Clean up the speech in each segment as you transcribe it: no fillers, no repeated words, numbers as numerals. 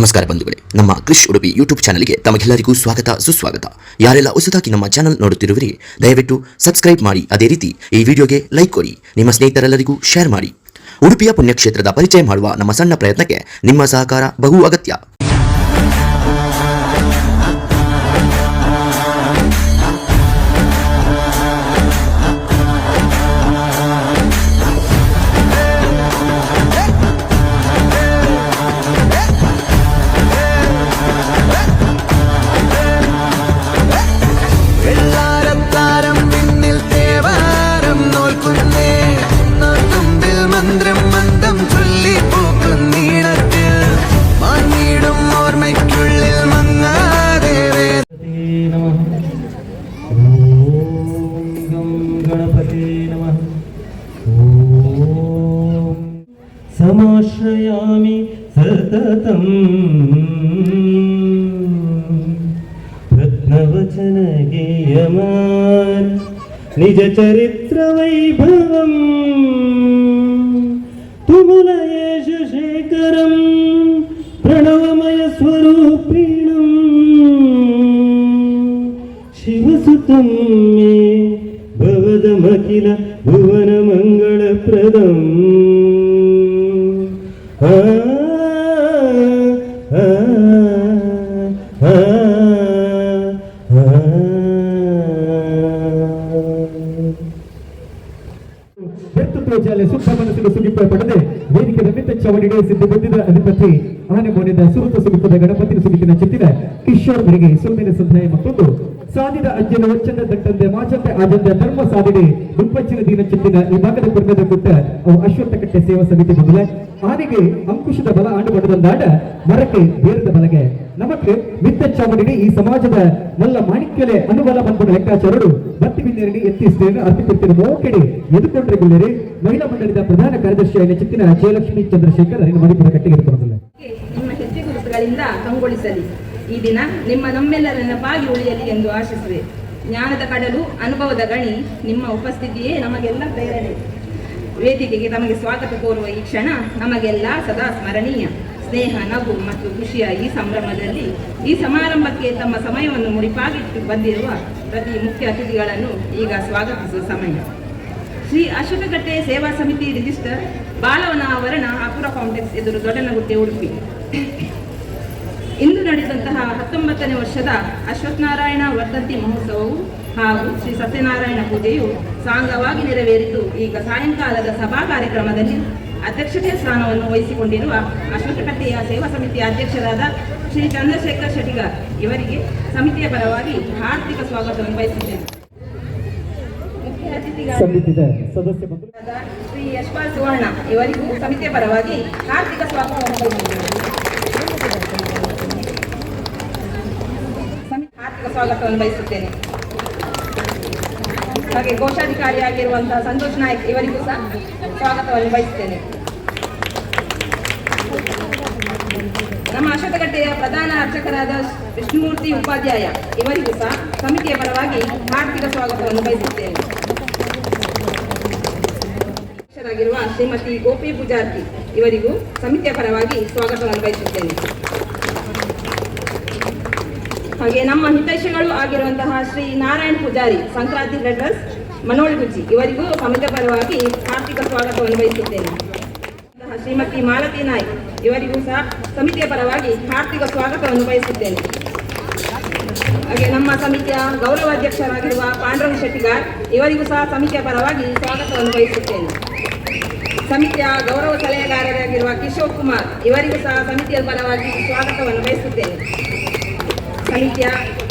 ನಮಸ್ಕಾರ ಬಂಧುಗಳೇ, ನಮ್ಮ ಕ್ರಿಶ್ ಉಡುಪಿ ಯೂಟ್ಯೂಬ್ ಚಾನಲ್ಗೆ ತಮಗೆಲ್ಲರಿಗೂ ಸ್ವಾಗತ, ಸುಸ್ವಾಗತ. ಯಾರೆಲ್ಲ ಹೊಸದಾಗಿ ನಮ್ಮ ಚಾನಲ್ ನೋಡುತ್ತಿರುವಿರಿ, ದಯವಿಟ್ಟು ಸಬ್ಸ್ಕ್ರೈಬ್ ಮಾಡಿ. ಅದೇ ರೀತಿ ಈ ವಿಡಿಯೋಗೆ ಲೈಕ್ ಕೊಡಿ, ನಿಮ್ಮ ಸ್ನೇಹಿತರೆಲ್ಲರಿಗೂ ಶೇರ್ ಮಾಡಿ. ಉಡುಪಿಯ ಪುಣ್ಯಕ್ಷೇತ್ರದ ಪರಿಚಯ ಮಾಡುವ ನಮ್ಮ ಸಣ್ಣ ಪ್ರಯತ್ನಕ್ಕೆ ನಿಮ್ಮ ಸಹಕಾರ ಬಹು ಅಗತ್ಯ. വെള്ളാരത്താരം പിന്നിൽ തേവാരം നോൽക്കുന്നേ. തുമ്പിൽ മന്ത്രം മന്ദം ചൊല്ലി പൂക്കുന്നീണത്തിൽ മാഞ്ഞിടും ഓർമ്മയ്ക്കുള്ളിൽ മങ്ങാതെ. नमः। ॐ गं गणपते नमः। ॐ समाश्रयामि सततम्। रत्नवचनगीयमान निजचरित्रवैभवम् तुमुलयेश शेखरं प्रणवमयस्वरूपिणम् शिवसुतं मे भवदमखिल भुवनमङ्गलप्रदम्। आ, आ, आ, ಆ. ಬೆರ್ತು ತೋಜಾಲೆ ಸುತ್ತ ಮನಸ್ಸಿನ ಸುಗಿಪ ಪಡೆದೆ ವೇದಿಕೆ ಮಿತ್ತ ಚವಡಿಗೆ ಸಿದ್ಧ ಬುದ್ಧಿದ ಅಧಿಪತಿ ಆನೆ ಮೋನಿದ ಸುರುತ ಸುಗಿಪದ ಗಣಪತಿನ ಸುಗಿಪಿನ ಚಿತ್ತಿನ ಕಿಶೋರ್ ಅವರಿಗೆ ಸೊಮ್ಮಿನ ಸಂಧಾಯ ಮತ್ತೊಂದು ಸಾದಿದ ಅಜ್ಜನ ವಚ್ಚಂದ ದಟ್ಟಂದೆ ಮಾಚಂದೆ ಆಜಂದೆ ಧರ್ಮ ಸಾದಿಡೆ ದುಪ್ಪಚ್ಚಿನ ದೀನ ಚಿತ್ತಿನ ಈ ಭಾಗದ ಕುರ್ಮದ ಗುಟ್ಟ ಅವು ಅಶ್ವತ್ಥಕಟ್ಟೆ ಸೇವಾ ಸಮಿತಿ ಮೊದಲ ಆನೆಗೆ ಅಂಕುಶದ ಬಲ ಆಂಡು ಪಡೆದಂದಾಡ ಮರಕ್ಕೆ ಬೇರದ ಬಲಗೆ ನಮಕ್ ಮಿತ್ತ ಚಾವಡಿಗೆ ಈ ಸಮಾಜದ ಮಲ್ಲ ಮಾಣಿಕ್ಯಲೆ ಅನುಬಲ ಬಂದ ಲೆಕ್ಕಾಚಾರರು ಬತ್ತಿ ಬಿನ್ನೇರಣಿ ಎತ್ತಿಸ್ತೇನೆ ಅರ್ಪಿಸುತ್ತಿರುವ ಮೋಕೆಡೆ ಎದುಕೊಂಡ್ರೆ ಗುಳ್ಳೇರಿ ಮಹಿಳಾ ಮಂಡಳಿದ ಪ್ರಧಾನ ಕಾರ್ಯದರ್ಶಿ ಚಿತ್ತಿನ ಜಯಲಕ್ಷ್ಮಿ ಚಂದ್ರಶೇಖರ್ ಅರಿನ ಮಣಿಪುರ ಕಟ್ಟಿಗೆ ಎದುಕೊಂಡಲ್ಲ. ನಿಮ್ಮ ಹೆಜ್ಜೆ ಗುರುತುಗಳಿಂದ ಕಂಗೊಳಿಸಲಿ. ಈ ದಿನ ನಿಮ್ಮ ನಮ್ಮೆಲ್ಲರ ನೆನಪಾಗಿ ಉಳಿಯಲಿ ಎಂದು ಆಶಿಸುವೆ. ಜ್ಞಾನದ ಕಡಲು, ಅನುಭವದ ಗಣಿ, ನಿಮ್ಮ ಉಪಸ್ಥಿತಿಯೇ ನಮಗೆಲ್ಲ ಪ್ರೇರಣೆ. ವೇದಿಕೆಗೆ ತಮಗೆ ಸ್ವಾಗತ ಕೋರುವ ಈ ಕ್ಷಣ ನಮಗೆಲ್ಲ ಸದಾ ಸ್ಮರಣೀಯ. ಸ್ನೇಹ, ನಗು ಮತ್ತು ಖುಷಿಯ ಈ ಸಂಭ್ರಮದಲ್ಲಿ ಈ ಸಮಾರಂಭಕ್ಕೆ ತಮ್ಮ ಸಮಯವನ್ನು ಮುಡಿಪಾಗಿಟ್ಟು ಬಂದಿರುವ ಪ್ರತಿ ಮುಖ್ಯ ಅತಿಥಿಗಳನ್ನು ಈಗ ಸ್ವಾಗತಿಸುವ ಸಮಯ. ಶ್ರೀ ಅಶ್ವತ್ಥಕಟ್ಟೆ ಸೇವಾ ಸಮಿತಿ, ರಿಜಿಸ್ಟರ್, ಬಾಲವನ ಆವರಣ, ಅಪುರ ಕಾಂಪ್ಲೆಕ್ಸ್ ಎದುರು, ದೊಡ್ಡನಗುಟ್ಟೆ, ಉಡುಪಿ. ಇಂದು ನಡೆದಂತಹ 19ನೇ ವರ್ಷದ ಅಶ್ವತ್ಥನಾರಾಯಣ ವರ್ಧಂತಿ ಮಹೋತ್ಸವವು ಹಾಗೂ ಶ್ರೀ ಸತ್ಯನಾರಾಯಣ ಪೂಜೆಯು ಸಾಂಗವಾಗಿ ನೆರವೇರಿದ್ದು, ಈಗ ಸಾಯಂಕಾಲದ ಸಭಾ ಕಾರ್ಯಕ್ರಮದಲ್ಲಿ ಅಧ್ಯಕ್ಷತೆಯ ಸ್ಥಾನವನ್ನು ವಹಿಸಿಕೊಂಡಿರುವ ಅಶ್ವತ್ಥಕಟ್ಟೆಯ ಸೇವಾ ಸಮಿತಿಯ ಅಧ್ಯಕ್ಷರಾದ ಶ್ರೀ ಚಂದ್ರಶೇಖರ್ ಶೆಟ್ಟಿಗಾರ್ ಇವರಿಗೆ ಸಮಿತಿಯ ಪರವಾಗಿ ಹಾರ್ದಿಕ ಸ್ವಾಗತವನ್ನು ಬಯಸುತ್ತೇನೆ. ಮುಖ್ಯ ಅತಿಥಿಗಳಾದ ಸಮಿತಿದ ಸದಸ್ಯ ಬಂಧು ಶ್ರೀ ಯಶ್ಪಾಲ್ ಸುವರ್ಣ ಇವರಿಗೂ ಸಮಿತಿಯ ಪರವಾಗಿ ಹಾರ್ದಿಕ ಸ್ವಾಗತವನ್ನು ಬಯಸುತ್ತೇನೆ. ಹಾರ್ದಿಕ ಸ್ವಾಗತವನ್ನು ಬಯಸುತ್ತೇನೆ. ಹಾಗೆ ಕೋಶಾಧಿಕಾರಿಯಾಗಿರುವಂತಹ ಸಂತೋಷ್ ನಾಯ್ಕ್ ಇವರಿಗೂ ಸಹ ಸ್ವಾಗತವನ್ನು ಬಯಸುತ್ತೇನೆ. ನಮ್ಮ ಅಶ್ವತ್ಥಕಟ್ಟೆಯ ಪ್ರಧಾನ ಅರ್ಚಕರಾದ ವಿಷ್ಣುಮೂರ್ತಿ ಉಪಾಧ್ಯಾಯ ಇವರಿಗೂ ಸಹ ಸಮಿತಿಯ ಪರವಾಗಿ ಹಾರ್ದಿಕ ಸ್ವಾಗತವನ್ನು ಬಯಸುತ್ತೇನೆ. ಅಧ್ಯಕ್ಷರಾಗಿರುವ ಶ್ರೀಮತಿ ಗೋಪಿ ಪೂಜಾರ್ತಿ ಇವರಿಗೂ ಸಮಿತಿಯ ಪರವಾಗಿ ಸ್ವಾಗತವನ್ನು ಬಯಸುತ್ತೇನೆ. ಹಾಗೆ ನಮ್ಮ ಹಿತೈಷಿಗಳು ಆಗಿರುವಂತಹ ಶ್ರೀ ನಾರಾಯಣ್ ಪೂಜಾರಿ, ಸಂಕ್ರಾಂತಿ ಟ್ರೇಡರ್ಸ್, ಮನೋಳಿಗುಜ್ಜಿ ಇವರಿಗೂ ಸಮಿತಿಯ ಪರವಾಗಿ ಹಾರ್ದಿಕ ಸ್ವಾಗತವನ್ನು ಬಯಸುತ್ತೇನೆ. ಶ್ರೀಮತಿ ಮಾಲತಿ ನಾಯ್ಕ್ ಇವರಿಗೂ ಸಹ ಸಮಿತಿಯ ಪರವಾಗಿ ಹಾರ್ದಿಕ ಸ್ವಾಗತವನ್ನು ಬಯಸುತ್ತೇನೆ. ಹಾಗೆ ನಮ್ಮ ಸಮಿತಿಯ ಗೌರವಾಧ್ಯಕ್ಷರಾಗಿರುವ ಪಾಂಡುರಂಗ ಶೆಟ್ಟಿಗಾರ್ ಇವರಿಗೂ ಸಹ ಸಮಿತಿಯ ಪರವಾಗಿ ಸ್ವಾಗತವನ್ನು ಬಯಸುತ್ತೇನೆ. ಸಮಿತಿಯ ಗೌರವ ಸಲಹೆಗಾರರಾಗಿರುವ ಕಿಶೋರ್ ಕುಮಾರ್ ಇವರಿಗೂ ಸಹ ಸಮಿತಿಯ ಪರವಾಗಿ ಸ್ವಾಗತವನ್ನು ಬಯಸುತ್ತೇನೆ. ಸಮಿತಿಯ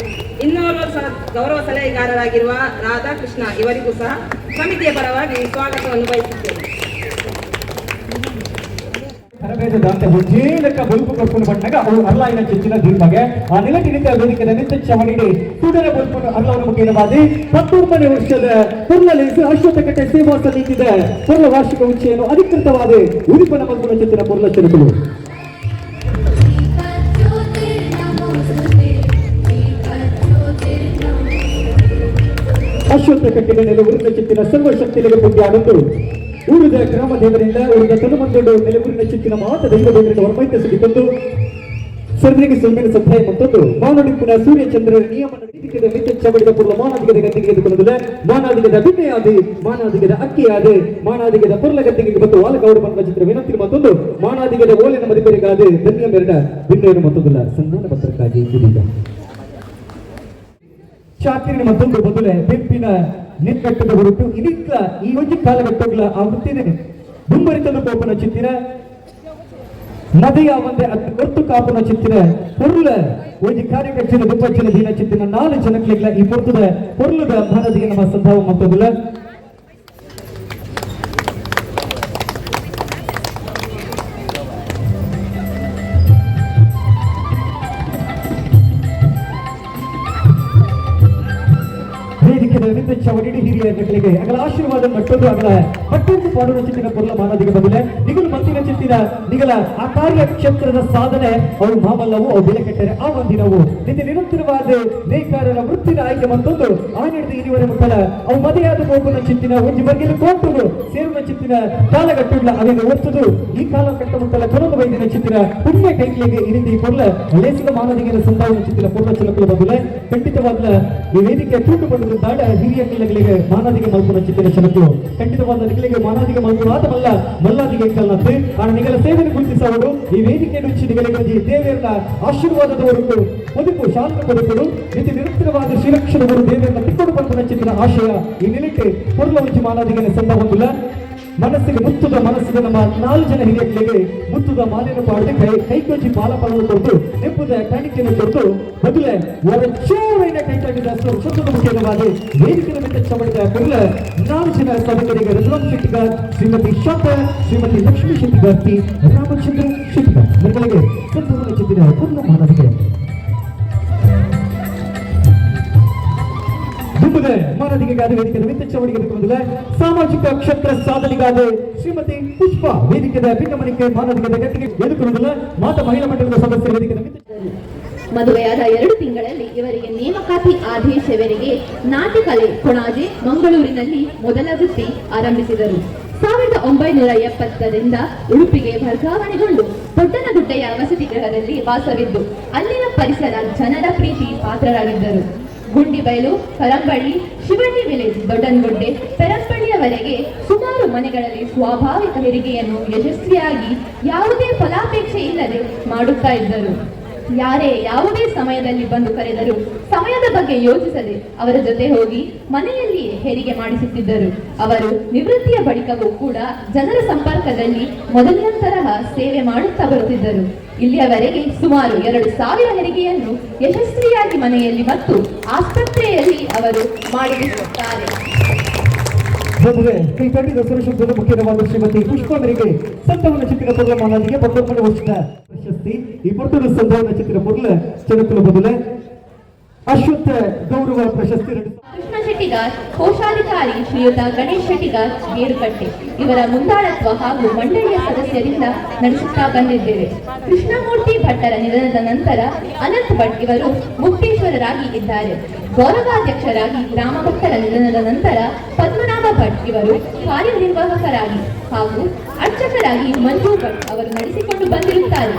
ಇನ್ನೋರ್ವ ಸಹ ಗೌರವ ಸಲಹೆಗಾರರಾಗಿರುವ ರಾಧಾಕೃಷ್ಣ ಇವರಿಗೂ ಸಹ ಸಮಿತಿಯ ಪರವಾಗಿ ಸ್ವಾಗತವನ್ನು ಬಯಸುತ್ತೇನೆ. ತರಬೇತಿ ದಾಂತೆ ಒಂಜೇ ಲೆಕ್ಕ ಬೊಲ್ಪು ಕೊರ್ಪುನು ಪಂಡಗ ಅವು ಅರ್ಲಾಯಿನ ಚೆಚ್ಚಿನ ದೀರ್ಮಗೆ ಆ ನಿಲಟಿ ನಿಂತ ವೇದಿಕೆದ ನಿಂತ ಚವಣಿಡಿ ತುಡರ ಬೊಲ್ಪುನು ಅರ್ಲವನ ಮುಖೇನವಾದಿ 19ನೇ ವರ್ಷದ ಪುರ್ಲಲೇಸು ಅಶ್ವತ್ಥಕಟ್ಟೆ ಸೇವಾ ಸಮಿತಿದ ಪುರ್ಲ ವಾರ್ಷಿಕ ಉಚ್ಚೆಯನ್ನು ಅಧಿಕೃತವಾದ ಉದಿಪನ ಮಲ್ಪುನ ಚೆಚ್ಚಿನ ಪುರ್ಲ ಚೆಲುಕುಲು. दीपज्योतिर्नमोऽस्तुते, दीपज्योतिर्नमोऽस्तुते। ಅಶ್ವತ್ಥಕಟ್ಟೆಯ ನೆಲೆ ಊರಿನ ಚಿತ್ತಿನ ಸರ್ವಶಕ್ತಿಗಳಿಗೆ ಪುಣ್ಯಾನಂದು ಊರಿದ ಗ್ರಾಮ ದೇವರಿಂದ ಊರಿದ ತನುಮಂದುಂಡು ನೆಲೆ ಊರಿನ ಚಿತ್ತಿನ ಮಾತ ದೈವ ದೇವರಿಂದ ಹೊರಮೈತ ಸಿಗಿತಂದು. ಸರ್ವರಿಗೆ ಸೊಲ್ಮೆನ ಸಂದಾಯ ಮತ್ತೊಂದು ಮಾನಡಿಪುನ ಸೂರ್ಯಚಂದ್ರರ ನಿಯಮ ವೇದಿಕೆದ ಮಿತ್ತ ಚವಡಿದ ಪುರ್ಲ ಮಾನಾದಿಗದ ಗದ್ದಿಗೆ ಎದುಕೊಳ್ಳುವುದಿಲ್ಲ. ಮಾನಾದಿಗದ ಬಿನ್ನೆಯಾದ, ಮಾನಾದಿಗದ ಅಕ್ಕಿಯಾದ, ಮಾನಾದಿಗದ ಪುರ್ಲ ಗದ್ದಿಗೆ ಮತ್ತು ವಾಲಗೌಡ ಬಂದ ಚಿತ್ರ ವಿನಂತಿ ಮತ್ತೊಂದು ಮಾನಾದಿಗದ ಓಲಿನ ಮದಿಪರಿಗಾದ ಧನ್ಯ ಮೆರಡ ಬಿನ್ನೆಯನ್ನು ಮತ್ತೊಂದಿಲ್ಲ ಸನ್ಮಾನ ಪತ್ರಕ್ಕಾಗಿ ಇದೀಗ ಚಾಕಿರಿನ ಮತ್ತೊಂದು ಬದಲೆ ಬೆಪ್ಪಿನ ನಿಕ್ಕಟ್ಟದ ಹೊರಟು ಇದೀಗ ಈ ಒಂಜಿ ಕಾಲಘಟ್ಟಗಳ ಆ ವೃತ್ತಿನೇ ದುಂಬರಿತದ ಕೋಪನ ಚಿತ್ತಿರ ನದಿಯ ಒಂದೇ ಅತ್ ಹೊರ್ತು ಕಾಪುನ ಚಿತ್ತಿರ ಪೊರ್ಲ ಒಂಜಿ ಕಾರ್ಯಕರ್ಚಿನ ದುಪ್ಪಚ್ಚಿನ ದಿನ ಚಿತ್ತಿನ ನಾಲು ಜನಕ್ಲೆಗ್ಲ ಈ ಪೊರ್ತುದ ಪೊರ್ಲದ ಮಾನದಿಗೆ ನಮ್ಮ ಸಂಭಾವ ಮತ್ತೊಂದಿಲ್ಲ. ವೇದಿಕೆದ ವಿದ್ಯುಚ್ಛವಡಿಡಿ ಹಿರಿಯ ಮಕ್ಕಳಿಗೆ ಅಗಲ ಆಶೀರ್ವಾದ ಮಟ್ಟೊಂದು ಅಗಲ ಮತ್ತೊಂದು ಪಾಡುವ ಚಿತ್ತಿನ ಪೊರ್ಲ ಮಾನದಿಗೆ ಬದಲೆ ನಿಗಲು ಮಂತಿನ ಚಿತ್ತಿನ ನಿಗಲ ಆ ಕಾರ್ಯ ಕ್ಷೇತ್ರದ ಸಾಧನೆ ಅವರು ಮಾಮಲ್ಲವು ಅವು ಬೆಲೆ ಕಟ್ಟರೆ ಆ ಒಂದಿನವು ನಿತ್ಯ ನಿರಂತರವಾದ ನೇಕಾರರ ವೃತ್ತಿನ ಆಯ್ಕೆ ಮತ್ತೊಂದು ಆ ನಡೆದ ಇದುವರೆ ಮಕ್ಕಳ ಅವು ಮದೆಯಾದ ಹೋಗುವ ಚಿತ್ತಿನ ಒಂಜಿ ಬರ್ಗೆಲು ಕೋಟುದು ಸೇರುವ ಚಿತ್ತಿನ ಕಾಲಗಟ್ಟುಳ್ಳ ಅವೆಗೆ ಒತ್ತುದು ಈ ಕಾಲ ಕಟ್ಟ ಮುಟ್ಟಲ ಕೊರೊಂದು ವೈದ್ಯನ ಚಿತ್ತಿನ ಪುಣ್ಯ ಕೈಗಳಿಗೆ ಈ ರೀತಿ ಪೊರ್ಲ ಲೇಸಿದ ಮಾನದಿಗೆ ಸಂದಾವನ ಚಿತ್ತಿನ ಪೊರ್ಲ ಚಿಲಕುಲ ಬದಲೆ ಖಂಡಿತವಾದ ಈ ವೇದಿಕೆ ತೂಟು ದಾಡ ಹಿರಿಯ ಕಿಲ್ಲಗಳಿಗೆ ಮಾನಾದಿಗೆ ಮಲ್ಪುನ ಚಿತ್ತಿನ ಚಲಕು ಖಂಡಿತವಾದ ನಿಗಲಿಗೆ ಮಾನಾದಿಗೆ ಮಲ್ಪುನ ಆತ ಮಲ್ಲ ಮಲ್ಲಾದಿಗೆ ಕಲ್ನತ್ತು ಆನ ನಿಗಲ ಸೇವೆಯನ್ನು ಗುರುತಿಸವರು ಈ ವೇದಿಕೆ ರುಚಿ ನಿಗಲಿಗೆ ದೇವಿಯರ ಆಶೀರ್ವಾದದ ಹೊರತು ಹೊದಿಪು ಶಾಂತ ಪದಕರು ನಿತ್ಯ ನಿರಂತರವಾದ ಶ್ರೀರಕ್ಷಣವರು ದೇವಿಯರ ತಿಕ್ಕೊಡು ಪಲ್ಪುನ ಚಿತ್ತಿನ ಆಶಯ ಈ ನಿಲಕ್ಕೆ ಪೊರ್ಲ ಉಂಚಿ ಮಾನಾದಿಗೆ ಸಂದ ಹೊಂದಿಲ್ಲ. ಮನಸ್ಸಿಗೆ ಮುತ್ತುದ ಮನಸ್ಸಿಗೆ ನಮ್ಮ ನಾಲ್ಕು ಜನ ಹಿರಿಯರಿಗೆ ಮುತ್ತುದ ಮಾಲಿನ ಪಾಡದೆ ಕೈ ಕೈಕೊಂಚಿ ಪಾಲ ಪಾಲನ್ನು ಕೊಟ್ಟು ನೆಪ್ಪುದ ಕಾಣಿಕೆಯನ್ನು ಕೊಟ್ಟು ಬದಲೆ ಅವರ ಚೂರೈನ ಕೈತಾಟಿದ ಶಬ್ದದ ಮುಖ್ಯವಾದ ವೇದಿಕೆಯ ಮೇಲೆ ಚಮಡಿದ ಮೊದಲ ನಾಲ್ಕು ಜನ ಸಭಿಕರಿಗೆ ರಘುರಾಮ್ ಶೆಟ್ಟಿಗಾರ್, ಶ್ರೀಮತಿ ಶಾಂತ, ಶ್ರೀಮತಿ ಲಕ್ಷ್ಮೀ ಶೆಟ್ಟಿಗಾರ್, ಟಿ ರಾಮಚಂದ್ರ ಶೆಟ್ಟಿಗಾರ್ ಇವರುಗಳಿಗೆ ಸಂತೋಷ ಚಿತ್ತಿನ ಪೂರ್ಣ ಮಾನವಿಗೆ ಮಾನದಿಗೆಗಾದ ವೇದಿಕೆಯ ಮಿತ್ತ ಮೊದಲ ಸಾಮಾಜಿಕ ಕ್ಷೇತ್ರ ಸಾಧನೆಗಾದ ಶ್ರೀಮತಿ ಪುಷ್ಪ ವೇದಿಕೆದ ಭಿನ್ನಮನಿಕೆ ಮಾನದಿಗೆ ಗಟ್ಟಿಗೆ ಎದುಕುವುದಿಲ್ಲ. ಮಾತ ಮಹಿಳಾ ಮಂಡಲದ ಸದಸ್ಯರ ವೇದಿಕೆದ ಮದುವೆಯಾದ 2 ತಿಂಗಳಲ್ಲಿ ಇವರಿಗೆ ನೇಮಕಾತಿ ಆದೇಶವರೆಗೆ ನಾಟ್ಯಕಲೆ ಕೊಣಾಜೆ ಮಂಗಳೂರಿನಲ್ಲಿ ಮೊದಲ ವೃತ್ತಿ ಆರಂಭಿಸಿದರು. 1970ರಿಂದ ಉಡುಪಿಗೆ ವರ್ಗಾವಣೆಗೊಂಡು ದೊಡ್ಡನಗುಡ್ಡೆಯ ವಸತಿ ಗೃಹದಲ್ಲಿ ವಾಸವಿದ್ದು ಅಲ್ಲಿನ ಪರಿಸರ ಜನರ ಪ್ರೀತಿ ಪಾತ್ರರಾಗಿದ್ದರು. ಗುಂಡಿಬೈಲು, ಕರಂಬಳ್ಳಿ, ಶಿವಳ್ಳಿ ವಿಲೇಜ್, ದೊಡ್ಡನಗುಡ್ಡೆ, ಪೆರಂಪಳ್ಳಿಯವರೆಗೆ ಸುಮಾರು ಮನೆಗಳಲ್ಲಿ ಸ್ವಾಭಾವಿಕ ಹೆರಿಗೆಯನ್ನು ಯಶಸ್ವಿಯಾಗಿ ಯಾವುದೇ ಫಲಾಪೇಕ್ಷೆ ಇಲ್ಲದೆ ಮಾಡುತ್ತಾ ಇದ್ದರು. ಯಾರೇ ಯಾವುದೇ ಸಮಯದಲ್ಲಿ ಬಂದು ಕರೆದರೂ ಸಮಯದ ಬಗ್ಗೆ ಯೋಚಿಸದೆ ಅವರ ಜೊತೆ ಹೋಗಿ ಮನೆಯಲ್ಲಿಯೇ ಹೆರಿಗೆ ಮಾಡಿಸುತ್ತಿದ್ದರು. ಅವರು ನಿವೃತ್ತಿಯ ಬಳಿಕವೂ ಕೂಡ ಜನರ ಸಂಪರ್ಕದಲ್ಲಿ ಮೊದಲಿನ ತರಹ ಸೇವೆ ಮಾಡುತ್ತಾ ಬರುತ್ತಿದ್ದರು. ಇಲ್ಲಿಯವರೆಗೆ ಸುಮಾರು 2000 ಹೆರಿಗೆಯನ್ನು ಯಶಸ್ವಿಯಾಗಿ ಮನೆಯಲ್ಲಿ ಮತ್ತು ಆಸ್ಪತ್ರೆಯಲ್ಲಿ ಅವರು ಮಾಡಿಸುತ್ತಾರೆ. ಮುಖ್ಯವಾದ ಶ್ರೀಮತಿ ಪುಷ್ಪ ಅವರಿಗೆ ಸಂತವನ ಚಿತ್ರ ಪೊರ್ಲ ಮಾನದಿಗೆ 19 ವರ್ಷದ ಪ್ರಶಸ್ತಿ. ಈ ಪೊರ್ತುಡು ಸಂತವನ ಚಿತ್ರ ಪೊರ್ಲ ಚರಿತ್ರ ಬದಲೆ ಅಶ್ವತ್ಥ ಗೌರವ ಪ್ರಶಸ್ತಿ. ಕೃಷ್ಣ ಶೆಟ್ಟಿಗಾರ್, ಕೋಶಾಧಿಕಾರಿ ಶ್ರೀಯುತ ಗಣೇಶ್ ಶೆಟ್ಟಿಗಾರ್ ಮೇರುಕಟ್ಟೆ ಇವರ ಮುಂದಾಳತ್ವ ಹಾಗೂ ಮಂಡಳಿಯ ಸದಸ್ಯರಿಂದ ನಡೆಸುತ್ತಾ ಬಂದಿದ್ದೇವೆ. ಕೃಷ್ಣಮೂರ್ತಿ ಭಟ್ಟರ ನಿಧನದ ನಂತರ ಅನಂತ್ ಭಟ್ ಇವರು ಮುಕ್ತೇಶ್ವರರಾಗಿ ಇದ್ದಾರೆ. ಗೌರವಾಧ್ಯಕ್ಷರಾಗಿ ರಾಮಭಟ್ಟರ ನಿಧನದ ನಂತರ ಪದ್ಮನಾಭ ಭಟ್ ಇವರು ಕಾರ್ಯನಿರ್ವಾಹಕರಾಗಿ ಹಾಗೂ ಅರ್ಚಕರಾಗಿ ಮಂಜು ಭಟ್ ಅವರು ನಡೆಸಿಕೊಂಡು ಬಂದಿರುತ್ತಾರೆ.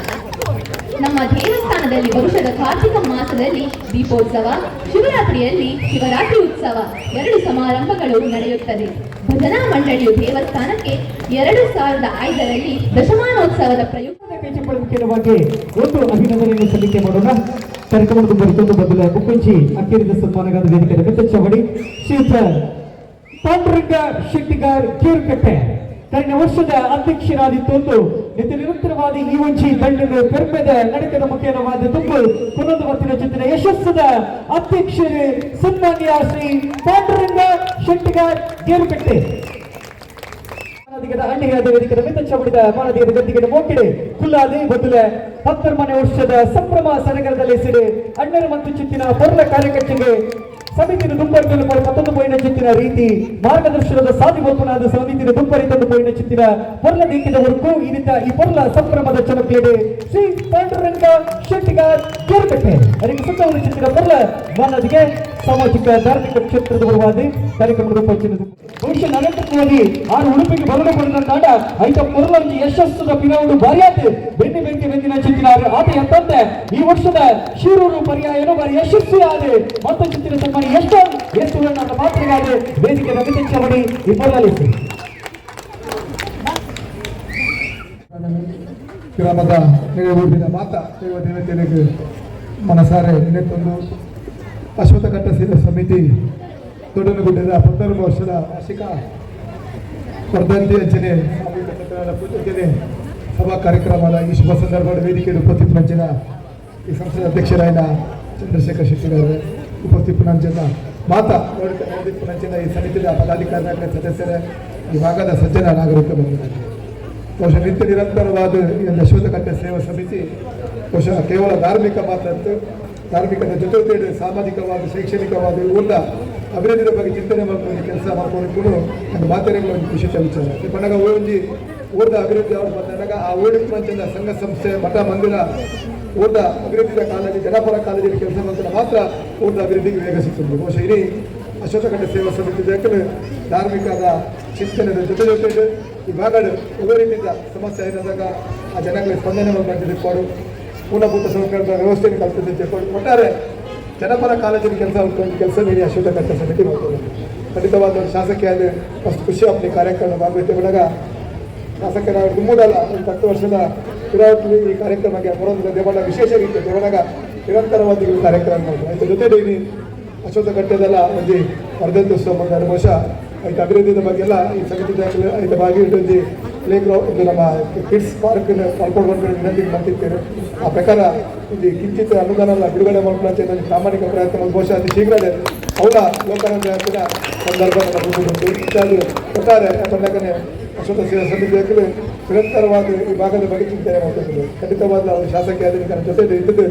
ನಮ್ಮ ದೇವಸ್ಥಾನದಲ್ಲಿ ವರುಷದ ಕಾರ್ತಿಕ ಮಾಸದಲ್ಲಿ ದೀಪೋತ್ಸವ, ಶಿವರಾತ್ರಿಯಲ್ಲಿ ಶಿವರಾತ್ರಿ ಉತ್ಸವ 2 ಸಮಾರಂಭಗಳು ನಡೆಯುತ್ತದೆ. ಭಜನಾ ಮಂಡಳಿಯು ದೇವಸ್ಥಾನಕ್ಕೆ 2005ರಲ್ಲಿ ದಶಮಾನೋತ್ಸವದ ಪ್ರಯುಕ್ತ ಮುಖ್ಯವಾಗಿ ಒಂದು ಅಭಿನಂದನೆಯನ್ನು ಸಲ್ಲಿಕೆ ಮಾಡೋಣ. ಕಾರ್ಯಕ್ರಮದ ಬರಿತೊಂದು ಬದಲ ಕುಕ್ಕುಂಚಿ ಅಕ್ಕೇರಿದ ಸನ್ಮಾನಗಾದ ವೇದಿಕೆ ಮೆತ್ತಚವಡಿ ಶ್ರೀಯುತ ಪಾಂಡುರಂಗ ಶೆಟ್ಟಿಗಾರ್ ಕೇರುಕಟ್ಟೆ ಕಳೆದ ವರ್ಷದ ಅಧ್ಯಕ್ಷರಾದಿತ್ತೊಂದು ನಿತ್ಯ ನಿರಂತರವಾದ ಈ ಒಂಜಿ ದಂಡನು ಪೆರ್ಮೆದ ನಡಕದ ಮುಖೇನವಾದ ತುಂಬು ಪುನೊಂದು ಮತ್ತಿನ ಚಿಂತನೆ ಯಶಸ್ಸದ ಅಧ್ಯಕ್ಷರು ಸನ್ಮಾನ್ಯ ಶ್ರೀ ಪಾಂಡುರಂಗ ಶೆಟ್ಟಿಗಾರ್ ಗೇರುಕಟ್ಟೆ. ಮಾನದಿಗದ ಅಣ್ಣಿಗಾದ ವೇದಿಕೆದ ಮಿತ್ತ ಚವಡಿದ ಮಾನದಿಗದ ಗದ್ದಿಗದ ಮೋಕಿಡೆ ಕುಲ್ಲಾದಿ ಬದುಲೆ 10 ವರ್ಷದ ಸಂಭ್ರಮ ಸಡಗರದಲ್ಲಿ ಸಿಡಿ ಅಣ್ಣರ ಮತ್ತು ಚಿತ್ತಿನ ಪೊರ್ಲ ಕಾರ್ಯಕರ್ತೆಗೆ ಸಮಿತಿನ ದುಂಬರಿತನ್ನು ಮತ್ತೊಂದು ಪೋಯಿನ ಚಿತ್ತಿನ ರೀತಿ ಮಾರ್ಗದರ್ಶನದ ಸಾಧಿ ಒಪ್ಪನಾದ ಸಮಿತಿನ ದುಂಬರಿತನ್ನು ಪೋಯಿನ ಚಿತ್ತಿನ ಪೊರ್ಲ ದೀಕಿದವರೆಗೂ ಈ ರೀತಿ ಈ ಪೊರ್ಲ ಸಂಭ್ರಮದ ಚಮಕ್ಲೇಡೆ ಶ್ರೀ ಪಾಂಡುರಂಗ ಶೆಟ್ಟಿಗಾರ್ ಕೇರುಕಟ್ಟೆ ಅವರಿಗೆ ಸುತ್ತವನ್ನು ಚಿತ್ತಿನ ಪೊರ್ಲ ಮಾನದಿಗೆ ಸಾಮಾಜಿಕ ಧಾರ್ಮಿಕ ಕ್ಷೇತ್ರದ ಬರುವಾದಿ ಕಾರ್ಯಕ್ರಮದ ಪರಿಚಯ ಬಹುಶಃ ನರೇಂದ್ರ ಆರು ಉಡುಪಿಗೆ ಬರಲು ಬಂದ ಐತ ಪೊರ್ಲಂಜಿ ಯಶಸ್ಸದ ಪಿರವುಡು ಬಾರಿಯಾತು ಬೆನ್ನಿ ಬೆಂಕಿ ಬೆಂದಿನ ಚಿತ್ತಿನ ಮಂತಿನಾರು ಆತ ಎಂತಂತೆ ಈ ವರ್ಷದ ಶಿರೂರು ಪರ್ಯಾಯನು ಬಾರಿ ಯಶಸ್ವಿಯಾದ ಮತ್ತೊಂದು ಸನ್ಮಾನ ಎಷ್ಟೋ ಎಷ್ಟು ಮಾತ್ರೆಗಾದ ವೇದಿಕೆ ರವಿತಂಚವಡಿ ಇಬ್ಬರಲ್ಲಿಸಿ ಗ್ರಾಮದ ನೆರೆಯೂರಿನ ಮಾತಾ ದೇವ ದೇವತೆಗಳಿಗೆ ಮನಸಾರೆ ನೆನೆತೊಂದು ಅಶ್ವತ್ಥಕಟ್ಟ ಸೇವಾ ಸಮಿತಿ ದೊಡ್ಡನಗುಡ್ಡದ 14 ವರ್ಷದ ವಾರ್ಷಿಕ ವರ್ಧಂತಿ ಅಂಚನೆ ಸಾಮೂಹಿಕ ಸತ್ಯನಾರಾಯಣ ಪೂಜೆ ಸಭಾ ಕಾರ್ಯಕ್ರಮದ ಈ ಶುಭ ಸಂದರ್ಭದ ವೇದಿಕೆಯಲ್ಲಿ ಉಪಸ್ಥಿತರಂಚಿನ ಈ ಸಂಸ್ಥೆಯ ಅಧ್ಯಕ್ಷರಾದ ಚಂದ್ರಶೇಖರ್ ಶೆಟ್ಟಿಗಾರರೇ, ಉಪಸ್ಥಿತರಂಚಿನ ಮಾತಾ ಪುನಂಚಿನ ಈ ಸಮಿತಿಯ ಪದಾಧಿಕಾರಿಗಳ ಸದಸ್ಯರೇ, ಈ ಭಾಗದ ಸಜ್ಜನ ನಾಗರಿಕ ಬಂಧುಗಳೇ, ಬಹುಶಃ ನಿತ್ಯ ನಿರಂತರವಾದ ಈ ಒಂದು ಅಶ್ವತ್ಥಕಟ್ಟೆ ಸೇವಾ ಸಮಿತಿ ಬಹುಶಃ ಕೇವಲ ಧಾರ್ಮಿಕ ಮಾತ್ರ ಧಾರ್ಮಿಕದ ಜೊತೆ ಜೊತೆ ಸಾಮಾಜಿಕವಾದ ಶೈಕ್ಷಣಿಕವಾದ ಊರಿನ ಅಭಿವೃದ್ಧಿಯ ಬಗ್ಗೆ ಚಿಂತನೆ ಮಾಡ್ಕೊಂಡು ಕೆಲಸ ಮಾಡ್ಕೊಂಡು ನನ್ನ ಮಾತೆರೆಗಳ ಒಂದು ಖುಷಿ ವಿಚಾರ. ಪಂಡಗ ಒಂಜಿ ಊರ್ದ ಅಭಿವೃದ್ಧಿ ಅವ್ರು ಬಂದಾಗ ಆ ಊರಿಗೆ ಮಂಚದ ಸಂಘ ಸಂಸ್ಥೆ ಮಠ ಮಂದಿರ ಊರ್ದ ಅಭಿವೃದ್ಧಿಯ ಕಾಲೇಜು ಜನಪರ ಕಾಲೇಜಿನ ಕೆಲಸ ಮಾಡ್ತಾರೆ ಮಾತ್ರ ಊರ್ದ ಅಭಿವೃದ್ಧಿಗೆ ವೇಗ ಸಿಗ್ತದೆ. ಬಹುಶಃ ಇಡೀ ಅಶ್ವತ್ಥಕಟ್ಟೆ ಸೇವಾ ಸಮಿತಿ ಯಾಕಂದ್ರೆ ಧಾರ್ಮಿಕದ ಚಿಂತನೆಯ ಜೊತೆ ಜೊತೆ ಈ ಭಾಗದ ರೀತಿಯ ಸಮಸ್ಯೆ ಏನಾದಾಗ ಆ ಜನಗಳಿಗೆ ಸ್ಪಂದನೆ ಮಾಡ್ತಿದ್ದೆ, ಮೂಲಭೂತ ಸೌಕರ್ಯದ ವ್ಯವಸ್ಥೆಯನ್ನು ಕಲ್ಪಿಸಿದ್ದೆ, ಒಟ್ಟಾರೆ ಜನಪರ ಕಾಲೇಜಿನ ಕೆಲಸ ಕೆಲಸ ನೀಡಿ ಅಶ್ವತ್ಥಕಟ್ಟೆ ಸಮಿತಿ ಮಾಡ್ತದೆ. ಖಂಡಿತವಾದ ಶಾಸಕಿಯಾಗಿ ಅಷ್ಟು ಖುಷಿ ಆಗ್ತದೆ ಕಾರ್ಯಕ್ರಮ ಭಾಗವಹಿಸಿದಾಗ. ಶಾಸಕರ ತುಂಬುದಲ್ಲ ಒಂದು 10 ವರ್ಷದ ವಿರಾಟ್ಲಿ ಈ ಕಾರ್ಯಕ್ರಮಕ್ಕೆ ಬರೋದಿಲ್ಲ. ದೇವಣ್ಣ ವಿಶೇಷ ರೀತಿಯ ದೇವಣಗ ನಿರಂತರವಾಗಿ ಈ ಕಾರ್ಯಕ್ರಮ ಮಾಡ್ತಾರೆ. ಆಯ್ತು ಜೊತೆ ಇಲ್ಲಿ ಅಶ್ವತ್ಥಕಟ್ಟೆದೆಲ್ಲ ಒಂಜಿ ವರ್ಧಂತಿ ಉತ್ಸವ ಮಾಡ್ತಾರೆ. ಬಹುಶಃ ಆಯ್ತು ಅಭಿವೃದ್ಧಿಯ ಬಗ್ಗೆ ಎಲ್ಲ ಈ ಸಮಿತಿ ಐತ ಭಾಗಿ ಒಂಜಿ ಪ್ಲೇ ಗ್ರೌಂಡ್ ಇದು ನಮ್ಮ ಕಿಡ್ಸ್ ಪಾರ್ಕ್ ಕಲ್ಕೊಂಡು ಬಂದು ವಿನಂತಿ ಮಾಡ್ತಿರ್ತೇವೆ. ಆ ಪ್ರಕಾರ ಇಲ್ಲಿ ಕಿಂಚಿತ್ ಅನುದಾನ ಎಲ್ಲ ಬಿಡುಗಡೆ ಮಾಡ್ಕೊಳ್ಳೋ ಒಂದು ಪ್ರಾಮಾಣಿಕ ಪ್ರಯತ್ನ ಬಹುಶಃ ಅತಿ ಶೀಘ್ರವೇ ಅವರ ಲೋಕಾನಂದ ಸಂದರ್ಭ ಬಂದು ಇತ್ಯಾದಿ ಒಟ್ಟಾರೆ ಯಾಕಂದ್ರೆ ಅಶ್ವತ್ಥ ಸೇವಾ ಸಮಿತಿ ನಿರಂತರವಾಗಿ ಈ ಭಾಗದ ಬಗ್ಗೆ ಚಿಂತನೆ ಮಾಡ್ತಿದ್ದರು. ಖಂಡಿತವಾದ ಅವರು ಶಾಸಕಿಯಾದ ಜೊತೆ ಇದ್ದು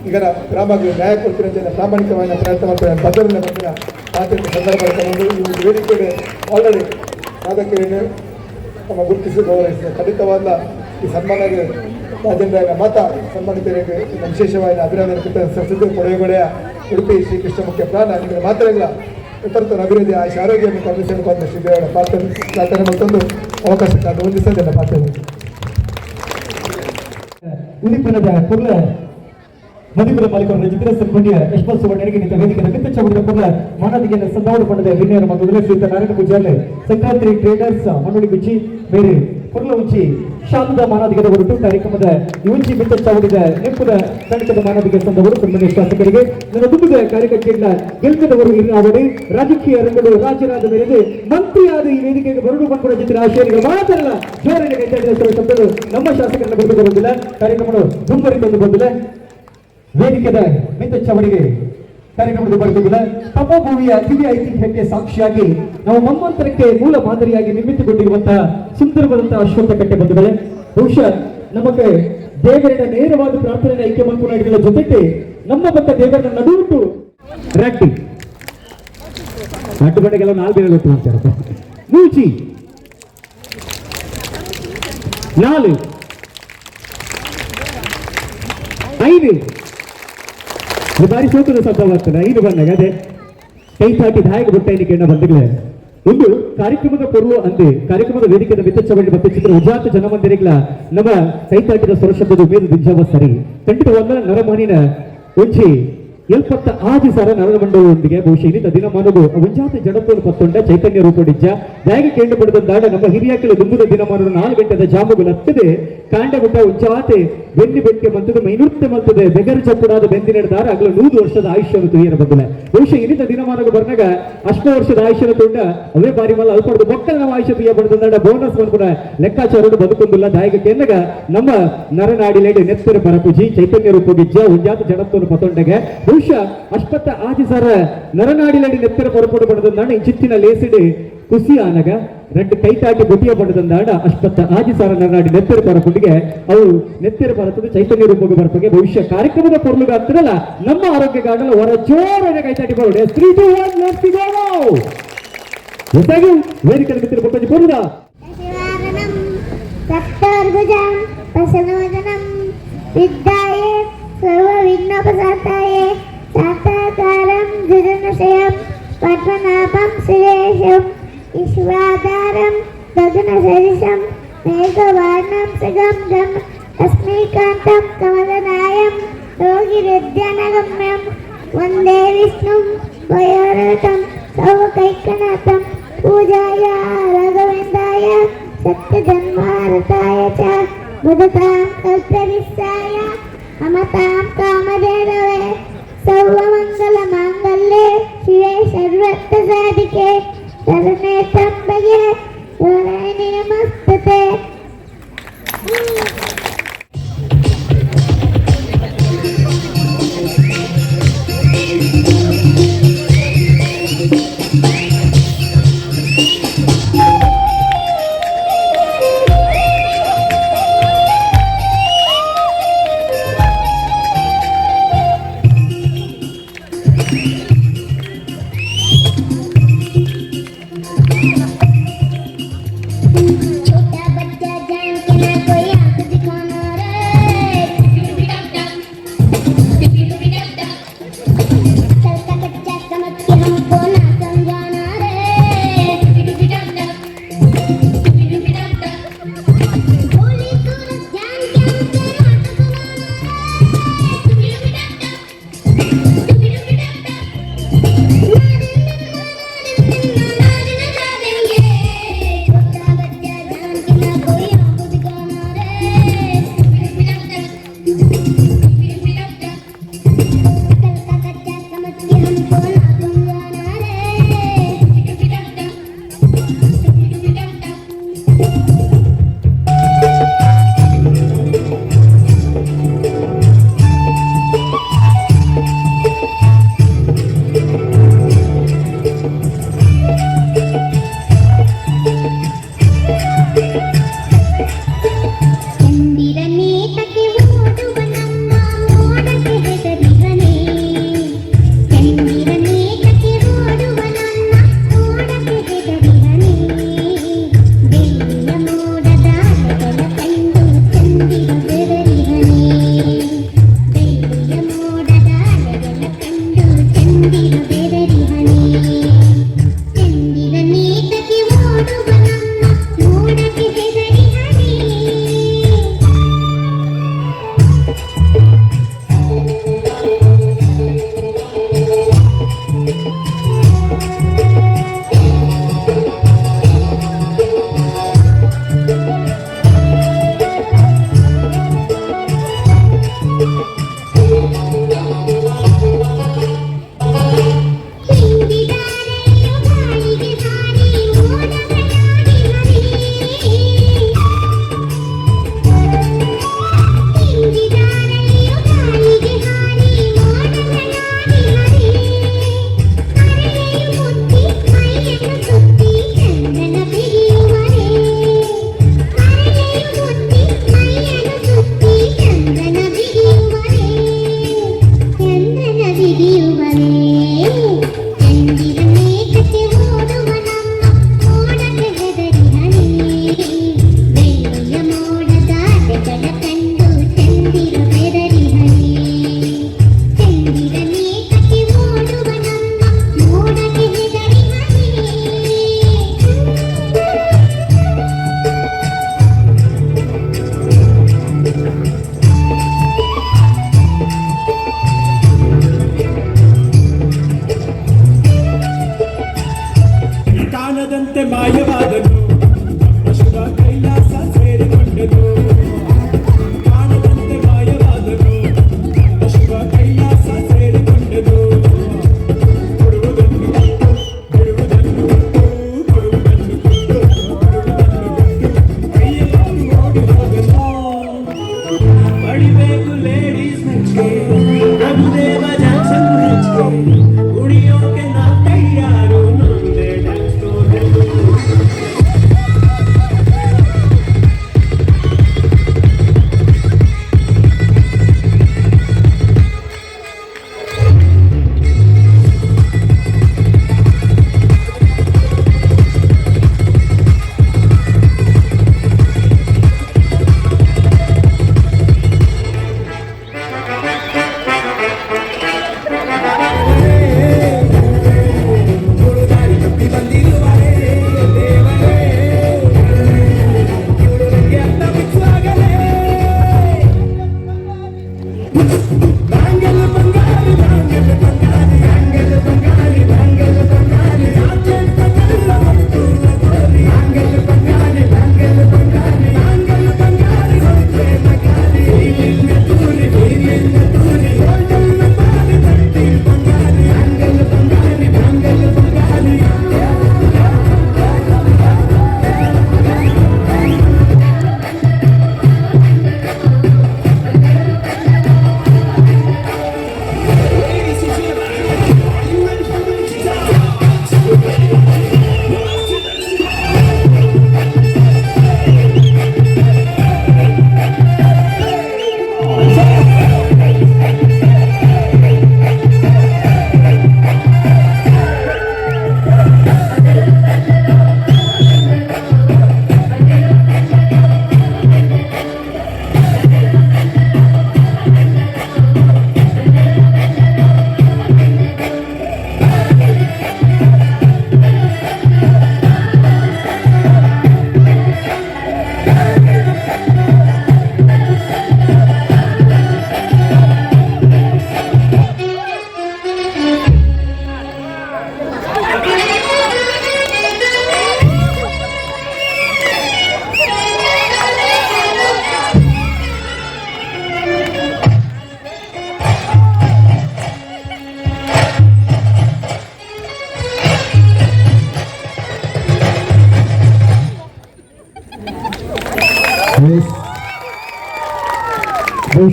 ಈಗ ಗ್ರಾಮಕ್ಕೆ ನ್ಯಾಯ ಕೊಡ್ತೀನಿ ಅಂತ ಪ್ರಾಮಾಣಿಕವಾಗಿ ಪ್ರಯತ್ನ ಮಾಡ್ತಾರೆ. ಬದಲಿನ ಬಂದಿನ ಮಾತಿನ ಸಂದರ್ಭ ತಗೊಂಡು ಈ ಒಂದು ವೇದಿಕೆಗೆ ಆಲ್ರೆಡಿ ಸಾಧಕರನ್ನು ನಮ್ಮ ಗುರುತಿಸಿ ಗೌರವಿಸಿದೆ. ಖಂಡಿತವಾದ ಈ ಸನ್ಮಾನಕ್ಕೆ ರಾಜೇಂದ್ರ ಮಾತಾ ಸನ್ಮಾನಿತರಿಗೆ ವಿಶೇಷವಾದ ಅಭಿನಂದನೆ ಸಲ್ಲಿಸಿದ್ದು ಕೊಡೆಗೊಡೆಯ ಉಡುಪಿ ಶ್ರೀಕೃಷ್ಣ ಮುಖ್ಯ ಪ್ರಾಣ ನಿಮಗೆ ಮಾತ್ರ ಇಲ್ಲ ಇತರತರ ಅಭಿವೃದ್ಧಿ ಆಯುಷ ಆರೋಗ್ಯವನ್ನು ಕರುಣಿಸಲು ಬಂದ ಶ್ರೀ ದೇವರ ಪ್ರಾರ್ಥನೆ ಪ್ರಾರ್ಥನೆ ಮತ್ತೊಂದು ಅವಕಾಶಕ್ಕಾಗಿ ವಂದಿಸೋದಿಲ್ಲ ಪ್ರಾರ್ಥನೆ. ಉದಿಪನದ ಕುರ್ಲ ಮದಿಪುರ ಮಾಲೀಕರ ಚಿತ್ರ ಸಿಬ್ಬಂದಿಯ ಯಶ್ವಂತ್ ಸುವರ್ಣರಿಗೆ ನಿಂತ ವೇದಿಕೆ ಮಿತ್ತ ಚೌಡಿದ ಕುರ್ಲ ಮಾನದಿಗೆಯನ್ನು ಸಂದಾವಡು ಪಡೆದ ವಿನಯರ ಮತ್ತು ಶ್ರೀಯುತ ನಾರಾಯಣ ಪೂಜಾರ್ಲೆ ಸಂಕ್ರಾಂತಿ ಟ್ರೇಡರ್ಸ್ ಮಣ್ಣುಡಿ ಗುಚ್ಚಿ ಬೇರೆ ಕುರ್ಲ ಉಂಚಿ ಶಾಂತ ಮಾನದಿಗದ ಹೊರಟು ಕಾರ್ಯಕ್ರಮದ ಉಂಚಿ ಮಿತ್ತ ಚೌಡಿದ ನೆಪ್ಪುದ ಕಣಕದ ಮಾನದಿಗೆ ಸಂದವರು ಸನ್ಮಾನ್ಯ ಶಾಸಕರಿಗೆ ನನ್ನ ದುಡ್ಡುದ ಕಾರ್ಯಕರ್ತೆಗಳ ಗೆಲ್ಕದವರು ಇನ್ನಾವಡಿ ರಾಜಕೀಯ ರಂಗಡು ರಾಜರಾದ ಮೇರೆಗೆ ಮಂತ್ರಿಯಾದ ಈ ವೇದಿಕೆಗೆ ಬರಡು ಬಂದ್ಬಿಡ ಜೊತೆ ಆಶಯಗಳು ಮಾತ್ರಲ್ಲ ಜೋರಾಗಿ ಕೈತಾಡಿದ ಶಬ್ದಗಳು ನಮ್ಮ ಶಾಸಕರನ್ನ ಬರೆದು ಬರುವುದಿಲ್ಲ. ಕಾರ್ಯಕ್ರಮಗಳು ದುಂಬರಿತಂದು ಬಂದಿಲ್ಲ. ವೇದಿಕೆದ ಮಿತ್ತ ಚವಡಿಗೆ ಕಾರ್ಯಕ್ರಮದ ಬರೆದಿಲ್ಲ. ತಪೋಭೂಮಿಯ ದಿವ್ಯ ಐತಿಹ್ಯಕ್ಕೆ ಸಾಕ್ಷಿಯಾಗಿ ನಾವು ಮನ್ವಂತರಕ್ಕೆ ಮೂಲ ಮಾದರಿಯಾಗಿ ನಿರ್ಮಿತಗೊಂಡಿರುವಂತಹ ಸುಂದರವಾದಂತಹ ಅಶ್ವತ್ಥಕಟ್ಟೆ ಬಂಧುಗಳೇ, ಬಹುಶಃ ನಮಗೆ ದೇವರಿನ ನೇರವಾದ ಪ್ರಾರ್ಥನೆ ಐಕ್ಯ ಮಲ್ಪುನಾಡಿಗಳ ಜೊತೆಗೆ ನಮ್ಮ ಬತ್ತ ದೇವರನ್ನ ನಡುವಿಟ್ಟು ರಟ್ಟಿ ಅಡ್ಡು ಬಟ್ಟೆಗೆಲ್ಲ ನಾಲ್ಕು ಬೇರೆ ಗೊತ್ತು ಅಂತಾರೆ. ಮೂಚಿ 4 5 ಬಾರಿ ಸೋತದ ಶಬ್ದವಾಗ್ತದೆ. 5 ಬಂದಾಗ ಅದೇ ಕೈ ಚಾಟಿ ದಾಯಕ ಬುಟ್ಟೈನಿಗೆ ಎಣ್ಣ ಬಂದಿಲ್ಲ. ಒಂದು ಕಾರ್ಯಕ್ರಮದ ಪೊರುಳು ಅಂದೆ ಕಾರ್ಯಕ್ರಮದ ವೇದಿಕೆದ ಮಿತ್ತ ಮತ್ತು ಚಿತ್ರ ಉಜಾತ ಜನಮಂದಿರಿಗಳ ನಮ್ಮ ಕೈತಾಟಿದ ಸ್ವರಶಬ್ದದ ಉಮೇದು ದಿಂಜವ ಸರಿ ಖಂಡಿತವಾದ ನರಮಾನಿನ ಒಂಜಿ ಎಲ್ಪತ್ತ ಆಜಿ ಸರ ನರಮಂಡಲದೊಂದಿಗೆ ಬಹುಶಃ ಇನ್ನಿತ ದಿನಮಾನವು ಒಂಜಾತ ಜಡತ್ವನು ಪತ್ತೊಂಡ ಚೈತನ್ಯ ರೂಪಡಿಜ್ಜ ದಾಯಕ ಕೇಂದ್ರ ಪಡೆದಂದಾಡ ನಮ್ಮ ಹಿರಿಯಾಕಲು ದುಂಬುದ ದಿನಮಾನದ 4 ಗಂಟೆದ ಜಾಮುಗಳು ಹತ್ತದೆ ಕಾಂಡ ಗುಡ್ಡ ಒಂಜಾತೆ ಬೆನ್ನಿ ಬೆಕ್ಕೆ ಮಂತದೆ ಮೈನೃತ್ಯ ಮಂತದೆ ಬೆಗರು ಚಪ್ಪುಡಾದ ಬೆಂದಿ ನಡೆದಾರ ಅಗಲ 100 ವರ್ಷದ ಆಯುಷ್ಯವನ್ನು ತುಯ್ಯರ ಬಂದಿಲ್ಲ. ಬಹುಶಃ ಇನ್ನಿತ ದಿನಮಾನಗ ಬರ್ನಾಗ ಅಷ್ಟ ವರ್ಷದ ಆಯುಷ್ಯನ ತುಂಡ ಅವೇ ಬಾರಿ ಮಲ್ಲ ಅಲ್ಪಡ್ದು ಮಕ್ಕಳ ನಮ್ಮ ಆಯುಷ್ಯ ತುಯ್ಯ ಪಡೆದಂದಾಡ ಬೋನಸ್ ಕೂಡ ಲೆಕ್ಕಾಚಾರ ಬದುಕೊಂದಿಲ್ಲ. ದಾಯಕ ಕೇಂದ್ರಗ ನಮ್ಮ ನರನಾಡಿಲೇಡಿ ನೆತ್ತರ ಬರಪುಜಿ ಚೈತನ್ಯ ರೂಪಗಿಜ್ಜ ಒಂಜಾತ ಜಡತ್ವನು ಪತ್ತೊಂಡಗೆ ಬಹುಶಃ ಅಷ್ಟತ್ತ ಆಜಿ ಸರ ನರನಾಡಿಲಡಿ ನೆತ್ತರ ಪೊರಪೊಡು ಪಡೆದಂದಾಣ ಇಂಚಿತ್ತಿನ ಲೇಸಿಡಿ ಕುಸಿ ಆನಗ ರೆಡ್ ಕೈತಾಟಿ ಬುಟಿಯ ಪಡೆದಂದಾಡ ಅಷ್ಟತ್ತ ಆಜಿ ಸಾರ ನರನಾಡಿ ನೆತ್ತರ ಪರಪುಟಿಗೆ ಅವು ನೆತ್ತರ ಬರತದೆ ಚೈತನ್ಯ ರೂಪಕ್ಕೆ ಬರ್ತದೆ. ಭವಿಷ್ಯ ಕಾರ್ಯಕ್ರಮದ ಪೊರ್ಲುಗಾಗ್ತದಲ್ಲ ನಮ್ಮ ಆರೋಗ್ಯ ಕಾಡಲ್ಲ ಹೊರ ಜೋರನೆ ಕೈತಾಟಿ ಬರೋಡೆ 3 2 1 let's go. ವೇದಿಕೆ ಮಿತ್ರ ಪಕ್ಕದ ಪೊರ್ಲುದ ವಿದ್ಯಾಯೇ ಸರ್ವವಿಘ್ನೋಪಶಾಂತಯೇ ಶಾಂತಾಕಾರಂ ಜಗನ್ನಶಯಂ ಪದ್ಮನಾಭಂ ಸುರೇಶಂ ವಿಶ್ವಾಧಾರಂ ಗಗನಸದೃಶಂ ಮೇಘವರ್ಣಂ ಸುಗಂಧಂ लक्ष्मीकान्तं कमलनायं योगिहृद्यनगम्यं वन्दे विष्णुं वयोरतं सौकैकनाथं पूजाय राघवेन्द्राय सत्यधर्मारताय च भजतां कल्पनिस्साय अमतां कामधेनवे सर्वमङ्गलमाङ्गल्ये शिवे सर्वर्थसाधिके शरणे त्र्यम्बके नारायणि नमस्तुते.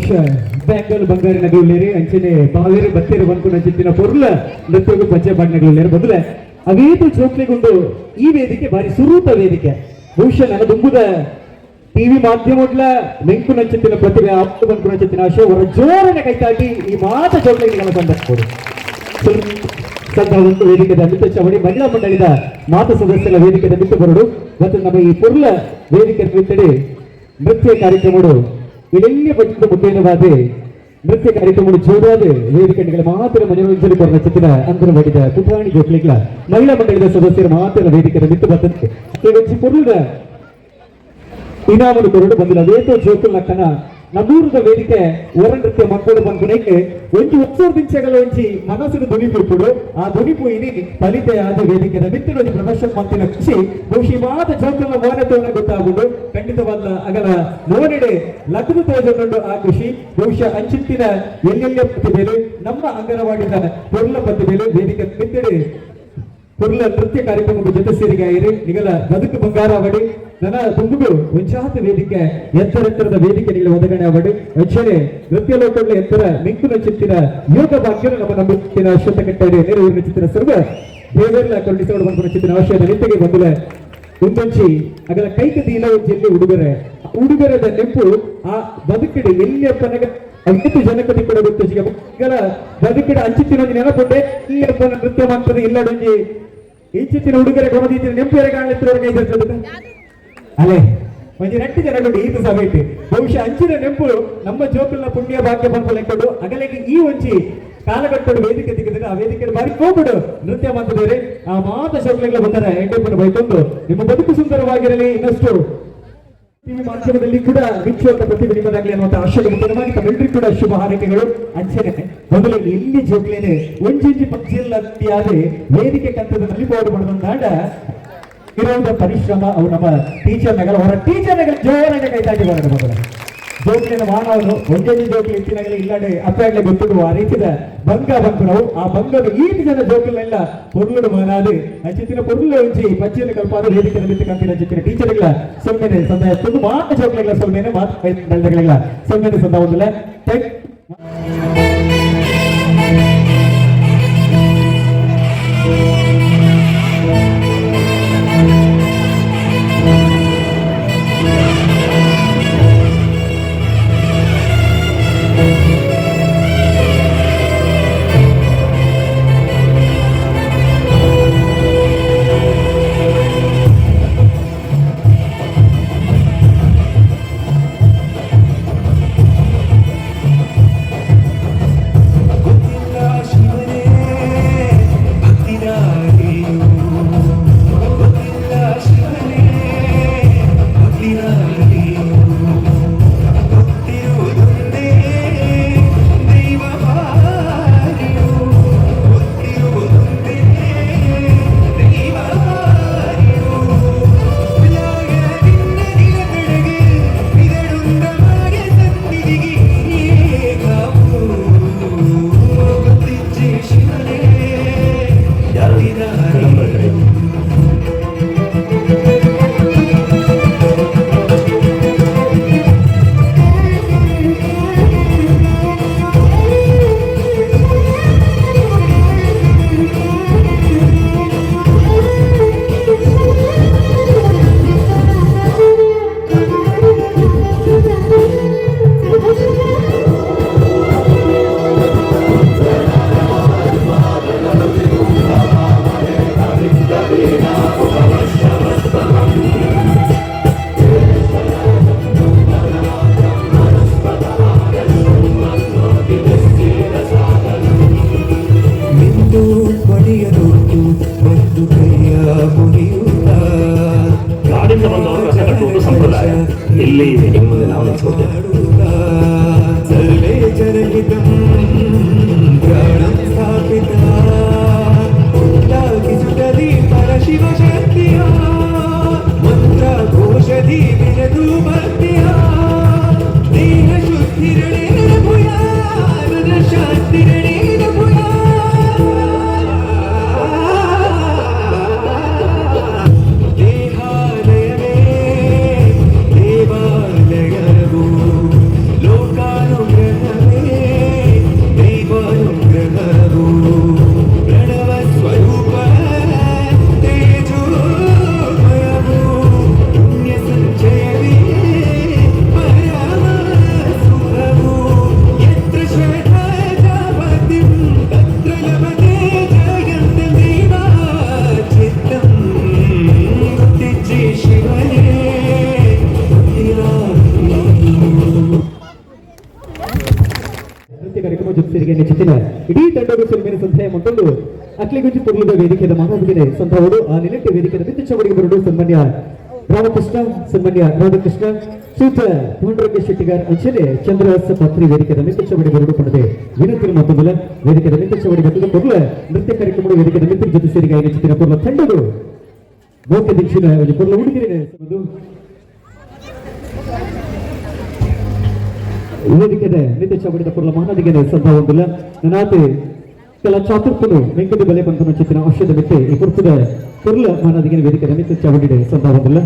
ಬಹುಶಃ ಬ್ಯಾಂಕಲ್ ಬಂಗಾರಿ ನಗರುಳ್ಳೇರಿ ಅಂಚನೆ ಬಾವೇರಿ ಬತ್ತೇರಿ ಬಂಕು ಚಿತ್ತಿನ ಪೊರ್ಲ ನೃತ್ಯಗೂ ಪಂಚೆ ನಗರುಳ್ಳೇರಿ ಬದಲ ಅವೇತು ಜೋಕ್ಲೆಗುಂಡು ಈ ವೇದಿಕೆ ಬಾರಿ ಸುರೂಪ ವೇದಿಕೆ. ಬಹುಶಃ ನನ್ನ ದುಂಬುದ ಟಿವಿ ಮಾಧ್ಯಮಡ್ಲ ಮೆಂಕು ನಂಚಿತ್ತಿನ ಪ್ರತಿಭೆ ಆಪ್ತ ಬಂಕು ನಂಚಿತ್ತಿನ ಆಶೆ ಅವರ ಜೋರನೆ ಕೈತಾಟಿ ಈ ಮಾತ ಜೋಕ್ಲೆಗೆ ಸಂದರ್ಭ ಒಂದು ವೇದಿಕೆದ ಮಿತ್ತ ಚವಡಿ ಮಹಿಳಾ ಮಂಡಳಿದ ಮಾತ ಸದಸ್ಯರ ವೇದಿಕೆದ ಮಿತ್ತ ಬರಡು ಮತ್ತು ನಮ್ಮ ಈ ಪೊರ್ಲ ವೇದಿಕೆ ಮಿತ್ತಡಿ ನೃತ್ಯ ಕಾರ್ಯಕ್ರಮಡು ಇಳೆಲ್ಲ ಬಚ್ಚದ ಮುಖೇನವಾದ ನೃತ್ಯ ಕಾರ್ಯಕ್ರಮ ಜೋರಾದ ವೇದಿಕೆಗಳ ಮಾತ್ರ ಮನೋರಂಜನೆ ಕೊರನ ಚಿತ್ತಿನ ಅಂಗನವಾಡಿದ ಪುಟಾಣಿ ಜೋಕ್ಲಿಗ್ಲ ಮಹಿಳಾ ಮಂಡಳಿದ ಸದಸ್ಯರ ಮಾತ್ರ ವೇದಿಕೆದ ಮಿತ್ತು ಬರ್ತದೆ. ಪೊರ್ಲದ ಇನಾಮನು ಕೊರಡು ಬಂದಿಲ್ಲ. ಅದೇತೋ ಜೋಕುಲ್ ನಕ್ಕನ ನಮ್ಮೂರದ ವೇದಿಕೆ ಹೊರ ನೃತ್ಯ ಮಕ್ಕಳು ಬಂದ್ಕೊನೆಗೆ ಒಂಜಿ ಒತ್ತೂರು ದಿಂಚಗಳ ಒಂಜಿ ಮನಸ್ಸಿನ ಧ್ವನಿ ಪುಡು ಆ ಧ್ವನಿ ಇನಿ ಫಲಿತೆ ಆದ ವೇದಿಕೆ ಮಿತ್ತಿನ ಒಂಜಿ ಪ್ರದರ್ಶನ ಮಂತಿನ ಖುಷಿ ಬಹುಶಃ ಮಾತ ಜೋಕುಲ್ನ ಮೋನತವನ್ನ ಗೊತ್ತಾಗುಂಡು. ಖಂಡಿತವಲ್ಲ ಅಗಲ ಮೋನೆಡೆ ಲಗ್ನ ತೋಜೊಂಡು ಆ ಖುಷಿ ಬಹುಶಃ ಅಂಚಿತ್ತಿನ ಎಲ್ಲೆಲ್ಲ ಪ್ರತಿಭೆಲು ನಮ್ಮ ಅಂಗನವಾಡಿದ ಪೊರ್ಲ ಪ್ರತಿಭೆಲು ವೇದಿಕೆ ಮಿತ್ತಿಡೆ ಪೊರ್ಲ ನೃತ್ಯ ಕಾರ್ಯಕ್ರಮದ ಜೊತೆ ಸೇರಿಗಾಯಿರಿ. ನಿಗಲ ಬದುಕು ಬಂಗಾರ ಅವಡಿ ನನ್ನ ತುಂಬುಗು ಒಂಜಾತ ವೇದಿಕೆ ಎತ್ತರ ಎತ್ತರದ ವೇದಿಕೆ ನಿಗಲ ಒದಗಣೆ ಅವಡಿ ಅಂಚನೆ ನೃತ್ಯ ಲೋಕಗಳ ಎತ್ತರ ಮಿಂಕುನ ಚಿತ್ತಿನ ಯೋಗ ಭಾಗ್ಯನ ನಮ್ಮ ನಂಬುತ್ತಿನ ಅಶ್ವತ್ಥ ನೆರವೇರಿನ ಚಿತ್ತಿನ ಸರ್ವ ದೇವರ್ಲ ಕರುಣಿಸೋಡು ಬಂದ ಚಿತ್ತಿನ ಅವಶ್ಯದ ನಿತ್ಯಗೆ ಬಂದುಲ ಒಂದೊಂಚಿ ಅಗಲ ಕೈಕದೀಲ ಒಂಜಿ ಉಡುಗೊರೆ ಉಡುಗೊರೆದ ನೆಂಪು ಆ ಬದುಕಿಡೆ ಎಲ್ಲಿ ಪನಗ ಅನೇಕ ಜನಕತಿ ಕೂಡ ಗೊತ್ತು. ಬದುಕಿಡ ಅಂಚಿತ್ತಿನ ಒಂಜಿ ನೆನಪುಂಡೆ ಈ ಅಪ್ಪನ ನೃತ್ಯ ಮಾಡ್ತದೆ ಇಲ್ಲಡೊಂಜಿ ಇಂಚಿತ್ತಿನ ಉಡುಗೊರೆ ಕೊಮದಿತ್ತಿನ ನೆಂಪು ಕಾಣಲಿತ್ತಿರೋರ್ಗೆ ಇರ್ತದೆ ಅಲೆ ಒಂಜಿ ನೆಟ್ಟು ಜನಗಳು ಈತ ಸಭೆಟ್ ಬಹುಶಃ ಅಂಚಿನ ನೆಂಪು ನಮ್ಮ ಜೋಕುಲ್ನ ಪುಣ್ಯ ಭಾಗ್ಯ ಬಂದು ಲೆಕ್ಕಡು ಅಗಲಿಗೆ ಈ ಒಂಜಿ ಕಾಲಘಟ್ಟಡು ವೇದಿಕೆ ತಿಕ್ಕಿದ್ರೆ ಆ ವೇದಿಕೆ ಬಾರಿ ಕೋಪಡು ನೃತ್ಯ ಮಾಡ್ತಿದ್ದಾರೆ. ಆ ಮಾತ ಶೋಕ್ಲೆಗಳ ಬಂದರೆ ಎಂಟು ಬೈತೊಂದು ನಿಮ್ಮ ಬದುಕು ಸುಂದರವಾಗಿರಲಿ. ಇನ್ನಷ್ಟು ಟಿವಿ ಮಾಧ್ಯಮದಲ್ಲಿ ಕೂಡ ಮಿಚ್ಚುವಂತ ಪ್ರತಿಭೆ ನಿಮ್ಮದಾಗಲಿ ಅನ್ನುವಂಥ ಆಶಯದ ಮುಖ್ಯವಾಗಿ ತಮ್ಮೆಲ್ಲರಿಗೂ ಕೂಡ ಶುಭ ಹಾರೈಕೆಗಳು. ಅಂಚನೆ ಮೊದಲು ಎಲ್ಲಿ ಜೋಕ್ಲೇನೆ ಒಂಜಿಂಜಿ ಪಕ್ಷಿಯಲ್ಲದೆ ವೇದಿಕೆ ಕಂತದ ನಲಿಪೋಡು ಮಾಡಿದಂದಾಡ ಇರುವಂತ ಪರಿಶ್ರಮ ಅವು ನಮ್ಮ ಟೀಚರ್ ನಗರ ಅವರ ಟೀಚರ್ ನಗರ ಜೋರಾಗಿ ಕೈತಾಟಿ ಬರೋದು. ಮೊದಲು ಜೋಕ್ಲಿನ ಮಾನವನು ಒಂಜೊಂಜಿ ಜೋಕ್ಲಿ ಇತ್ತಿನಗಲಿ ಇಲ್ಲಾಂಡೆ ಅಪ್ಪಾಗ್ಲೆ ಗೊತ್ತಿಡುವ ಆ ರೀತಿಯ ಭಂಗ ಬಂಕು ನಾವು ಆ ಬಂಗದ ಈ ಜನ ಜೋಕ್ಲೆಲ್ಲ ಪೊರ್ಲುಡು ಮಾನಾದು ಅಂಚಿತ್ತಿನ ಪೊರ್ಲು ಒಂಜಿ ಪಚ್ಚಿನ ಕಲ್ಪಾದ ವೇದಿಕೆ ನಿಮಿತ್ತ ಕಂತಿನ ಅಂಚಿತ್ತಿನ ಟೀಚರ್ಗಳ ಸೊನ್ನೆ ಸಂದಾಯ ತುಂಬ ಮಾತ ಜೋಕ್ಲೆಗಳ ಸೊನ್ನೆ ಮಾತು ಸೊನ್ನೆ ಸಂದ ಒಂದಿಲ್ಲ. Thank ಇಲ್ಲಿ ನಿಮ್ಮ ಮುಂದೆ ನಾವು ನಿಲ್ಸ್ಕೊಳ್ತೇವೆ. ಸರ್ವೇ ಜನಹಿತಂ ಪ್ರಾಣಂ ಸ್ಥಾಪಿತ ಉಟ್ಟಾಗಿಸುತ್ತಲಿ ಪರಶಿವ ಶಕ್ತಿಯ ಮಂತ್ರ ಘೋಷದಿ ಬಿರದು ಭಕ್ತಿಯ ದೇಹ ಶುದ್ಧಿರಣೇನ ಭುಯ ಶಾಂತಿರಣೇನ ಭುಯ ದೇಹಾಲಯವೇ ದೇವಾಲಯವು ಲೋಕಾನುಗ್ರಹವೇ. ನೃತ್ಯ ಕಾರ್ಯಕ್ರಮ ಜೊತೆ ನಿಶ್ಚಿತಿನ ಇಡೀ ತಂಡದ ಸೊಲ್ಮೆನ ಸಂಧ್ಯಾಯ ಮತ್ತೊಂದು ಅಕ್ಲಿಗುಂಜಿ ಪುರ್ಲದ ವೇದಿಕೆಯ ಮಾತಾಡಿದರೆ ಸಂತವರು ಆ ನಿಲೆಟ್ಟ ವೇದಿಕೆಯ ಮಿತ್ತ ಚವಡಿಗೆ ಬರಡು ಸನ್ಮಾನ್ಯ ರಾಮಕೃಷ್ಣ, ಸನ್ಮಾನ್ಯ ರಾಧಾಕೃಷ್ಣ, ಶ್ರೀಯುತ ಪುಂಡರಂಗ ಶೆಟ್ಟಿಗಾರ್ ಅಂಚನೆ ಚಂದ್ರಹಾಸ ಪತ್ರಿ ವೇದಿಕೆಯ ಮಿತ್ತ ಚವಡಿ ಬರಡು ಪಡೆದೆ ವಿನಂತಿ ಮತ್ತೊಂದಲ್ಲ ವೇದಿಕೆಯ ಮಿತ್ತ ಚವಡಿ ಬಂದ ಪೊರ್ಲ ನೃತ್ಯ ಕಾರ್ಯಕ್ರಮದ ವೇದಿಕೆಯ ಮಿತ್ತ ಜೊತೆ ಸೇರಿ ನಿಶ್ಚಿತಿನ ಪೊರ್ಲ ತಂಡದು ಮೋಕೆ ದೀಕ್ಷಿನ ಪೊರ್ಲ ಉಡುಗಿರೆ ವೇದಿಕೆದ ನಿತ್ಯ ಚವಡಿದ ಪೊರ್ಲ ಮಹಾನದಿಗೆ ಸಂಭವೊಂದಿಲ್ಲ ನನಾತೆ ಕೆಲ ಚಾತುರ್ತನು ವೆಂಕಟ ಬಲೆ ಪಂತನ ಚಿತ್ತಿನ ಔಷಧ ಮಿತ್ತೆ ಈ ಕುರ್ತದ ಪೊರ್ಲ ಮಹಾನದಿಗೆ ವೇದಿಕೆದ ನಿತ್ಯ ಚವಡಿದೆ ಸಂಭವೊಂದಿಲ್ಲ.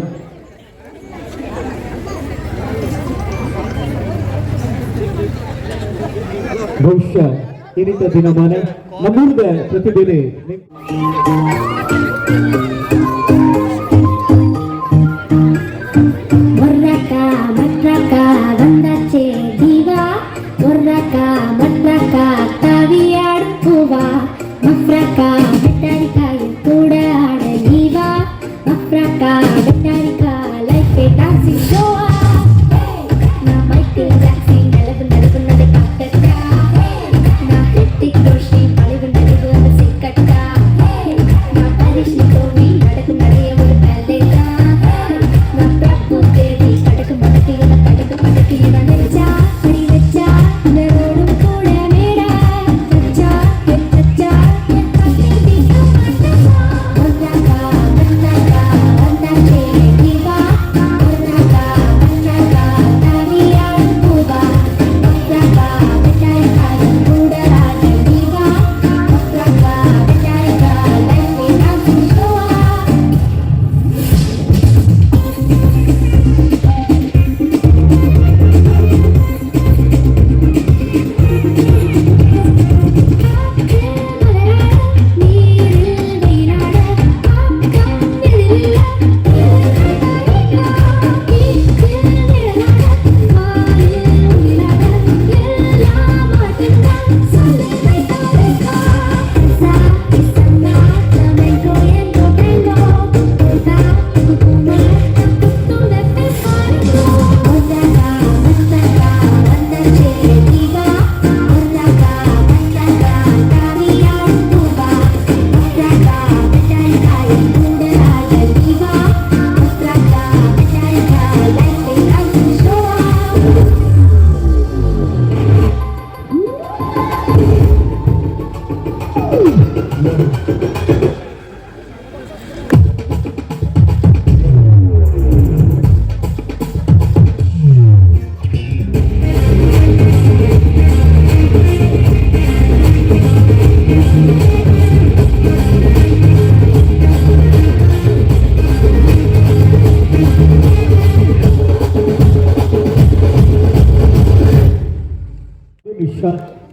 ಬಹುಶಃ ಈ ರೀತಿಯ ದಿನಮಾನ ನಮ್ಮೂರದ ಪ್ರತಿಭೆಯಲ್ಲಿ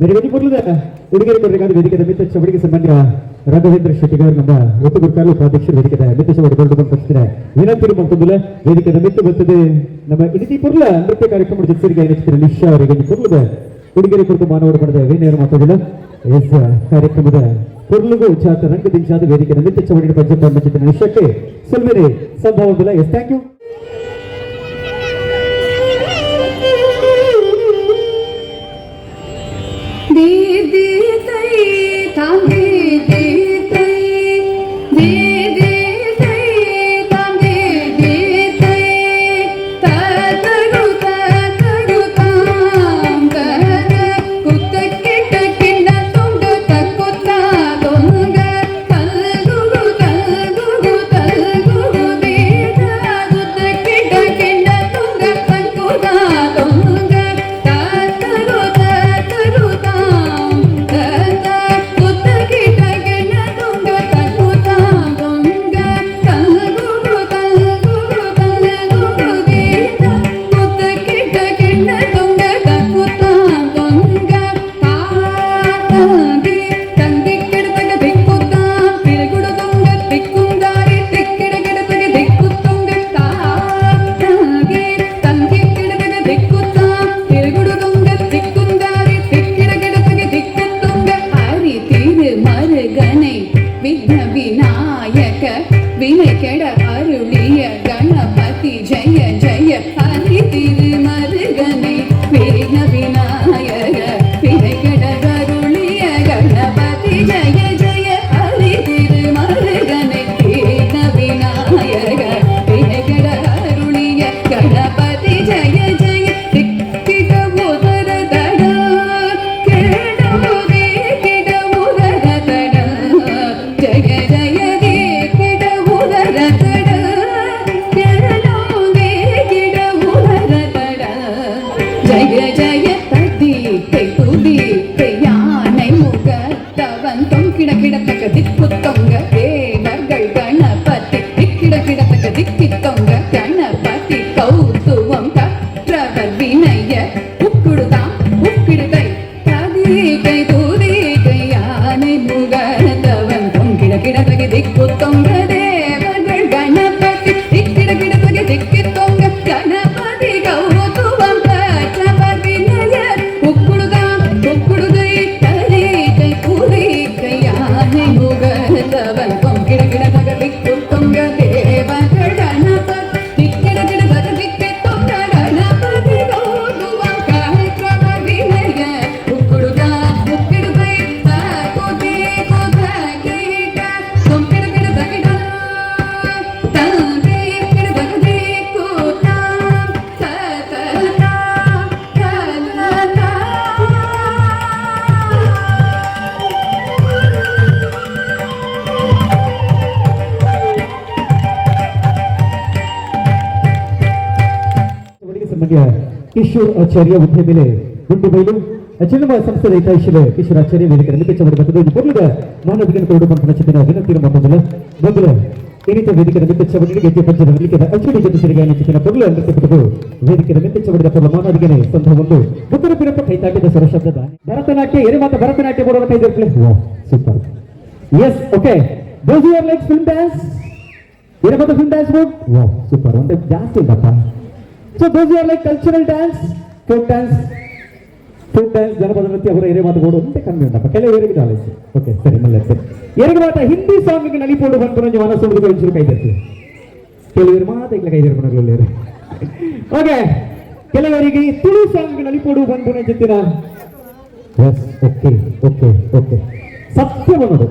ಮೆರವಣಿಗೆ ಮೊದಲದ ಉಡುಗೊರೆ ಕೊಡಬೇಕಾದ ವೇದಿಕೆದ ಮಿತ್ತ ಚವಡಿಗೆ ಸನ್ಮಾನ್ಯ ರಾಘವೇಂದ್ರ ಶೆಟ್ಟಿಗರ್ ನಮ್ಮ ಒತ್ತು ಗುರುಕಾಲು ಉಪಾಧ್ಯಕ್ಷರು ವೇದಿಕೆದ ಮಿತ್ತ ಚವಡಿ ಬರಲು ಬಂದ ವಿನಂತಿ ಮತ್ತೊಂದಿಲ್ಲ ವೇದಿಕೆದ ಮಿತ್ತು ಬರ್ತದೆ ನಮ್ಮ ಇಡೀ ಪುರ್ಲ ನೃತ್ಯ ಕಾರ್ಯಕ್ರಮ ಜೊತೆಗೆ ಏನಿಸ್ತಾರೆ ನಿಶಾ ಅವರಿಗೆ ಪುರ್ಲದ ಉಡುಗೊರೆ ಕುರಿತು ಮಾನವರು ಪಡೆದ ವಿನಯರು ಮಾತಾಡಿಲ್ಲ. ಎಸ್ ಕಾರ್ಯಕ್ರಮದ ಪುರ್ಲುಗು ಚಾತ ರಂಗ ದಿಂಚಾದ ವೇದಿಕೆದ ಮಿತ್ತ ಚವಡಿ ಪಂಚ ಚಿತ್ರ ನಿಶಕ್ಕೆ ಸೊಲ್ಮೆರೆ ಸಂಭವವಿಲ್ಲ. Yes, thank you. Hari Thirumarugane Vighna Vinayaka Vinai ಸನ್ಮಾನ್ಯ ಕಿಶೋರ್ ಆಚಾರ್ಯ ಉದ್ಯಮಿಲೆ ಗುಂಡುಬೈಲು ಚಿನ್ನಮ ಸಂಸ್ಥೆದ ಹಿತೈಷಿಲೆ ಕಿಶೋರ್ ಆಚಾರ್ಯ ವೇದಿಕೆ ಮಿತ್ತ ಬರ್ತದೆ. ಇದು ಪೊರ್ಲುದ ಮಾನವಿಕನ ಕೊರಡು ಪಂಪನ ಚಿತ್ತಿನ ವಿನಂತಿ ಮತ್ತೊಂದಲ ಮೊದಲ ಇನ್ನಿತ ವೇದಿಕೆ ಮಿತ್ತ ಚವಡಿಗೆ ಗೆಜ್ಜೆ ಪಂಚದ ವೇದಿಕೆದ ಅಚ್ಚುಡಿ ಜೊತೆ ಸಿರಿಗಾಯನ ಚಿತ್ತಿನ ಪೊರ್ಲು ನೃತ್ಯ ಪಟು ವೇದಿಕೆ ಮಿತ್ತ ಚವಡಿದ ಪೊರ್ಲ ಮಾನವಿಕನೆ ಸಂಭವೊಂದು ಬುಕ್ಕರ ಪಿರಪ್ಪ ಕೈತಾಟಿದ ಸ್ವರಶಬ್ದದ ಭರತನಾಟ್ಯ ಎರೆ ಮಾತ ಭರತನಾಟ್ಯ ಬರುವ ಕೈ super. Yes, okay. Those who are like film dance, ಎರೆ ಮಾತ film dance board. Wow, super. ಒಂದು ಜಾಸ್ತಿ ಇಲ್ಲಪ್ಪ. So those who are like cultural dance, folk dance, folk dance, ಜನಪದ ನೃತ್ಯ ಅವರ ಎರೆ ಮಾತು ಬೋರ್ಡ್ ಅಂತ ಕಮ್ಮಿ ಉಂಟಪ್ಪ. ಕೆಲವರಿಗೆ ನಾಲೆಜ್. ಓಕೆ, ಸರಿ ಮಲ್ಲ ಸರಿ. ಎರೆಗೆ ಮಾತ ಹಿಂದಿ ಸಾಂಗ್ ನಲಿಪೋಡು ಬಂದು ಮನಸ್ಸು ಒಂಚೂರು ಕೈ ತರ್ತೀವಿ. ಕೆಲವರು ಮಾತ ಇట్లా ಕೈ ತರ್ಕೊಂಡು. ಓಕೆ, ಕೆಲವರಿಗೆ ತುಳು ಸಾಂಗ್ ನಲಿಪೋಡು ಬಂದು ಚಿತ್ತಿನ. S, okay okay okay. ಸತ್ಯ ಅನ್ನೋದು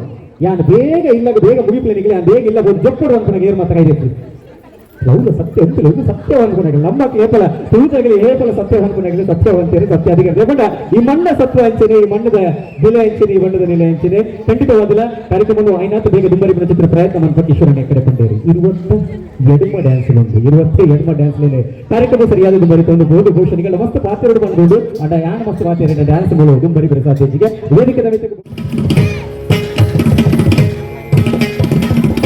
ಯಾನ್ ಬೇಗ ಇಲ್ಲ, ಬೇಗ ಮುಗಿಪ್ಲೇನಿಗೆ ಯಾನ್ ಬೇಗ ಇಲ್ಲ ಬೋದು ಜಪ್ಪುಡು ಅಂತ ಏರ್ ಮಾತ್ರ ಕೈ ತರ್ತೀವಿ. ಹೌದು, ಸತ್ಯ ಉಂಟು, ಇದು ಸತ್ಯ ಅನ್ಕೊಂಡಾಗಲಿ ನಮ್ಮ ಏಪಲ ತುಳುತಾಗಲಿ ಏಪಲ ಸತ್ಯ ಅನ್ಕೊಂಡಾಗಲಿ ಸತ್ಯ ಅಂತೀರಿ ಸತ್ಯ ಅಧಿಕಾರಿ ದೇಪಂಡ ಈ ಮಣ್ಣ ಸತ್ವ ಅಂಚನೆ, ಈ ಮಣ್ಣದ ಬೆಲೆ ಅಂಚನೆ, ಈ ಮಣ್ಣದ ನೆಲೆ ಅಂಚನೆ. ಖಂಡಿತವಾದಿಲ್ಲ ಕಾರ್ಯಕ್ರಮವನ್ನು ಐನಾತ್ ಬೇಗ ದುಂಬರಿ ಚಿತ್ರ ಪ್ರಯತ್ನ ಮನ್ಪ ಕಿಶೋರನ ಕಡೆ ಕೊಂಡೇರಿ. 28 ಡ್ಯಾನ್ಸ್ ಉಂಟು, 28 ಡ್ಯಾನ್ಸ್ ಕಾರ್ಯಕ್ರಮ ಸರಿಯಾದ ದುಂಬರಿ ತಂದು ಬೋದು ಭೂಷಣಿಗಳ ಮಸ್ತ್ ಪಾತ್ರೆಗಳು ಬಂದು ಅಂಡ ಯಾನ ಮಸ್ತ್ ಪಾತ್ರೆ ಡ್ಯಾನ್ಸ್ ಮೂಲ ದುಂಬರಿ ಸಾಧ್ಯಜಿಗೆ ವೇದಿಕೆ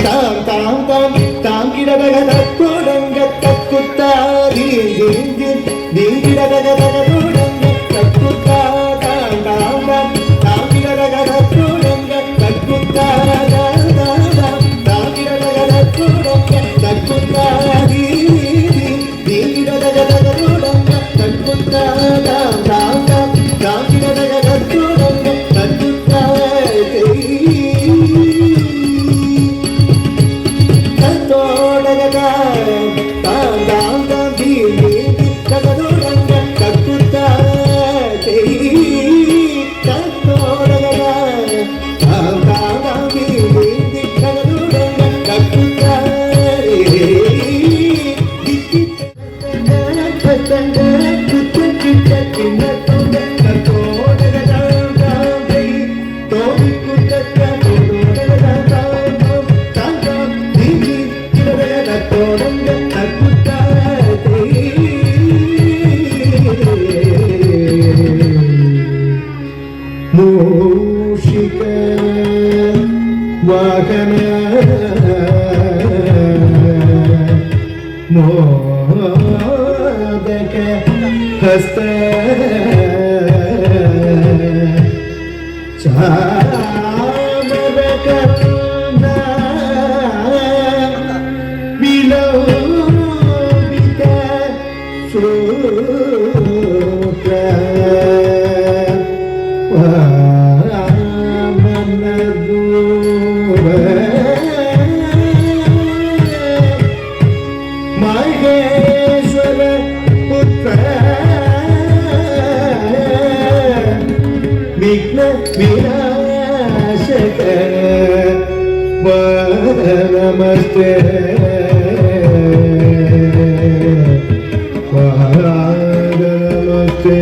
ತಾಂ ತಾಂ ತಾಂ ತಾಂ ಗಿಡದಗ ತಕ್ಕುಡಂಗ ತಕ್ಕುತ್ತಾ ದೀನ್ ದೀನ್ ದೀನ್ ದೀನ್ ಗಿಡದಗ ತಗದುಡಂಗ ತಕ್ಕುತ್ತಾ ತಾಂ ತಾಂ ತಾಂ ತಾಂ ಗಿಡದಗ ತಕ್ಕುಡಂಗ ತಕ್ಕುತ್ತಾ ತಾಂ ತಾಂ ತಾಂ ತಾಂ ಗಿಡದಗ ತಕ್ಕುಡಂಗ ತಕ್ಕುತ್ತಾ ದೀನ್ ದೀನ್ ದೀನ್ ಗಿಡದಗ ತಗದುಡಂಗ ತಕ್ಕುತ್ತಾ ತಾಂ ತಾಂ ತಾಂ ತಾಂ ಗಿಡದಗ ತಕ್ಕುಡಂಗ ತಕ್ಕುತ್ತಾ ಮೂಷಿಕ ವಾಹನ ಮೋದಕ ಹಸ್ತ ಚಾಮರ ಕರ್ಣ ವಿಲೋಬಿತ ಸೂತ್ರ ಮಹೇಶ್ವರ ಪುತ್ರ ವಿಘ್ನ ವಿನಾಶಕ ನಮಸ್ತೆ ನಮಸ್ತೆ.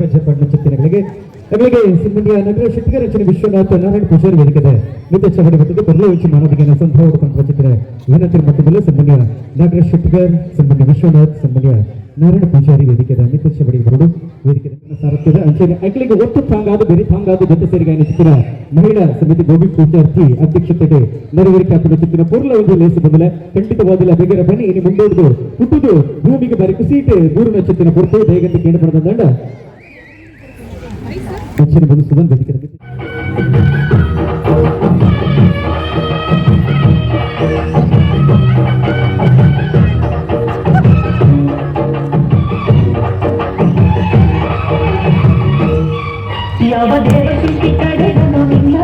ಪಜ್ಜೆ ಪಡ್ನ ಚಿತ್ತನೆಗಳಿಗೆ ಅಗಳಿಗೆ ಸಿಂಬಂಡಿಯ ನಗರ ಶೆಟ್ಟಿಗರ ರಚನೆ ವಿಶ್ವನಾಥ ನಾರಾಯಣ ಪೂಜಾರಿ ವೇದಿಕೆದ ಮಿತ ಚವಡಿ ಬರ್ತದೆ ಬರಲು ಉಚ್ಚ ಮಾನವಿಗೆ ಸಂಭವ ಚಿತ್ರ ವಿನಂತಿ ಮತ್ತು ಸಿಂಬಂಡಿಯ ನಗರ ಶೆಟ್ಟಿಗರ್ ಸಿಂಬಂಡಿ ವಿಶ್ವನಾಥ್ ಸಿಂಬಂಡಿಯ ನಾರಾಯಣ ಪೂಜಾರಿ ವೇದಿಕೆದ ಮಿತ ಚವಡಿ ಬರಡು ವೇದಿಕೆ ಸಾರುತ್ತದೆ. ಅಂಚನೆ ಅಕ್ಕಲಿಗೆ ಒಟ್ಟು ತಾಂಗಾದ ಬೆರಿ ತಾಂಗಾದ ಜೊತೆ ಸೇರಿಗಾಯಿನ ಚಿತ್ರ ಮಹಿಳಾ ಸಮಿತಿ ಗೋಬಿ ಪೂಜಾರ್ತಿ ಅಧ್ಯಕ್ಷತೆಗೆ ನೆರವೇರಿಕೆ ಹಾಕಿದ ಚಿತ್ರ ಪೂರ್ಣ ಒಂದು ಲೇಸು ಬಂದಲೆ ಖಂಡಿತವಾದಲ ಬೇಗರ ಬನ್ನಿ ಇನ್ನು ಮುಂದೋಡುದು ಹುಟ್ಟುದು ಭೂಮಿಗೆ ಬಾರಿ ಕುಸೀಟೆ ಮೂರು ನಕ್ಷತ್ರ ಪುರ್ತು ಬೇಗಂತ ಕೇಳಿ ಬರದ ದಂಡ ಅಂಚನೆ ಬಂದು ಸುಧನ್ ವೇದಿಕೆ. ಯಾವ ದೇವ ಶಿಲ್ಪಿ ಕಡೆದನು ನಿನ್ನ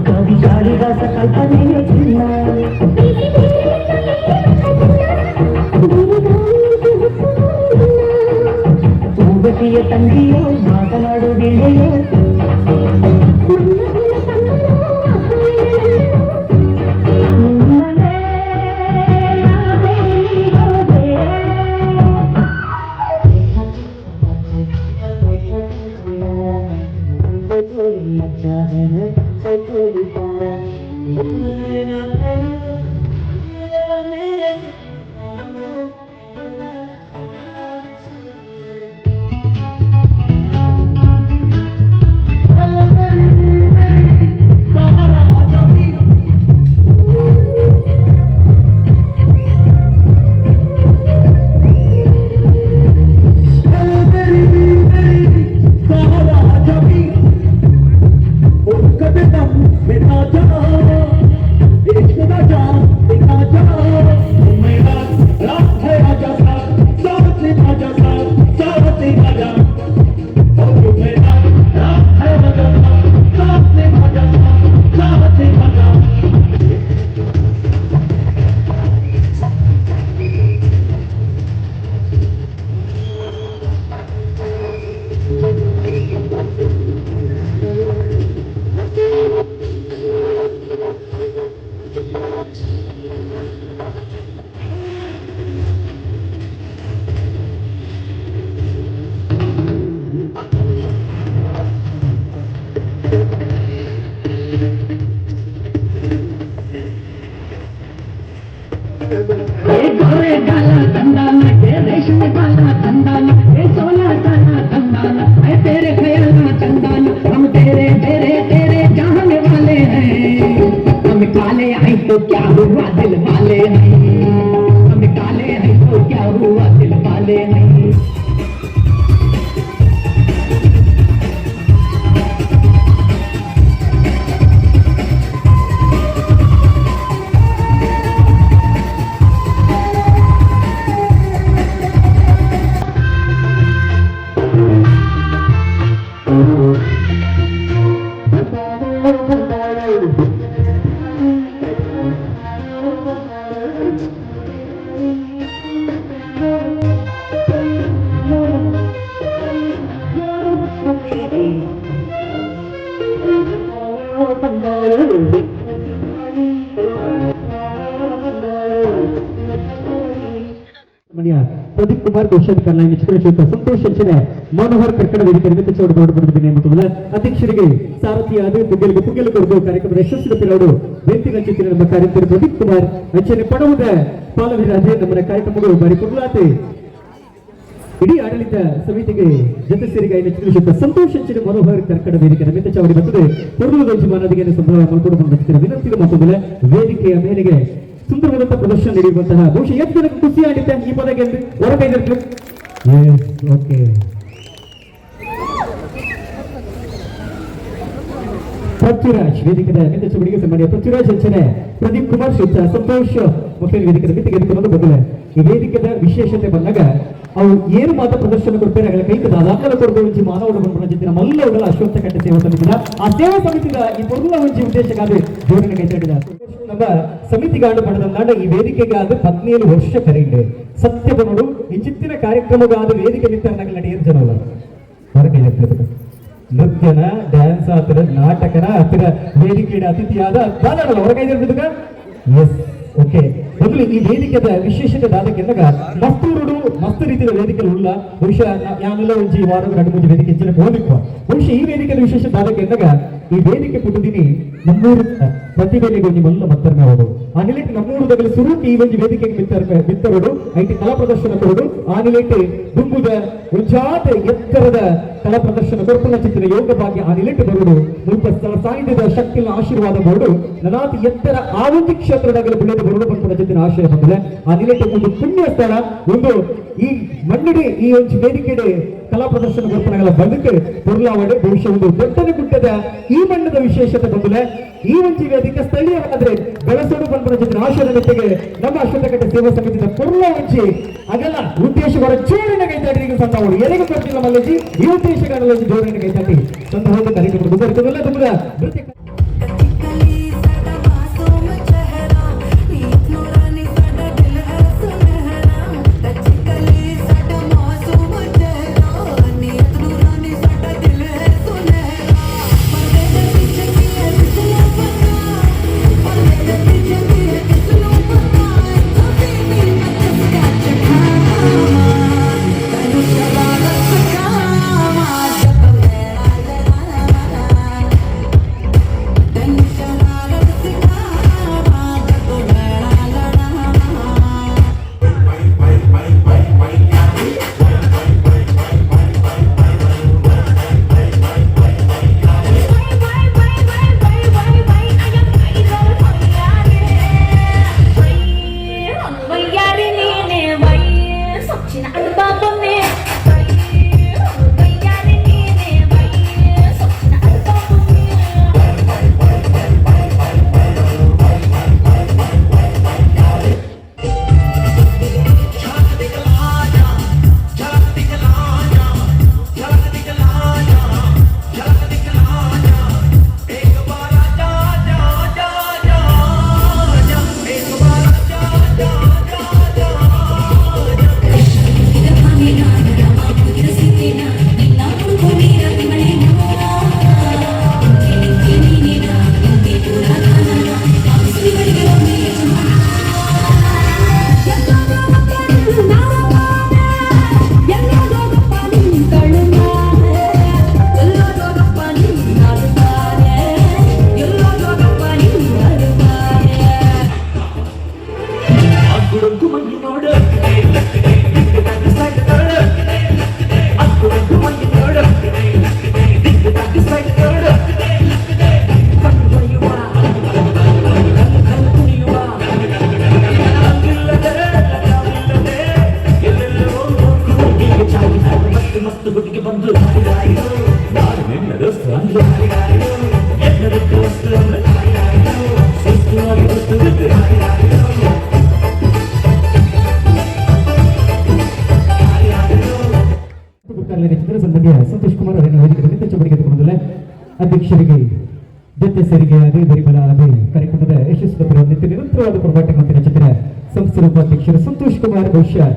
ಕವಿ ಕಾಳಿದಾಸ ಕಲ್ಪನೆಯ ಚಿನ್ನ. ಊರ್ವಶಿಯ ತಂಗಿಯೋ ಮಾತನಾಡು ಗೆಳೆಯೋ ನಿನ್ನಲೇ ನಾವೆಲ್ಲಿಗೋದೆ. गोरे गाला तंदाना के रेशमी बाला तंदाना ए सोना साना तंदाना ए तेरे ख्याला चंदाना हम तेरे तेरे तेरे चाहने वाले हैं। हम काले हैं तो क्या हुआ दिल वाले हैं, हम काले हैं तो क्या हुआ दिल वाले हैं। ಪ್ರದೀಪ್ ಕುಮಾರ್ ಕೋಶಾಧಿಕಾರಿ ಶ್ರೀಯುತ ಸಂತೋಷ್ ಅಂಚನೆ ಮನೋಹರ್ ಕರ್ಕಡ ವೇದಿಕೆ ನಿಮಿತ್ತ ಚೌಡ ದೊಡ್ಡ ಅಧ್ಯಕ್ಷರಿಗೆ ಸಾರಥಿಯಾದ ಪುಗ್ಗೆಲಿಗೆ ಪುಗ್ಗೆಲು ಕೊಡದು ಕಾರ್ಯಕ್ರಮದ ಯಶಸ್ಸಿನ ಪಿರವರು ವೇದಿಕೆ ಚಿತ್ರ ನಮ್ಮ ಕಾರ್ಯಕರ್ತರು ಪ್ರದೀಪ್ ಕುಮಾರ್ ಅಂಚನೆ ಪಡವುದ ಪಾಲವಿರಾಜೆ ನಮ್ಮ ಕಾರ್ಯಕ್ರಮಗಳು ಬಾರಿ ಪುಗ್ಲಾತೆ ಇಡೀ ಆಡಳಿತ ಸಮಿತಿಗೆ ಜೊತೆ ಸೇರಿಗಾಯಿ ಶ್ರೀಯುತ ಸಂತೋಷ್ ಅಂಚನೆ ಮನೋಹರ್ ಕರ್ಕಡ ವೇದಿಕೆ ನಿಮಿತ್ತ ಚಾವಡಿ ಬರ್ತದೆ ಪೊರ್ಲುದ ಮಾನದಿಗೆ ಸಂಭವ ಮಲ್ಕೊಂಡು ಬಂದ ವಿನಂತಿ ಮತ್ತೊಂದು ವೇದಿಕೆಯ ಮೇಲೆಗೆ ಸುಂದರವಾದಂತಹ ಪ್ರದರ್ಶನ ನೀಡಿರುವಂತಹ ಬಹುಶಃ ಎಷ್ಟು ಜನಕ್ಕೆ ಖುಷಿ ಆಗಿದೆ ಈ ಪದಕ್ಕೆ ಹೊರಕೈದಿರ್ತು. ಓಕೆ, ಪೃಥ್ವಿರಾಜ್ ವೇದಿಕೆದ ಮಿತ್ತ ಚುಮಡಿಗೆ ಸನ್ಮಾನ್ಯ ಪೃಥ್ವಿರಾಜ್ ಅಂಚನೆ ಪ್ರದೀಪ್ ಕುಮಾರ್ ಶ್ರೀಯುತ ಸಂತೋಷ್ ಮುಖ್ಯ ವೇದಿಕೆದ ಮಿತ್ತಿಗೆ ಬಂದು ಬದಲೆ ಈ ವೇದಿಕೆದ ವಿಶೇಷತೆ ಬಂದಾಗ ಅವು ಏನು ಮಾತ್ರ ಪ್ರದರ್ಶನ ಕೊಡ್ತಾರೆ ಅಗಳ ಕೈಕದ ದಾಖಲೆ ಕೊಡದು ಒಂಜಿ ಮಾನವ ಬಂದ ಜೊತೆ ನಮ್ಮೆಲ್ಲ ಉಡಲ ಅಶ್ವತ್ಥ ಕಟ್ಟೆ ಸೇವಾ ಸಮಿತಿದ ಆ ಸೇವಾ ಸಮಿತಿದ ಈ ಪೊರ್ಲ ಒಂಜಿ ಉದ್ದೇಶಕ್ಕಾದ ಜೋಡಣೆ ಕೈ ತಟ್ಟಿದ ನಮ್ಮ ಸಮಿತಿಗಾಡು ಪಡೆದ ಈ ವೇದಿಕೆಗಾದ 17 ವರ್ಷ ಕರೆಯುಂಡೆ ಸತ್ಯ ಬನ್ನೋಡು ಈ ಚಿತ್ತಿನ ಕಾರ್ಯಕ್ರಮಗಾದ ವೇದಿಕೆ ನಿಂತ ನಡೆಯಲು ಜನ ಹೊರಗೆ ನೃತ್ಯನ ಡ್ಯಾನ್ಸ್ ಆತರ ನಾಟಕನ ಹತ್ತಿರ ವೇದಿಕೆ ಅತಿಥಿಯಾದ ಬಾಲಾಡಲ್ಲ ಹೊರಗೈದಿರ್ಬೇಕು. S, okay. ಮೊದಲು ಈ ವೇದಿಕೆದ ವಿಶೇಷತೆ ದಾದಕ್ಕೆಂದಾಗ ಮಸ್ತೂರುಡು ಮಸ್ತ್ ರೀತಿಯ ವೇದಿಕೆ ಉಳ್ಳ ಬಹುಶಃ ಯಾನೆಲ್ಲ ಒಂಜಿ ವಾರದ ನಡು ಮುಂಚೆ ವೇದಿಕೆ ಹೆಚ್ಚಿನ ಹೋದಿಪ್ಪ. ಬಹುಶಃ ಈ ವೇದಿಕೆದ ವಿಶೇಷ ದಾದಕ್ಕೆಂದಾಗ ಈ ವೇದಿಕೆ ಪುಟ್ಟದಿನಿ ನಮ್ಮೂರು ಪ್ರತಿಭೆಗೆ ಒಂಜಿ ಮಲ್ಲ ಮತ್ತರ್ಮೆ ಅವರು ಆ ನಿಲೆಟ್ ನಮ್ಮೂರು ದಗಲು ಸುರುಕು ಈ ಒಂಜಿ ವೇದಿಕೆಗೆ ಮಿತ್ತರ್ಮೆ ಮಿತ್ತರುಡು IT ಕಲಾ ಪ್ರದರ್ಶನ ಕೊರಡು ಆ ನಿಲೆಟ್ ದುಂಬುದ ಒಂಜಾತ ಎತ್ತರದ ಕಲಾ ಪ್ರದರ್ಶನ ಕೊರ್ಪುನ ಚಿತ್ತಿನ ಯೋಗ ಭಾಗ್ಯ ಆ ನಿಲೆಟ್ ಬರುಡು ಮುಲ್ಪ ಸ್ಥಳ ಸಾನ್ನಿಧ್ಯದ ಶಕ್ತಿನ ಆಶೀರ್ವಾದ ಬೋಡು ನನಾತಿ ಎತ್ತರ ಆ ಒಂದು ಕ್ಷೇತ್ರದಾಗಲು ಬೆಳೆದು ಬರುಡು ಪನ್ಪುನ ಚಿತ್ತಿನ ಆಶಯ ಬಂದಿಲ್ಲ. ಆ ನಿಲೆಟ್ ಒಂದು ಪುಣ್ಯ ಸ್ಥಳ ಒಂದು ಈ ಮಣ್ಣಿಡಿ ಈ ಒಂಜಿ ವೇದಿಕೆಡೆ ಕಲಾ ಪ್ರದರ್ಶನ ಕೊರ್ಪುನಗಲ ಬದುಕು ಪೊರ್ಲಾವಡೆ. ಬಹುಶಃ ಒಂದು ದೊಡ್ಡನ ಗುಡ್ಡದ ಈ ಮಣ್ಣದ ವಿಶೇಷತೆ ಬಂದಿಲ್ಲ. ಈ ಒಂಜಿ ವೇದಿಕೆ ಸ್ಥಳೀಯವಾದ್ರೆ ಬೆಳಸೋಡು ಪನ್ಪುನ ಚಿತ್ತಿನ ಆಶಯದ ಜೊತೆಗೆ ನಮ್ಮ ಅಶ್ವತ್ಥಕಟ್ಟೆ ಸೇವಾ ಸಮಿತಿಯ ಪೊರ್ಲ ಒಂಜಿ ಅಗಲ ಉದ್ದೇಶವರ ಜೋಡಣೆ ಕೈತಾಟಿ ಸಂತಾವಳು ಎರೆಗೂ ಬರ್ತಿಲ್ಲ ಮಲ್ಲಜಿ ಈ ಉದ್ದೇಶಗಳ ಜೋಡಣೆ ಕೈತಾಟಿ ಸಂತ ಹೋದ ಕಾರ್ಯಕ್ರಮ ಮುಂದುವರಿತದಲ್ಲ ತುಂಬ ನೃತ್ಯ. ಸಂತೋಷ್ ಕುಮಾರ್ ಅವರನ್ನು ವೇದಿಕೆ ಚಟುವಟಿಕೆ ಅಧ್ಯಕ್ಷರಿಗೆ ಜೊತೆ ಸೇರಿಗೆ ಅದೇ ಬರಿಬಲ ಅದೇ ಕಾರ್ಯಕ್ರಮದ ಯಶಸ್ಸು ನಿತ್ಯ ನಿರಂತರವಾದ ಹೋರಾಟ ಮತ್ತು ಚಿತ್ರ ಸಂಸ್ಥೆ ಉಪಾಧ್ಯಕ್ಷರು ಸಂತೋಷ್ ಕುಮಾರ್ ಬಹುಶಃ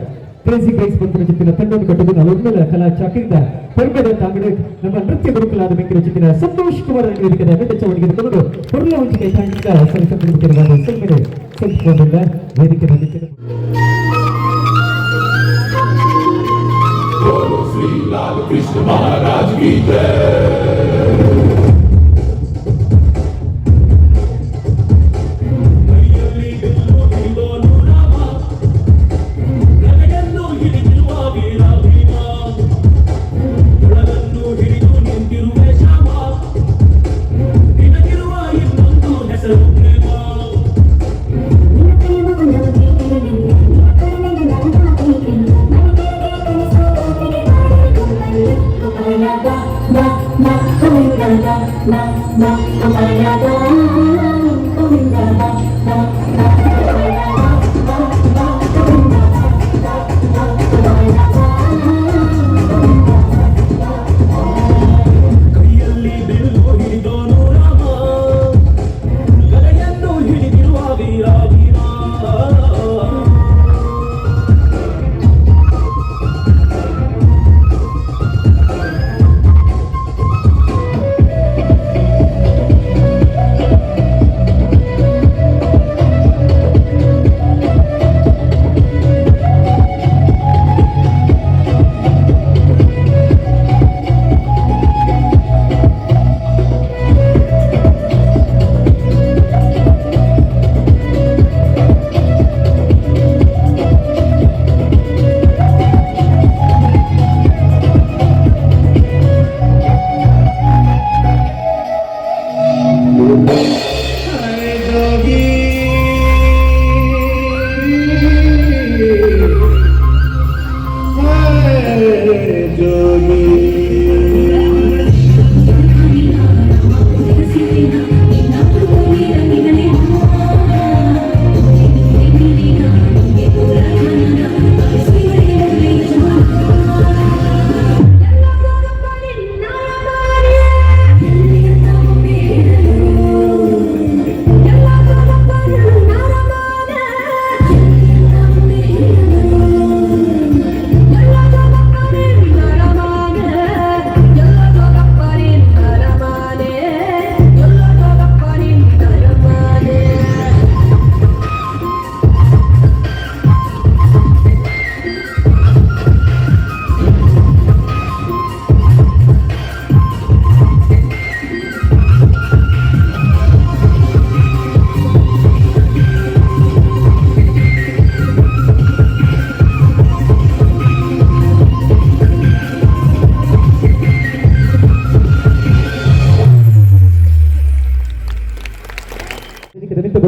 ಕ್ರೇಜಿ ಕ್ರೇಜ್ ಬಂಧುಗಳ ಜೊತೆನ ತಂಡವನ್ನು ಕಟ್ಟುವುದು ನಾವೊಮ್ಮೆಲೆ ಕಲಾ ಚಾಕರಿದ ಪರ್ಮದ ತಾಂಗಡೆ ನಮ್ಮ ನೃತ್ಯ ಗುರುಕುಲಾದ ಬೆಂಕಿನ ಜೊತೆನ ಸಂತೋಷ್ ಕುಮಾರ್ ವೇದಿಕೆದ ಅಮಿತ ಚೌಡಿಗೆ ತಗೊಂಡು ಪೊರ್ಲ ಹೊಂಚಿಕೆ ತಾಂಡಿದ ಸಲ್ಲಿಸಲ್ಪಡುತ್ತಿರುವ ಸಲ್ಮೆಲೆ ಸಲ್ಲಿಸಿಕೊಂಡಿಲ್ಲ ವೇದಿಕೆ श्री लाल कृष्ण महाराज की जय।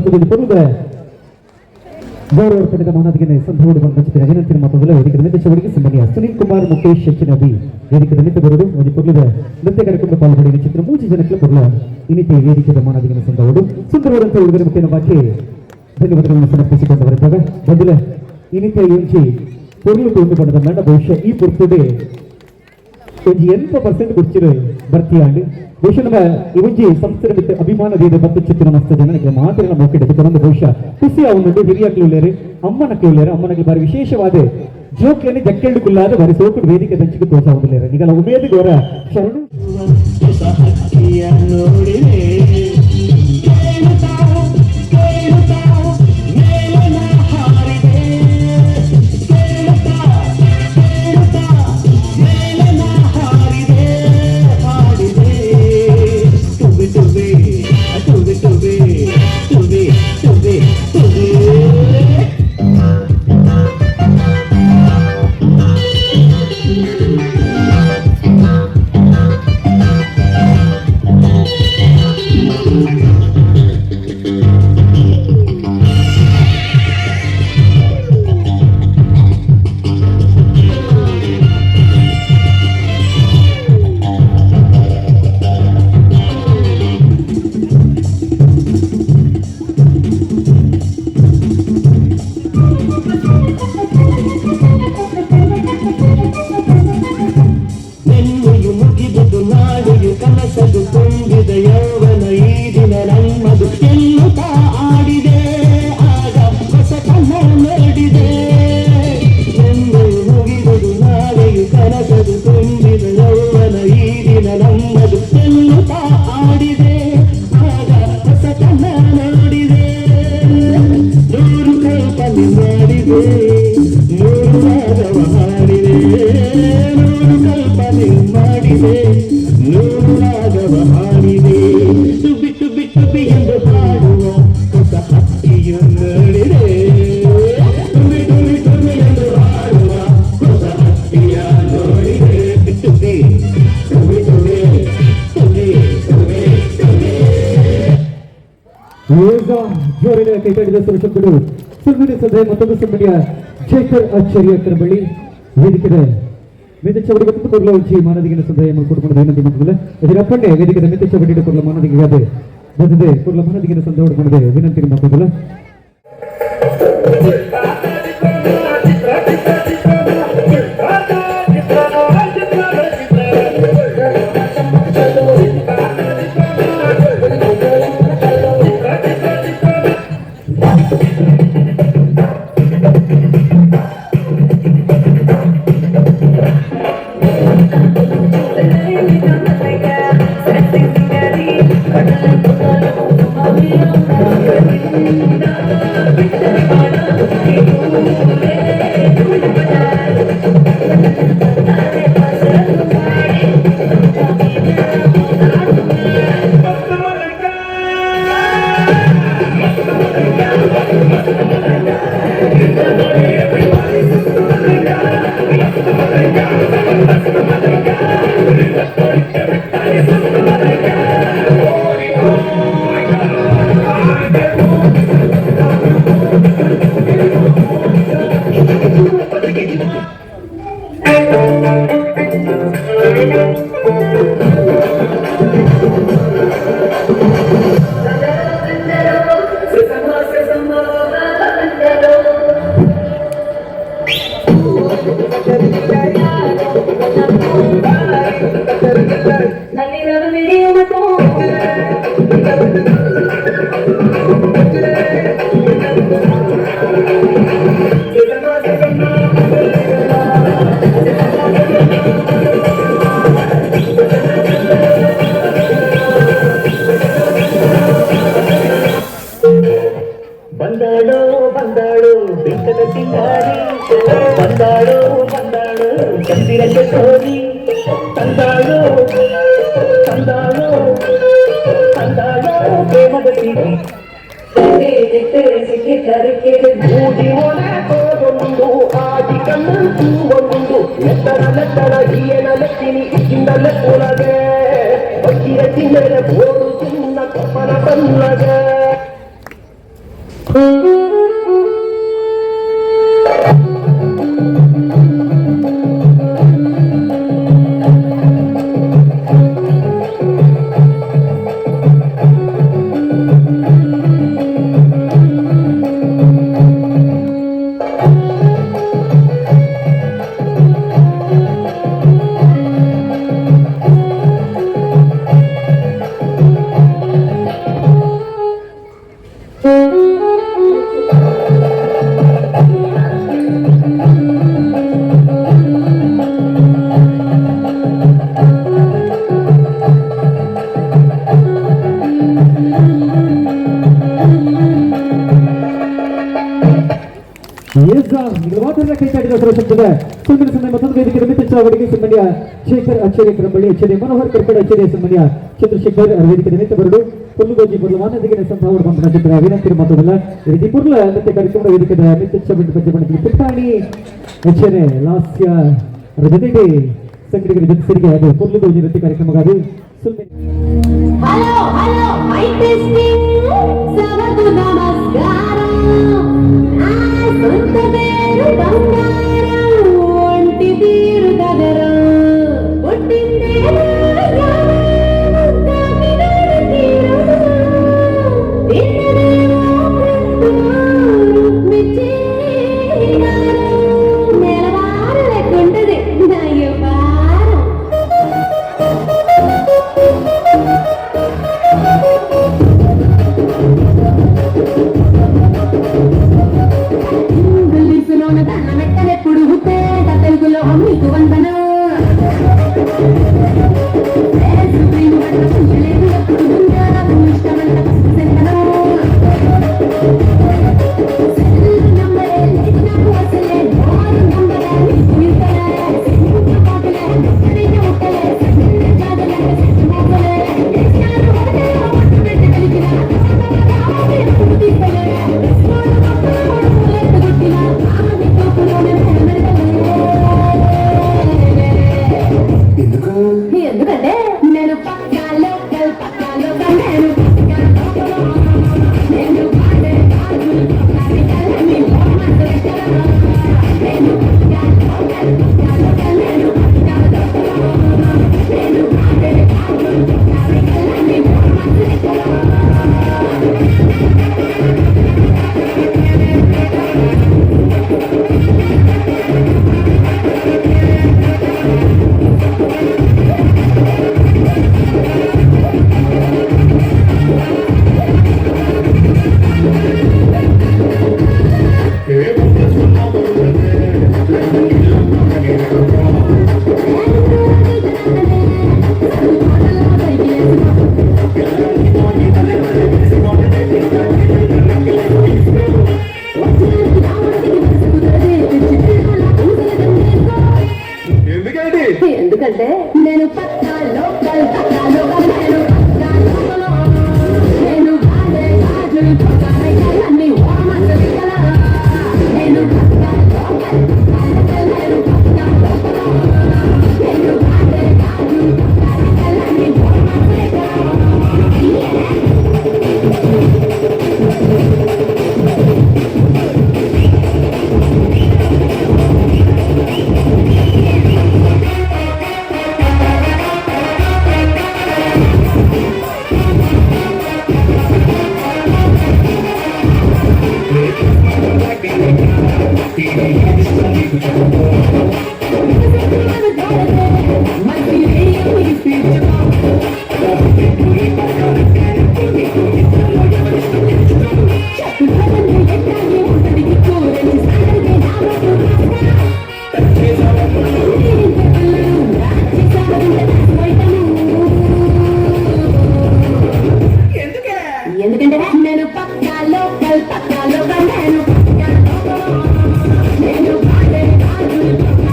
ಬತ್ತದಲ್ಲಿ ಪೊರ್ಲುದ ಗೌರವ ಪಡೆದ ಮಾನದಿಗೆ ಸಂಧೋಡು ಬಂದ ವಿನಂತಿ ಮಾತುಗಳ ವೇದಿಕೆ ನಿಮಿತ್ತ ಚವಡಿಗೆ ಸನ್ಮಾನ್ಯ ಸುನೀಲ್ ಕುಮಾರ್ ಮುಖೇಶ್ ಶೆಟ್ಟಿನ ಬಿ ವೇದಿಕೆ ನಿಮಿತ್ತ ಬರುಡು ಒಂದು ಪೊರ್ಲುದ ನೃತ್ಯ ಕಾರ್ಯಕ್ರಮ ಪಾಲ್ಪಡೆಯುವ ಚಿತ್ರ ಮೂಜಿ ಜನಕ್ಕೆ ಪೊರ್ಲ ಇನ್ನಿತೆ ವೇದಿಕೆದ ಮಾನದಿಗೆ ಸಂದೋಡು ಸುಂದರವಾದಂತಹ ಉಡುಗೊರೆ ಮುಖ್ಯ ಬಾಕಿ ಧನ್ಯವಾದಗಳನ್ನು ಸಮರ್ಪಿಸಿಕೊಂಡವರಿದ್ದಾಗ ಬದಲ ಇನ್ನಿತೆ ಒಂಜಿ ಪೊರ್ಲು ಉಂಡು ಬಣ್ಣದ ಮಂಡ ಬಹುಶಃ ಈ ಪೊರ್ತುಡೆ ಒಂಜಿ 80% ಗುರ್ಚಿರು ಬರ್ತಿಯಾಂಡು ಬಹುಶಃ ನಮ್ಮ ಈ ಒಂಜಿ ಸಂಸ್ಥೆ ಬಿಟ್ಟು ಅಭಿಮಾನದ ಬತ್ತು ಚಿತ್ತಿನ ಮಸ್ತ್ ಜನಕ್ಕೆ ಮಾತ್ರ ಮೋಕಿಡೆ ಒಂದು ಬಹುಶಃ ಖುಷಿ ಅವನು ಹಿರಿಯಕ್ಲು ಉಳ್ಳೇರು ಅಮ್ಮನಕ್ಲು ಉಳ್ಳೇರು ಅಮ್ಮನಕ್ಲು ಬಾರಿ ವಿಶೇಷವಾದ ಜೋಕ್ಲೇನೆ ಜಕ್ಕೆಲ್ಡು ಕುಲ್ಲಾದ ಬಾರಿ ಸೋಕುಡು ವೇದಿಕೆ ದಂಚಿಗೆ ತೋಚ ಉಳ್ಳೇರು ನಿಗಲ ಉಮೇದು ಗೋರ ಶರಣು ಜೋರಿನ ಕೈತಡಿದ ಸುರಕ್ಷಕರು ಸುಲ್ಮಿನ ಸಭೆ ಮತ್ತೊಂದು ಸನ್ಮಾನ್ಯ ಜೇಕರ್ ಆಚಾರ್ಯ ಕರಬಳ್ಳಿ ವೇದಿಕೆದ ಮಿತ ಚವಡಿಗೆ ಕೊರಲ ಉಂಚಿ ಮಾನದಿಗಿನ ಸಭೆ ಕುಟುಂಬದ ವಿನಂತಿ ಮಾಡ್ತದೆ. ಇದರ ಅಪ್ಪಣ್ಣೆ ವೇದಿಕೆದ ಮಿತ ಚವಡಿ ಕೊರಲ ಮಾನದಿಗೆ ಬಂದಿದೆ ಕೊರಲ ಮಾನದಿಗಿನ ಸಂದೋಡ ಮಾಡಿದೆ ವಿನಂತಿ ಮಾಡ್ತದಲ್ಲ. ಬಂದಾಳೋ ಬಂದಾಳೋ ಬಿಂಕದ ಸಿಂಗಾರಿ, ಬಂದಾಳೋ ಬಂದಾಳೋ ಚಂದಿರ ಚೋರಿ, ತಂದಾಳೋ ತಂದಾಳೋ ತಂದಾಳೋ ಪ್ರೇಮದ ಸಿರಿ. ಆದಿ ಕಣ್ಣು ತೂವೊಂದು ಲೆತ್ತರ ಲೆತ್ತರ ಹಿಯನ ಲೆಕ್ಕಿನಿ ಇಚ್ಚಿಂದ ಲೆಕ್ಕುಲಗೆ ವಜ್ಜಿರ ಚಿನ್ನರ ಬೋಡು ಚಿನ್ನ ಕಪ್ಪನ ಬಲ್ಲಗೆ. ಮಾತ್ರ ಕೈಚಾಡಿದ ಶಬ್ದದ ಸುಮ್ಮನೆ ಸಮಯ ಮತ್ತೊಂದು ವೇದಿಕೆ ಮಿತ್ರ ಚಾವಡಿಗೆ ಸನ್ಮಾನ್ಯ ಶೇಖರ್ ಆಚಾರ್ಯ ಕರಂಬಳ್ಳಿ, ಆಚಾರ್ಯ ಮನೋಹರ್ ಕರ್ಕಡ, ಆಚಾರ್ಯ ಸನ್ಮಾನ್ಯ ಚಂದ್ರಶೇಖರ್ ವೇದಿಕೆ ನಿಮಿತ್ತ ಬರಡು ಪುಲ್ಲುಗೋಜಿ ಪುರ್ಲ ಮಾನದಿಗೆ ಸಂಭಾವಣ ಬಂಧನ ಚಿತ್ರ ವಿನಂತಿ ಮಾತ್ರವಲ್ಲ ಈ ರೀತಿ ಪುರ್ಲ ನೃತ್ಯ ಕಾರ್ಯಕ್ರಮದ ವೇದಿಕೆ ಮಿತ್ರ ಚಾವಡಿ ಪಂಚ ಪುಟ್ಟಾಣಿ ಆಚಾರ್ಯ ಲಾಸ್ಯ ಜೊತೆಗೆ ಸಂಗಡಿಗರ ಜೊತೆ ಸೇರಿಗೆ ಅದು ಪುರ್ಲುಗೋಜಿ ನೃತ್ಯ ಕಾರ್ಯಕ್ರಮಕ್ಕಾಗಿ ಸುಮ್ಮನೆ hello hello mic testing సభకు నమస్కారం. నా సొంత పేరు బంగారం, ఒంటి తీరు తగరం. పుట్టిందే కాకినాడ తీరం, తిన్నదేమో ప్రొద్దురు, మెచ్చింది కారం. నెలవారు లెక్కుంటది నా వ్యాపారం. ఇంగ్లీషులోన దండమెట్టనెప్పుడు తేట తెలుగులో మీకు వందనం. సుప్రీం గట్ట కుంచలేదు ఎప్పుడు, నాకు ఇష్టమంత పసుపు సెందనం. సెల్ నంబరే లేదు నాకు అసలే, డోర్ నంబరే నీకు ఇంతలే. సింగు పాటలే ఎక్కడైనా ఉట్టలే, సెల్లు జాగలంటే సెట్ మోసలే. చేసినారు ఒకటే ఒట్టు పెట్టి కలిపిన, ఎప్పుడు తీసలే. కొట్టిన ఆమె తోపులోనే ఎందుకు? ఎందుకంటే నేను పక్కా లోకల్, పక్కా లోకల్, నేను పక్కా లోకల్. నేను వాడే గాజులు పక్కా నేను పక్కా లోకల్, పక్కా లోకల్, నేను పక్కా లోకల్. నేను వాడే గాజులు పక్కా. ఎందుకండి? ఎందుకంటే నేను పక్కా లోకల్, పక్కా లోకల్, నేను పక్కా లోకల్. నేను వాడే గాజులు పక్కా అన్ని నేను పక్కా లోకల్, పక్కా లోకల్, నేను పక్కా లోకల్. నేను వాడే గాజులు పక్కా అన్ని. ఎందుకంటే నేను పక్కా లోకల్, పక్కా లోకల్, నేను పక్కా లోకల్. నేను వాడే గాజులు పక్కా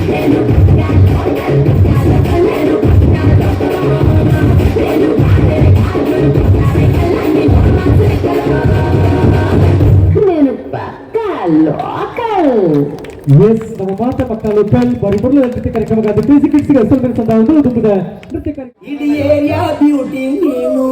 నేను పక్కా లోకల్, పక్కా లోకల్, నేను పక్కా లోకల్. నేను వాడే గాజులు పక్కా నేను పక్కా లోకల్. ಎಸ್, ನಮ್ಮ ಮಾತ ಪಕ್ಕ ಲೋಕಲ್ ಬಾರಿ ಮೊದಲ ನೃತ್ಯ ಕಾರ್ಯಕ್ರಮಕ್ಕಾಗಿ ಕ್ರೇಜಿ ಕಿಡ್ಸ್ ಗೆ ಅಸಲ್ ಸಂದ ಒಂದು ನೃತ್ಯ ಕಾರ್ಯಕ್ರಮ. ಇಡೀ ಏರಿಯಾ ಬ್ಯೂಟಿ ನೀನು.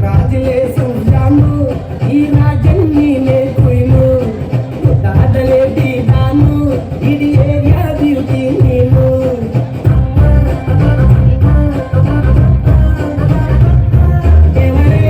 రాజులే సుజాను, ఈ రాజన్నీనే కుయిను. దాదలేటి దాను, ఇడి ఏరియా బ్యూటీ నీను. ఎవరే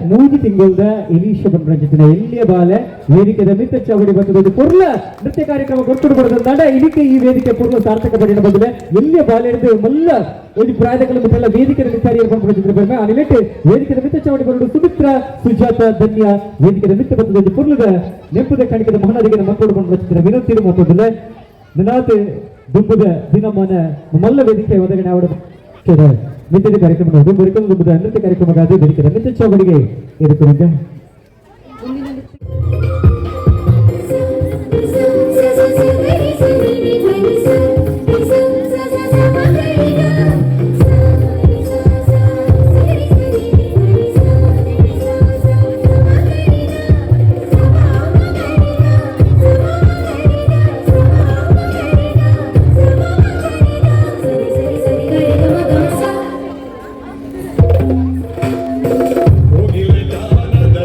ಮೂಜಿ ತಿಂಗಳ್ದ ಎಲೀಶ ಬಂದ್ರಂಚಿನ ಎಲ್ಲಿಯ ಬಾಲೆ ವೇದಿಕೆದ ಮಿತ್ತ ಚಾವಡಿ ಬಂದದ್ದು ಪೊರ್ಲ ನೃತ್ಯ ಕಾರ್ಯಕ್ರಮ ಕೊಟ್ಟು ಬರೋದಂದಾಂಡ ಇದಕ್ಕೆ ಈ ವೇದಿಕೆ ಪೊರ್ಲ ಸಾರ್ಥಕ ಪಡಿನ ಬಂದಿದೆ. ಎಲ್ಲಿಯ ಬಾಲೆ ಹಿಡಿದು ಮಲ್ಲ ಒಂದು ಪ್ರಾಯದಕಲ ಮುಟ್ಟಲ್ಲ ವೇದಿಕೆ ಮಿತ್ತಾರಿ ಬಂದ್ರಂಚಿನ ಬರ್ಮೆ ಆ ನಿಲೆಟ್ ವೇದಿಕೆದ ಮಿತ್ತ ಚಾವಡಿ ಬರೋದು ಸುಮಿತ್ರ ಸುಜಾತ ಧನ್ಯ ವೇದಿಕೆದ ಮಿತ್ತ ಬಂದದ್ದು ಪೊರ್ಲದ ನೆಂಪುದ ಕಾಣಿಕೆದ ಮಹಾನದಿಗೆ ಮಕ್ಕಳು ಬಂದ್ರಂಚಿನ ವಿನೋದ್ ಮತ್ತೊಂದಿಲ್ಲ ನಿನಾತ್ ದುಂಬುದ ದಿನಮಾನ ಮಲ್ಲ ವೇದಿಕೆ ಒದಗಣೆ ಅವಡ ನಿತ್ಯದ ಕಾರ್ಯಕ್ರಮ ದುಂಬುದ ನೃತ್ಯ ಕಾರ್ಯಕ್ರಮಕ್ಕಾಗಿ ವೇದಿಕೆ ಮಿತ್ತ ಚಾವಡಿಗೆ ಎದುರುಕೊಂಡ ಕೋಗಿಲೆ ಗಾನದ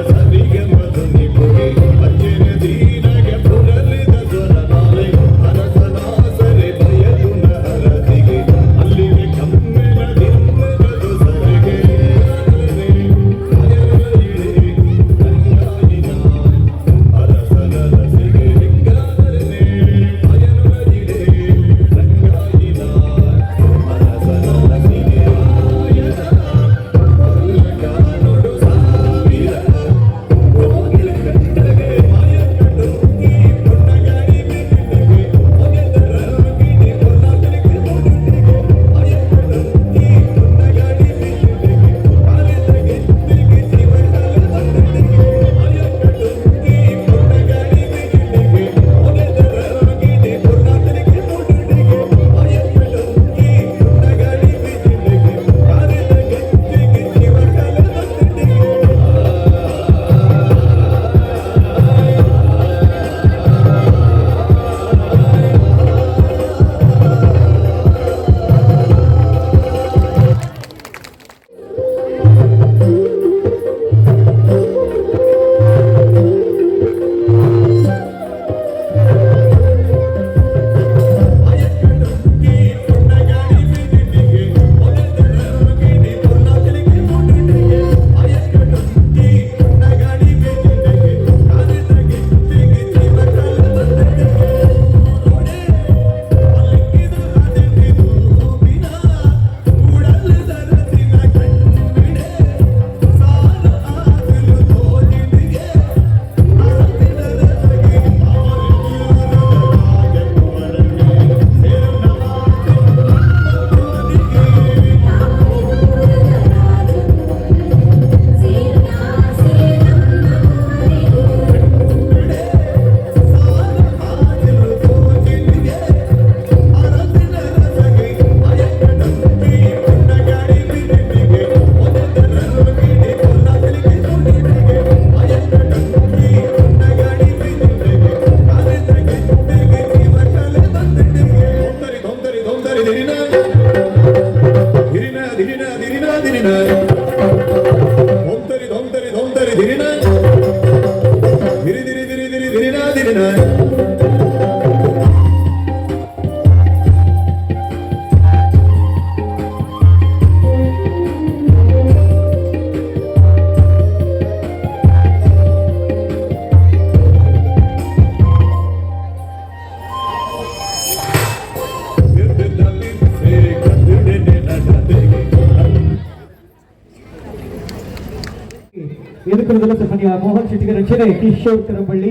ಎದುಕುಲದಲ್ಲ ಸನ್ಮಾನ್ಯ ಮೋಹನ್ ಶೆಟ್ಟಿಗರ ರಚನೆ ಕಿಶೋರ್ ಕರಂಬಳ್ಳಿ,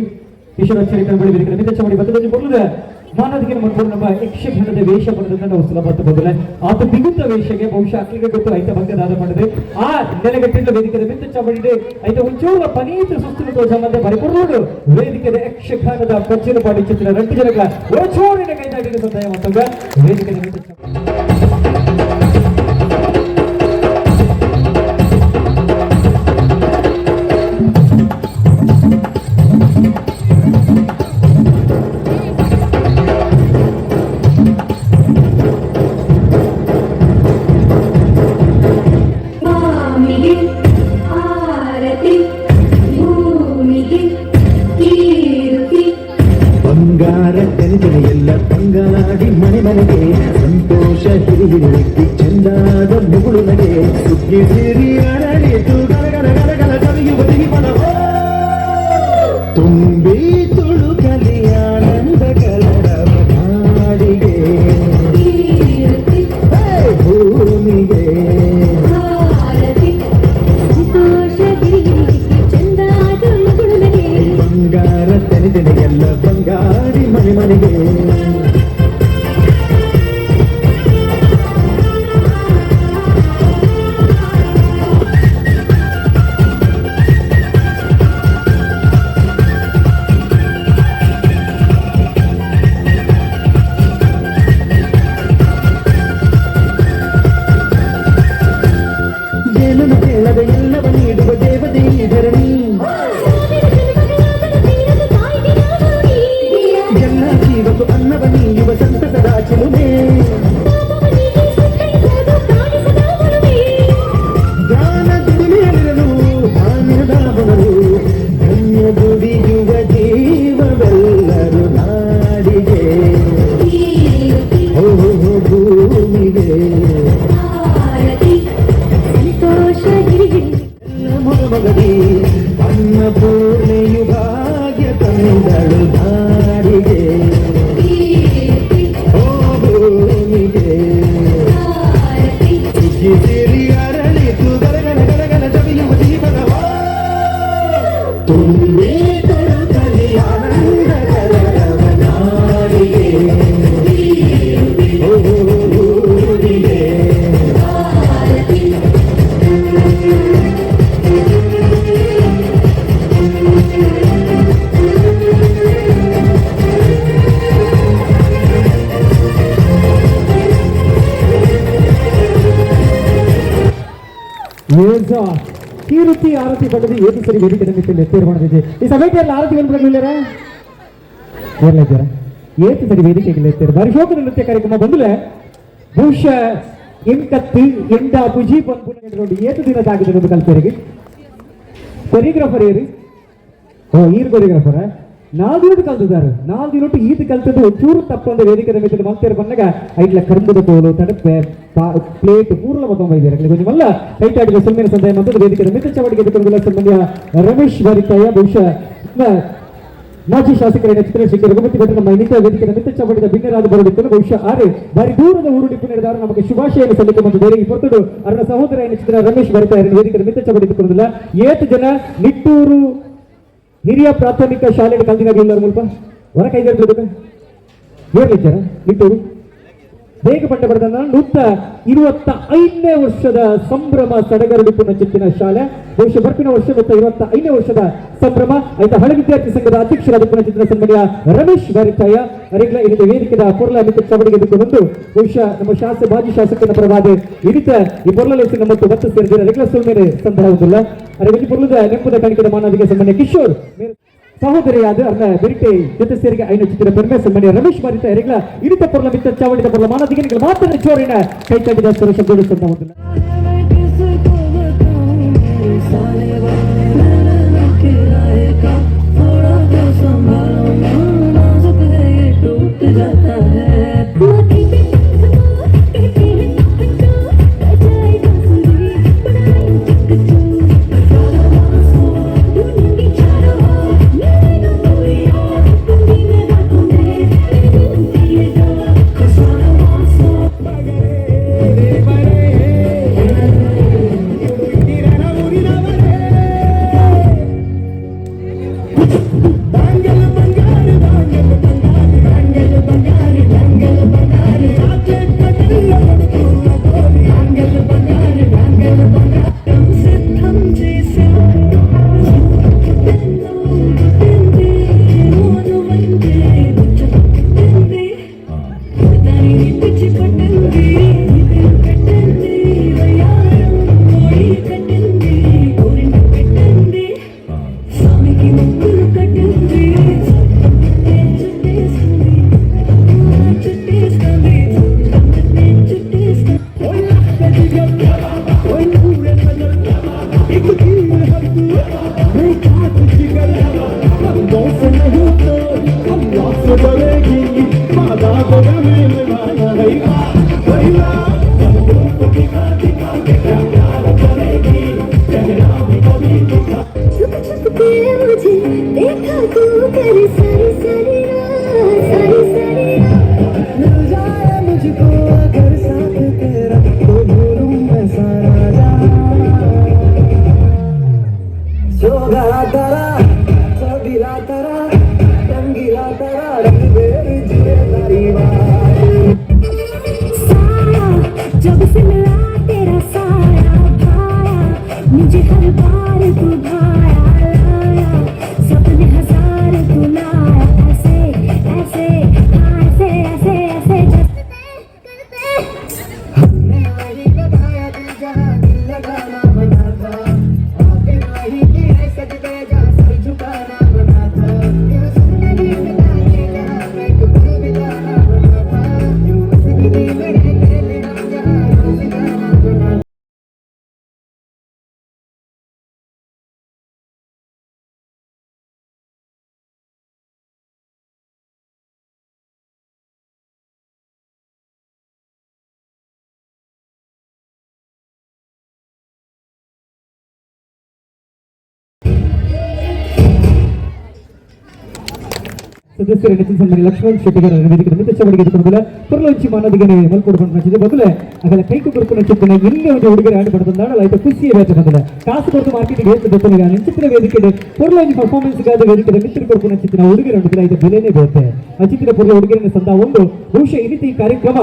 ಕಿಶೋರ್ ಅಚ್ಚರಿ ಕರಂಬಳ್ಳಿ ವೇದಿಕೆ ಮಿತ್ತ ಚಾವಡಿ ಬತ್ತದ ಮೊದಲದ ಮಾನದಿಗೆ ಮನ್ಪುರು ನಮ್ಮ ಯಕ್ಷಗಾನದ ವೇಷ ಪಡೆದನ್ನ ನಾವು ಸುಲಭ ಬದಲ ಆತ ಬಿಗುತ್ತ ವೇಷಗೆ ಬಹುಶಃ ಅಕ್ಲಿಗೆ ಗೊತ್ತು ಐತ ಭಂಗದಾದ ಮಾಡಿದೆ ಆ ನೆಲೆಗಟ್ಟಿನ ವೇದಿಕೆದ ಮಿತ್ತ ಚಾವಡಿ ಐತ ಒಂಚೂರು ಪನೀತ ಸುಸ್ತಿನ ತೋಜ ಮಧ್ಯೆ ಬರಿಪುರುಡು ವೇದಿಕೆದ ಯಕ್ಷಗಾನದ ಪಚ್ಚಿನ ಪಾಡಿ ಚಿತ್ರ 2 ಜನಗಳ ಒಚೋರಿನ ಕೈದಾಟಿನ ಸಂದಾಯ ಮತ್ತೊಂದ ವೇದಿಕೆದ ಮಿತ್ತ ಬಂಗಾರ ತೆನೆ ಎಲ್ಲ ಬಂಗಾಡಿ ಮನೆ ಮನೆಗೆ ಸಂತೋಷ ಹಿರಿಹಿರಿಯಕ್ಕೆ ಚಂದಾದ ಮುಗುಳು ನಗೆ ಸುಗ್ಗಿ ಸಿರಿ ಅರಳಿತು ಗಲಗಲ ಗಲಗಲ ಕವಿಯುವ ಸಿಹಿಪದವೋ ತುಂಬಿ ತುಳುಕಲಿ ಆನಂದ ಕಲರವ ನಾಡಿಗೆ ಭೂಮಿಗೆ ಬಂಗಾರ ತೆನೆ ತೆನೆ ಎಲ್ಲ ಬಂಗಾರಿ ಮನೆ ಮನೆಗೆ. ಏನನ್ನು ಕೇಳದೆ ಎಲ್ಲವ ನೀಡುವ ದೇವತೆ ಈ ಧರಣಿ, ಎಲ್ಲ ಜೀವಕ್ಕೂ ಅನ್ನವ ನೀಯುವ ಸಂತಸದ ಚಿಲುಮೆ, ಜ್ಞಾನ ದುಡಿಮೆಯಲ್ಲಿರಲು ಧಾನ್ಯದ ಬದಲು ಧನ್ಯ ದುಡಿಯುವ ಜೀವವೆಲ್ಲರು ನಾಡಿಗೆ ಓ ಭೂಮಿಗೆ ಮೊದಮಗದಿ ಅನ್ನಪೂರ್ಣೆಯು ಭಾಗ್ಯ ತಂದಳು ನಾಡಿಗೆ ಓ ಭೂಮಿಗೆ. ಸುಗ್ಗಿ ಸಿರಿ ಅರಳಿತು ಗಲಗಲ ಗಲಗಲ ಸವಿಯುವ ದೀಪದವೋ ತುಂಬಿ ತುಳುಕಲಿ ಆನಂದ ಕಲರವ ನಾಡಿಗೆ ಓ ಭೂಮಿಗೆ. ಕೀರುತಿ ಆರತಿ ಪಡೆದು ಏತು ಸರಿ ವೇದಿಕೆ ಮಿತ್ತಲ್ಲಿ ತೀರ್ಮಾನದಿದೆ. ಈ ಸಭೆಗೆ ಆರತಿ ಬಂದ್ಬಿಡ್ಲಿಲ್ಲ ಕೇರಳ ಇದ್ದೀರಾ ಏತು ಸರಿ ವೇದಿಕೆಗೆ ಎತ್ತೀರ ಬಾರಿ ಶೋಕದ ನೃತ್ಯ ಕಾರ್ಯಕ್ರಮ ಬಂದ್ರೆ ಬಹುಶಃ ಎಂಕತ್ತು ಎಂಡ ಪುಜಿ ಬಂದು ಏತು ದಿನ ಆಗಿದೆ ಒಂದು ಕಲ್ಪರಿಗೆ ಕೊರಿಯೋಗ್ರಾಫರ್ ಏರಿ ಓ ಈರ್ ಕೊರಿಯೋಗ್ರಾಫರ್ 4 ದಿನಟ್ಟು ಕಲ್ತಿದ್ದಾರೆ 4 ದಿನಟ್ಟು ಈತ ಕಲ್ತದ್ದು ಒಂಚೂರು ತಪ್ಪಂದ ವೇದಿಕೆ ಮಿತ್ತಲ್ಲಿ ಮಲ್ತೇರು ಬಂದಾಗ ಐಟ್ಲ ಕರ್ಮದ ಕೋಲು ತಡಪೆ ಪ್ಲೇಟ್ ಪೂರ್ಣ ಮತ್ತೊಂಬ ಕೊಂಚ ಮಲ್ಲ ಕೈತಾಡಿದ ಸುಮ್ಮಿನ ಸಂದಾಯ ಮತ್ತು ವೇದಿಕೆ ಮಿತ್ತ ಚವಟಿಗೆ ಎದುರುಗೊಂಡಿಲ್ಲ ಸನ್ಮಾನ್ಯ ರಮೇಶ್ ಬಾರಿಕಾಯ ಬಹುಶಃ ಮಾಜಿ ಶಾಸಕರ ಚಿತ್ರ ಶ್ರೀ ರಘುಪತಿ ಭಟ್ ನಮ್ಮ ಇನ್ನಿತರ ವೇದಿಕೆ ಮಿತ್ತ ಚವಟಿದ ಭಿನ್ನರಾದ ಬರಬೇಕನ್ನು ಬಹುಶಃ ಆರೆ ಬಾರಿ ದೂರದ ಊರು ಡಿಪ್ಪು ನಮಗೆ ಶುಭಾಶಯನ್ನು ಸಲ್ಲಿಕೆ ಮತ್ತು ಬೇರೆ ಈ ಹೊರತುಡು ಅವರ ಸಹೋದರ ಚಿತ್ರ ರಮೇಶ್ ಬಾರಿಕಾಯ ವೇದಿಕೆ ಮಿತ್ತ ಚವಟಿ ಎದುರುಗೊಂಡಿಲ್ಲ. ಏತು ಜನ ನಿಟ್ಟೂರು ಹಿರಿಯ ಪ್ರಾಥಮಿಕ ಶಾಲೆ ಕಲ್ತಿನಾಗ ಇಲ್ಲ ಮುಲ್ಪ ಹೊರ ಕೈಗಾರಿಕೆ ಹೇರ್ಲಿಚ್ಚಾರ ನಿಟ್ಟೂರು ಬೇಗ ಪಟ್ಟ ಬರೆದ 125ನೇ ವರ್ಷದ ಸಂಭ್ರಮ ಸಡಗರಡಿಪುನ ಚಿತ್ತಿನ ಶಾಲೆ ಬಹುಶಃ ಬರ್ಪಿನ ವರ್ಷ 125ನೇ ವರ್ಷದ ಸಂಭ್ರಮ ಆಯ್ತಾ ಹಳೆ ವಿದ್ಯಾರ್ಥಿ ಸಂಘದ ಅಧ್ಯಕ್ಷರಾದ ಪುನಃ ಸನ್ಮಾನ್ಯ ರಮೇಶ್ ಬಾರಿಕಾಯ ಅರಿಗ್ಲ ಇಲ್ಲಿದ್ದ ವೇದಿಕೆದ ಪೊರ್ಲ ಮಿತ್ತ ಚವಡಿಗೆ ಬಂದು ಬಹುಶಃ ನಮ್ಮ ಶಾಸಕ ಮಾಜಿ ಶಾಸಕನ ಪರವಾದ ಇರಿತ ಈ ಪೊರ್ಲ ಮತ್ತು ಬತ್ತ ಸೇರಿದ ಅರಿಗ್ಲ ಸುಲ್ಮೇಲೆ ಸಂದರ್ಭವಿಲ್ಲ ಅರೆ ಪೊರ್ಲದ ನೆಂಪುದ ಕಾಣಿಕೆದ ಮಾನವಿಗೆ ಸನ್ಮಾನ್ಯ ಕಿಶೋರ್ ಸಹೋದರಿಯಾದ ಅರ್ನ ಬೆರಿಟೆ ಜೊತೆ ಸೇರಿಗೆ ಐನು ಚಿತ್ರ ಪೆರ್ಮೆ ಸನ್ಮಾನ್ಯ ರಮೇಶ್ ಬಾರಿತ ಅರಿಗ್ಲ ಇರಿತ ಪೊರ್ಲ ಮಿತ್ತ ಚಾವಡಿದ ಪೊರ್ಲ ಮಾನದಿಗೆ ಮಾತ್ರ ಜೋರಿನ ಕೈ ತಟ್ಟಿದ ಸ್ವರ ಶಬ್ದಗಳು ಸಂದರ್ಭವಿಲ್ಲ. छुप छुप के मुझे देखा तू कर सारी सारी रात, सारी सारी रात। मिल जाए मुझको अगर साथ तेरा तो भूलूं मैं सारा जहां। सोगा तारा सबीला तारा रंगीला तारा रंग बेर तारी बात। साया जब से मिला तेरा साया भाया, मुझे हर बार तू भाया लाया, सपने हजार तू लाया, ऐसे ऐसे हाँ ऐसे ऐसे ऐसे जैसे करते। हमने वही लगाया दिल जहाँ दिल लगाना मना था, आखिर वही की है सजदे जहाँ सर झुकाना मना था, यूं जिंदगी बिताए जहाँ में कुछ बिताना मना था, यूं जिंदगी में रहते हम जहाँ रोज जाना मना था। ಸದಸ್ಯರ ನೆಚ್ಚಿನ ಸನ್ಮಾನ್ಯ ಲಕ್ಷ್ಮಣ್ ಶೆಟ್ಟಿಗರ ವೇದಿಕೆ ಮಿತ ಚವಡಿಗೆ ಎದುರ್ಕೊಂಡ್ಬಲ್ಲ ಪೊರ್ಲೊಂಚಿ ಮಾನದಿಗನೆ ಮಲ್ಕೊಡು ಬಂದ ಬದಲೆ ಅಗಲ ಕೈಕು ಕೊರ್ಪುನ ಚಿತ್ತನ ಇಲ್ಲಿ ಒಂದು ಹುಡುಗರ ಆಡಿ ಪಡೆದಂದಾಡಲ ಆಯ್ತು ಖುಷಿ ಬೇತೆ ಬಂದಲ್ಲ ಕಾಸು ಕೊಡ್ತು ಮಾರ್ಕೆಟಿಗೆ ಹೇಳ್ತು ಗೊತ್ತಿಲ್ಲ ನೆಂಚಿನ ವೇದಿಕೆ ಪೊರ್ಲೊಂಜಿ ಪರ್ಫಾರ್ಮೆನ್ಸ್ ಗಾದ ವೇದಿಕೆ ಮಿತ್ರ ಕೊರ್ಪುನ ಚಿತ್ತಿನ ಹುಡುಗರ ಉಂಟು ಆಯ್ತು ಬೆಲೆನೇ ಬೇತೆ ಆ ಚಿತ್ತಿನ ಪೊರ್ಲ ಹುಡುಗರನ್ನ ಸಂದ ಒಂದು ಬಹುಶಃ ಈ ರೀತಿ ಕಾರ್ಯಕ್ರಮ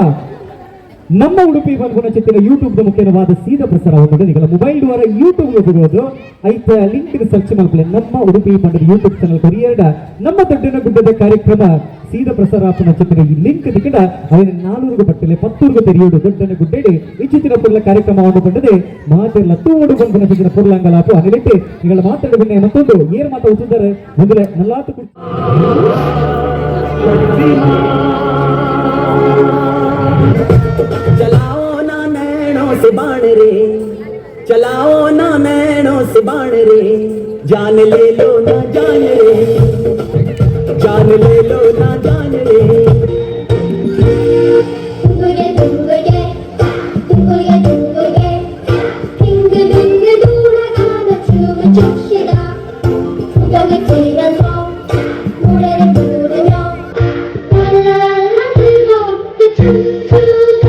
ನಮ್ಮ ಉಡುಪಿ ಪನ್ಪುನ ಚಿತ್ತಿನ ಯೂಟ್ಯೂಬ್ ಮುಖ್ಯವಾದ ಸೀದಾ ಪ್ರಸಾರ ನಿಗಲ ಮೊಬೈಲ್ ದ್ವಾರ ಯೂಟ್ಯೂಬ್ ಹೋಗೋದು ಐತ ಲಿಂಕ್ ಸರ್ಚ್ ಮಲ್ಪಲೆ ನಮ್ಮ ಉಡುಪಿ ಪಂಡದ ಯೂಟ್ಯೂಬ್ ಚಾನಲ್ ಕೊರಿಯರ್ಡ ನಮ್ಮ ದೊಡ್ಡನ ಗುಡ್ಡದ ಕಾರ್ಯಕ್ರಮ ಸೀದಾ ಪ್ರಸಾರ ಆಪುನ ಚಿತ್ತಿನ ಈ ಲಿಂಕ್ ದಿಕ್ಕಡ ಅವನ ನಾನೂರುಗು ಪಟ್ಟಲೆ ಪತ್ತೂರ್ಗು ತೆರೆಯೋಡು ದೊಡ್ಡನ ಗುಡ್ಡೇಡಿ ಈ ಚಿತ್ತಿನ ಪುರ್ಲ ಕಾರ್ಯಕ್ರಮವನ್ನು ಪಂಡದೆ ಮಾತೆಲ್ಲ ತೂಡು ಪನ್ಪುನ ಚಿತ್ತಿನ ಪುರ್ಲಾಂಗಲಾಪು ಅನಿಲೆಟ್ಟಿ ನಿಗಳ ಮಾತಾಡ ಬಿನ್ನೆ ಮತ್ತೊಂದು ಏರ್ ಮಾತ ಉತ್ತಿದ್ದಾರೆ ಮೊದಲೇ ನಲ್ಲಾತು चलाओ ना नैनों से बाण रे, चलाओ ना नैनों से बाण रे, जान ले लो ना जान रे, जान ले लो ना जान रे। 둥글게 둥글게 둥글게 둥글게 빙글빙글 돌아가며 춤을 춥시다. 구경을 치면서 노래를 부르며 랄랄라 뜨겁게 춤추자.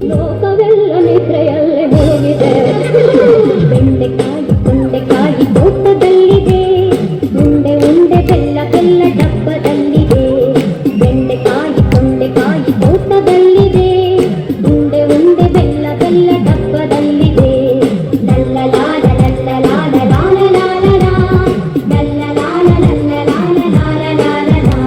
ಲೋಕವೆಲ್ಲ ನಿದ್ರೆಯಲ್ಲೇ ಮುಳುಗಿದೆ. ಬೆಂಡೆಕಾಯಿ ತೊಂಡೆಕಾಯಿ ತೋಟದಲ್ಲಿದೆ, ಉಂಡೆ ಉಂಡೆ ಬೆಲ್ಲ ಬೆಲ್ಲ ಡಬ್ಬದಲ್ಲಿದೆ. ಬೆಂಡೆಕಾಯಿ ತೊಂಡೆಕಾಯಿ ತೋಟದಲ್ಲಿದೆ, ಉಂಡೆ ಉಂಡೆ ಬೆಲ್ಲ ಬೆಲ್ಲ ಡಬ್ಬದಲ್ಲಿದೆ. ಲಲ್ಲ ಲಾಲ ಲಲ್ಲ ಲಾಲ ಲಾಲ ಲಾಲ ಲಾ, ಲಲ್ಲ ಲಾಲ ಲಲ್ಲ ಲಾಲ ಲಾಲ ಲಾಲ ಲಾ.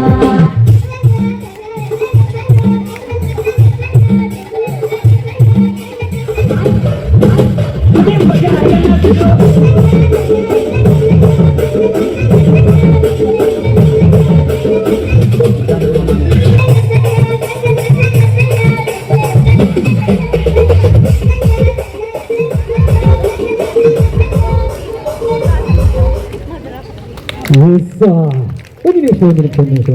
ಒಂದು ನಿಮಿಷ, ಒಂದು ನಿಮಿಷ, ಒಂದು ನಿಮಿಷ,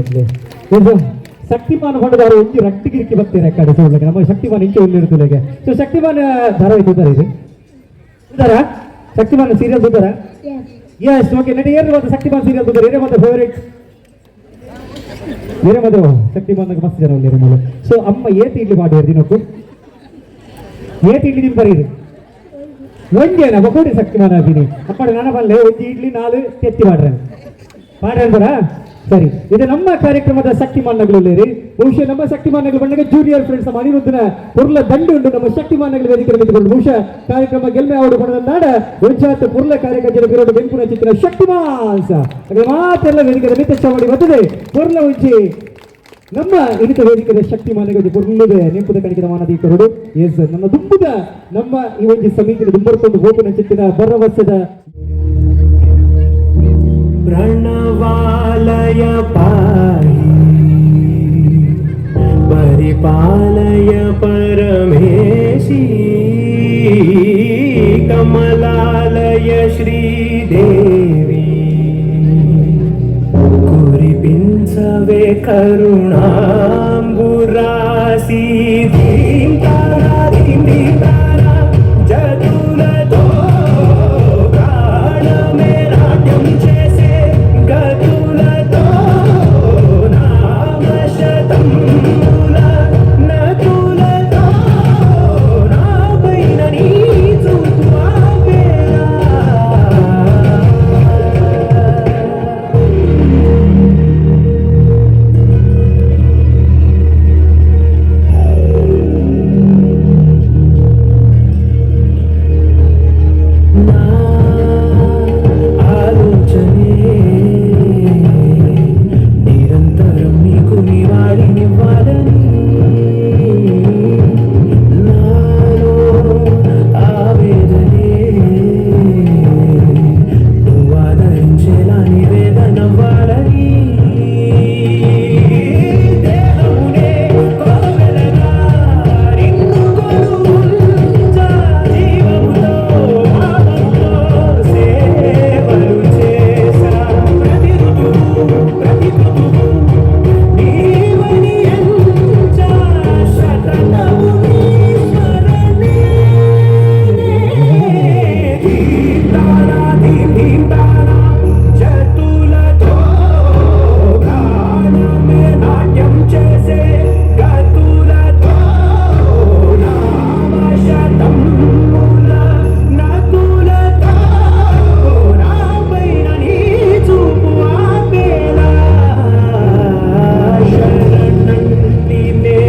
ಒಂದು ನಿಮಿಷ. ಶಕ್ತಿಮಾನ್ ಹೊಂಡದವರು ಒಂಜಿ ರಟ್ಟಿಗಿರಿಕಿ ಬರ್ತೀರ ಕಡೆ. ನಮ್ಮ ಶಕ್ತಿಮಾನ್ ಇಂಚೆ ಒಳ್ಳೆ ಇರ್ತದೆ. ಸೊ ಶಕ್ತಿಮಾನ್ ಧಾರಾವಾಹಿ ತೂತಾರೆ ಇದು. ಇದ್ದಾರಾ ಶಕ್ತಿಮಾನ್ ಸೀರಿಯಲ್ ಇದ್ದಾರಾ? Yes, okay. ನಡಿ ಏನ್ ಮಾತ್ರ ಶಕ್ತಿಮಾನ್ ಸೀರಿಯಲ್ ಇದ್ದಾರೆ? ಏನೇ ಮಾತ್ರ ಫೇವರೇಟ್? ಏನೇ ಮಾತ್ರ ಶಕ್ತಿಮಾನ್ ಮಸ್ತ್ ಜನ ಉಲ್ಲೇರು ಮೂಲು. ಸೊ ಅಮ್ಮ ಏತ್ ಇಡ್ಲಿ ಮಾಡಿ ದಿನಕ್ಕೂ? ಏತ್ ಇಡ್ಲಿ ತಿನ್ಪರೀರು? ಒಂಜೇನ ಬಕೋಡಿ ಶಕ್ತಿಮಾನ್ ಆತೀನಿ ಅಪ್ಪಡ ನನ್ನ ಬಲ್ಲೆ ಒಂಜಿ ಇಡ್ಲಿ ನಾಲು ತೆತ್ತಿ ಮಾಡ್ರೆ ಪಾಡ್ರ. ಸರಿ, ಇದು ನಮ್ಮ ಕಾರ್ಯಕ್ರಮದ ಶಕ್ತಿಮಾನಗಳು ರೀ. ಬಹುಶಃ ನಮ್ಮ ಶಕ್ತಿಮಾನಗಳು ಬಂದಾಗ ಜೂನಿಯರ್ ಫ್ರೆಂಡ್ಸ್ ನಮ್ಮ ಅನಿರುದ್ಧನ ಪುರ್ಲ ದಂಡು ಉಂಟು. ನಮ್ಮ ಶಕ್ತಿಮಾನಗಳು ವೇದಿಕೆ ನಿಂತುಕೊಂಡು ಬಹುಶಃ ಕಾರ್ಯಕ್ರಮ ಗೆಲ್ಮೆ ಅವರು ಬಣದಂದಾಡ ಒಂಜಾತ ಪುರ್ಲ ಕಾರ್ಯಕರ್ತರ ವಿರೋಧ ಬೆಂಕುನ ಚಿತ್ರ ಶಕ್ತಿಮಾನ್ ಅದೇ ಮಾತೆಲ್ಲ ವೇದಿಕೆ ಮಿತ್ತ ಚಾವಡಿ ಬರ್ತದೆ. ಪುರ್ಲ ಉಂಚಿ ನಮ್ಮ ಇನಿತ ವೇದಿಕೆದ ಶಕ್ತಿಮಾನಗಳು ಪುರ್ಲುದೆ ನೆಂಪುದ ಕಣಿಕಿದ ಮಾನದೀಕರುಡು. ಎಸ್, ನಮ್ಮ ದುಂಬುದ ನಮ್ಮ ಈ ಒಂಜಿ ಸಮಿತಿಯ ದುಂಬರ್ಕೊಂಡು ಹೋಪುನ ಚಿತ್ತಿನ ಭರವಸೆದ ಪ್ರಣವಾಲಯ ಪಾಹಿ ಪರಿಪಾಲಯ ಪರಮೇಶಿ ಕಮಲಾಲಯ ಶ್ರೀದೇವಿ ಕುರಿಪಿಂಸವೆ ಕರುಣಾಂಬುರಾಸಿ ಧೀಂ ತಾರಾ ಧೀಂ ಧೀಂ ತಾರಾ ಜతుಲతో ప్రాణమే నాట్యం చేసే గతులతో నామశతముల నతులతో నాపైన నీ చూపు ఆపేలా. నా ఆలోచనే నిరంతరం నీకు నివాళినివ్వాలని, నాలో ఆవేదనే నువ్వు ఆదరించేలా నివేదనవ్వాలని, దేహమునే కోవెలగా నిన్ను కొలువుంచా, జీవముతో భావముతో సేవలు చేశా. ప్రతి ఋతువు ప్రతి ఋతువు నీవని ఎంచా, శతతము నీ స్మరణే. ధీం తారా ధీం ధీం తారా జతులతో ప్రాణమే నాట్యం చేసే గతులతో నామశతముల నతులతో నాపైన నీ చూపు ఆపేలా. శరణంటినే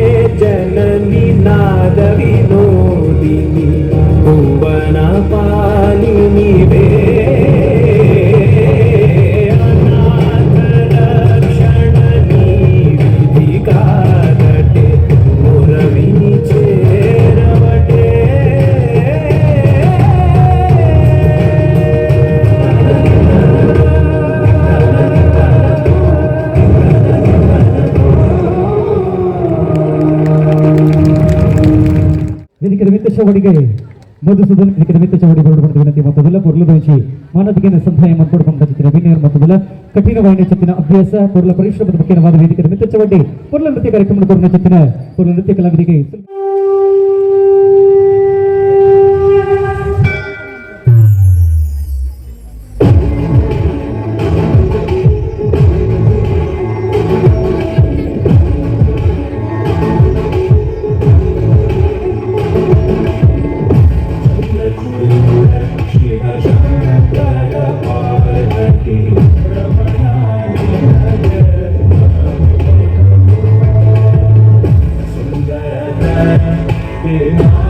జనని నాద వినోదిని భువన పాలిని వే, అనాథ రక్షణ నీ విధి కాదటే మురవిని చేరవటే. ವೇದಿಕೆ ಮಿತ್ತ ಚೌಡಿಗೆ ಮಧುಸೂದನ್ ವೇದಿಕೆ ಮಿತ್ತ ಚೌಡಿ ಬರಡು ವಿನಂತಿ ಮತ್ತದಲ್ಲ. ಪೊರ್ಲುದೋಚಿ ಮಾನದಿಗೆನ ಸಂಧಾಯ ಮನ್ಕೊಡು ಪಂಡ ಚಿತ್ತಿನ ವಿನಯರ್ ಮತ್ತದಲ್ಲ ಕಠಿಣವಾದ ಚಿತ್ತಿನ ಅಭ್ಯಾಸ ಪೊರ್ಲ ಪರಿಶ್ರಮದ ಮುಖ್ಯವಾದ ವೇದಿಕೆ ಮಿತ್ತ ಚೌಡಿ ಪೊರ್ಲ ನೃತ್ಯ ಕಾರ್ಯಕ್ರಮ ಕೊರನ ಚಿತ್ತಿನ ಪೊರ್ಲ ನೃತ್ಯ ಕಲಾವಿದರಿಗೆ Amen.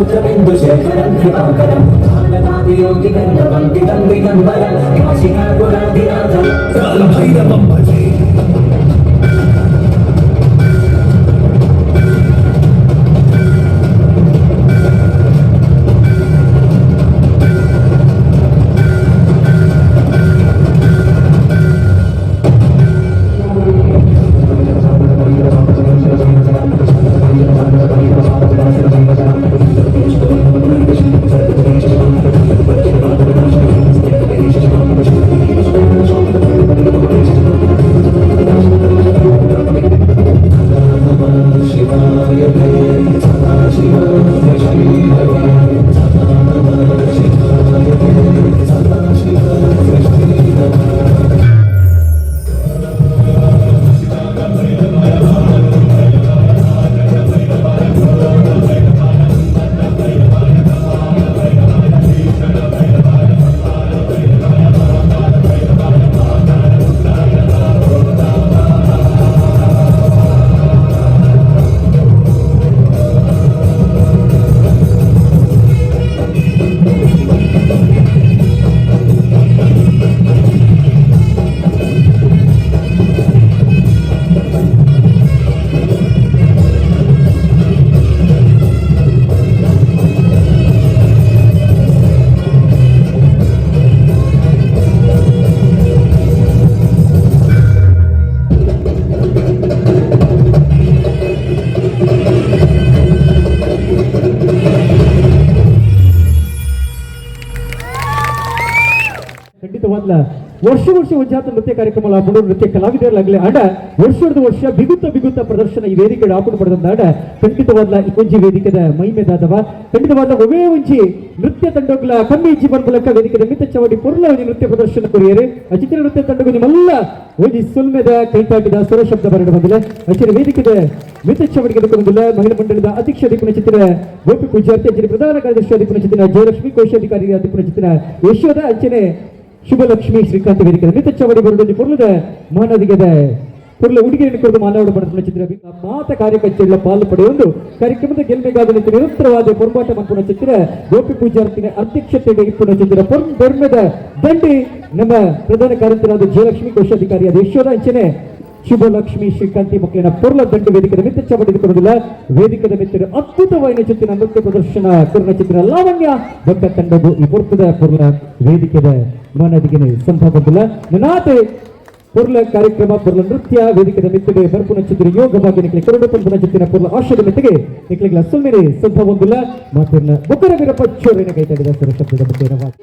Rudrabindussekharam Kripakaram Jnanadadiyogigandavam Digambaram Kashikapuradinatham Kalabhairavam Bhaje. ವರ್ಷ ವರ್ಷ ಒಂಜಾತ ನೃತ್ಯ ಕಾರ್ಯಕ್ರಮ ಆಪುಂಡು ನೃತ್ಯ ಕಲಾವಿದರಾಗಲಿ ಆಡ ವರ್ಷದ ವರ್ಷ ಬಿಗುತ್ತ ಬಿಗುತ್ತ ಪ್ರದರ್ಶನ ಈ ವೇದಿಕೆ ಆಪುಂಡು ಪಡೆದಂದಾಡ ಖಂಡಿತವಾದ ಈ ಒಂಜಿ ವೇದಿಕೆದ ಮೈಮೆದಾದವ ಖಂಡಿತವಾದ ಒವೇ ಒಂಜಿ ನೃತ್ಯ ತಂಡಗಳ ಕಮ್ಮಿ ಜೀವನ ಮೂಲಕ ವೇದಿಕೆದ ಮಿತ್ತ ಚವಡಿ ಪೊರ್ಲ ಒಂಜಿ ನೃತ್ಯ ಪ್ರದರ್ಶನ ಕೊರಿಯರೆ. ಅಚಿತ್ರ ನೃತ್ಯ ತಂಡಗೊಂಜಿ ಮಲ್ಲ ಒಂಜಿ ಸೊಲ್ಮೆದ ಕೈತಾಟಿದ ಸ್ವರ ಶಬ್ದ ಬರಡ ಬಂದಿಲ್ಲ. ಅಚಿರ ವೇದಿಕೆದ ಮಿತ್ತ ಚವಡಿಗೆ ಬಂದಿಲ್ಲ ಮಹಿಳಾ ಮಂಡಳದ ಅಧ್ಯಕ್ಷ ದಿಪುನ ಚಿತ್ರ ಗೋಪಿ ಪೂಜಾರ್ತಿ, ಅಂಚನೆ ಪ್ರಧಾನ ಕಾರ್ಯದರ್ಶಿ ದಿಪುನ ಚಿತ್ರ ಜಯಲಕ್ಷ್ಮಿ, ಕೋಶಾಧಿಕಾರಿ ದಿಪುನ ಚಿತ್ರ ಯಶೋದ, ಅಂಚನೆ ಶುಭಲಕ್ಷ್ಮಿ ಶ್ರೀಕಾಂತ ವೇದಿಕೆ ಮಿತ್ತ ಚವಡಿ ಬರುಡೊಂಜಿ ಪೊರ್ಲದ ಮಾನದಿಗೆದ ಪೊರ್ಲ ಉಡುಗೆಯನ್ನು ಕೊರದು ಮಾನವಡ ಬಡತನ ಚಿತ್ರ ಮಾತ ಕಾರ್ಯಕಚೇರಿಗಳ ಪಾಲು ಪಡೆಯೊಂದು ಕಾರ್ಯಕ್ರಮದ ಗೆಲ್ಮೆಗಾದ ನಿರಂತರವಾದ ಪೊರ್ಂಬಾಟ ಮನ್ಪುನ ಚಿತ್ರ ಗೋಪಿ ಪೂಜಾರ್ತಿನ ಅಧ್ಯಕ್ಷತೆ ಇಪ್ಪುನ ಚಿತ್ರ ಪೊರ್ಮೆದ ದಂಡಿ ನಮ್ಮ ಪ್ರಧಾನ ಕಾರ್ಯದರ್ಶಿಯಾದ ಜಯಲಕ್ಷ್ಮಿ, ಕೋಶಾಧಿಕಾರಿಯಾದ ಯಶೋದ, ಅಂಚನೆ ಶುಭಲಕ್ಷ್ಮಿ ಶ್ರೀಕಾಂತಿ ಮಕ್ಕಳಿನ ಪೊರ್ಲ ದಂಡು ವೇದಿಕೆದ ಮಿತ್ತ ಚವಡಿ ಕೊಡುವುದಿಲ್ಲ. ವೇದಿಕೆದ ಮಿತ್ರ ಅದ್ಭುತವಾದ ಚಿತ್ರ ನೃತ್ಯ ಪ್ರದರ್ಶನ ಕುರ್ನ ಚಿತ್ರ ಲಾವಣ್ಯ ದೊಡ್ಡ ತಂಡವು ಈ ಪೊರ್ತದ ಪೊರ್ಲ ವೇದಿಕೆದ ಮಾನದಿಗೆ ಸಂಭವದಿಲ್ಲ. ನನಾತೆ ಪೊರ್ಲ ಕಾರ್ಯಕ್ರಮ ಪೊರ್ಲ ನೃತ್ಯ ವೇದಿಕೆದ ಮಿತ್ತಿಗೆ ಬರ್ಪುನ ಚಿತ್ರ ಯೋಗವಾಗಿ ನಿಕ್ಲೆ ಕರುಡ ಪಂಪುನ ಚಿತ್ತಿನ ಪೊರ್ಲ ಆಶಯದ ಮಿತ್ತಿಗೆ ನಿಕ್ಲೆಗಳ ಸುಮ್ಮನೆ ಸಂಭವೊಂದಿಲ್ಲ. ಮಾತಿನ ಬೊಕ್ಕರ ವೀರಪ್ಪ ಚೋರಿನ ಕೈ ತಡೆದ ಸರ ಶಬ್ದದ ಮುಖೇನವಾಗಿ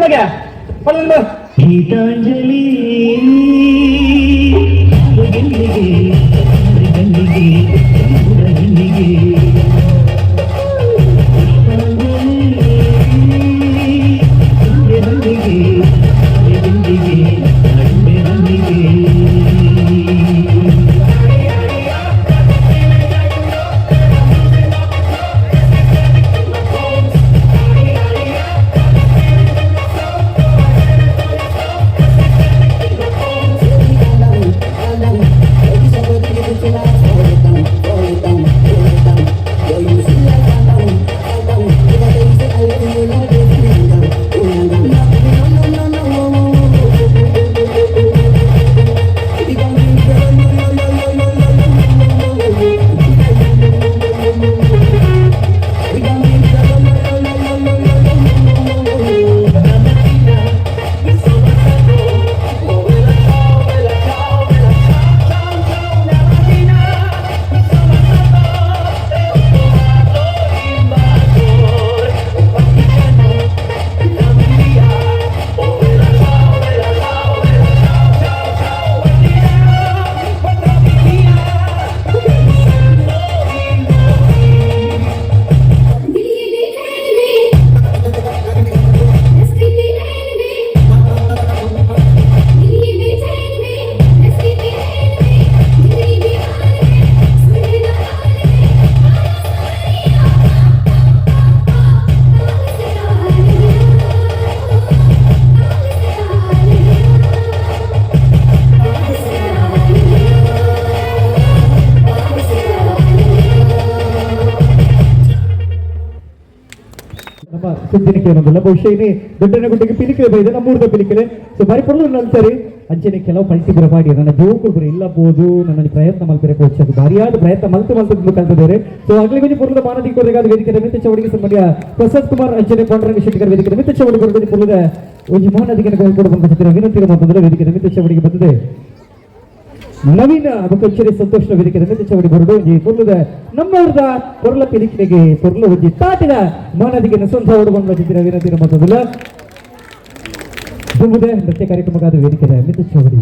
ಮಗ ಗೀತಾಂಜಲಿ ಗೆಲ್ಲಿಗೆ ಗಲ್ಲಿಗೆ ಗಲ್ಲಿಗೆ ಪುಷ್ಪಾಂಜಲಿ ಗೆಲ್ಲಿಗೆ ಗೆಲ್ಲಿಗೆ ಗೆಲ್ಲಿಗೆ. ನಮ್ಮ ಸುದ್ದಿನ ಕೇಳೋದಿಲ್ಲ ಬಹುಶಃ ಇನ್ನೇ ದೊಡ್ಡನಗುಡ್ಡೆಗೆ ಪಿಲಿಕಲೆ ಬೈದೆ ನಮ್ಮೂರ್ದ ಪಿಲಿಕಲೆ. ಸೊ ಬಾರಿ ಪೊರ್ಲು ನಲ್ತಾರೆ ಅಂಚನೆ ಕೆಲವು ಪಲ್ಟಿ ಬರ ಮಾಡಿ ನನ್ನ ಜೋಕುಲು ಬರ ಇಲ್ಲ ಬೋದು ನನ್ನ ಪ್ರಯತ್ನ ಮಲ್ಪೆರೆ ಕೋಚ್ ಅದು ಭಾರಿಯಾದ ಪ್ರಯತ್ನ ಮಲ್ತು ಮಲ್ತು ಕಲ್ತಿದ್ದಾರೆ. ಸೊ ಆಗ್ಲಿ ಕೊಂಚ ಪೊರ್ಲದ ಮಾನದಿ ಕೊರಗಾದ ವೇದಿಕೆ ಮಿತ್ತ ಚೌಡಿಗೆ ಸಂಬಂಧ ಪ್ರಸಾದ್ ಕುಮಾರ್ ಅಂಚನೆ ಪಾಂಡುರಂಗ ಶೆಟ್ಟಿಗರ ವೇದಿಕೆ ಮಿತ್ತ ಚೌಡಿ ಕೊರಗೊಂಜಿ ಪೊರ್ಲದ ಒಂಜಿ ಮಾನದಿಗೆ ಕೊಡು ಬಂದ ವಿನಂತಿ ಮಾತಂದ್ರೆ ವೇದಿಕೆ ಮಿತ್ತ ಚೌಡಿಗೆ ಬಂದಿದೆ ನವೀನ ಬೊಕ್ಕಂಚನೆ ಸಂತೋಷ ವೇದಿಕೆ ಮಿತ್ತ ಚೌಡಿ ಬರುಡು ಒಂಜಿ ಪೊರ್ಲದ ನಮ್ಮವ್ರದ ಪೊರ್ಲ ಪಿಲಿಕಿನೆಗೆ ಪೊರ್ಲ ಒಂಜಿ ತಾಟಿನ ಮಾನದಿಗೆ ಸ್ವಂತ ಓಡು ಬಂದ ಚಿತ್ರ ವಿನಂತಿ ಮಾತಂದ್ರೆ ದುಂಬುದೆ ನೃತ್ಯ ಕಾರ್ಯಕ್ರಮಕ್ಕಾದ ವೇದಿಕೆ ಮಿತ್ತ ಚೌಡಿ.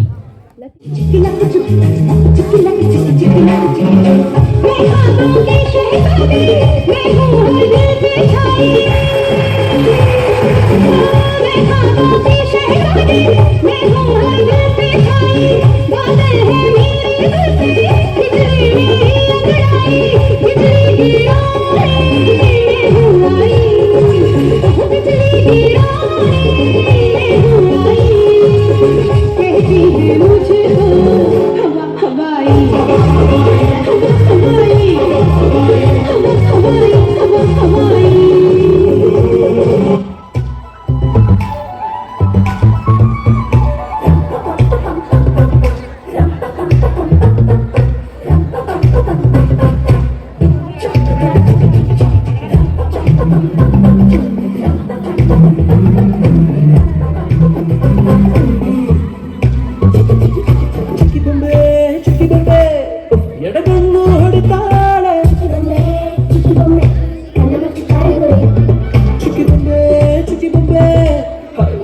ಎಡಗಣ್ಣು ಹೊಡಿತಾಳೆ ಚುಕ್ಕಿ ಬೊಂಬೆ ಚುಕ್ಕಿ ಬೊಂಬೆ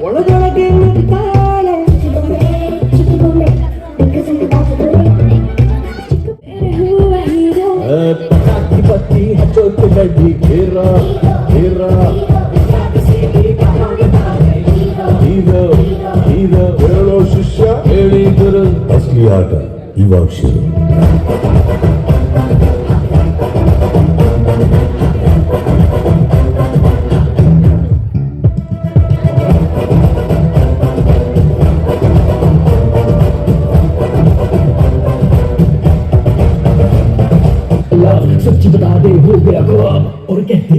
ಒಳಗೊಳಗೆ ನುಗ್ತಾಳೆ. ಪಟಾಕಿ ಬತ್ತಿ ಹಚ್ಚೋಕೆ ಬಡ್ಡಿ ಘೇರ ಘೇರ ಹೀರೋ ಹೀರೋ ಹೇಳೋ ಶಿಷ್ಯ ಹೇಳಿ ಗುರು. ಅಸ್ಲಿ ಆಟ ಇವಾಗ ಶುರು. सच बता दे हो गया ख्वाब और कहते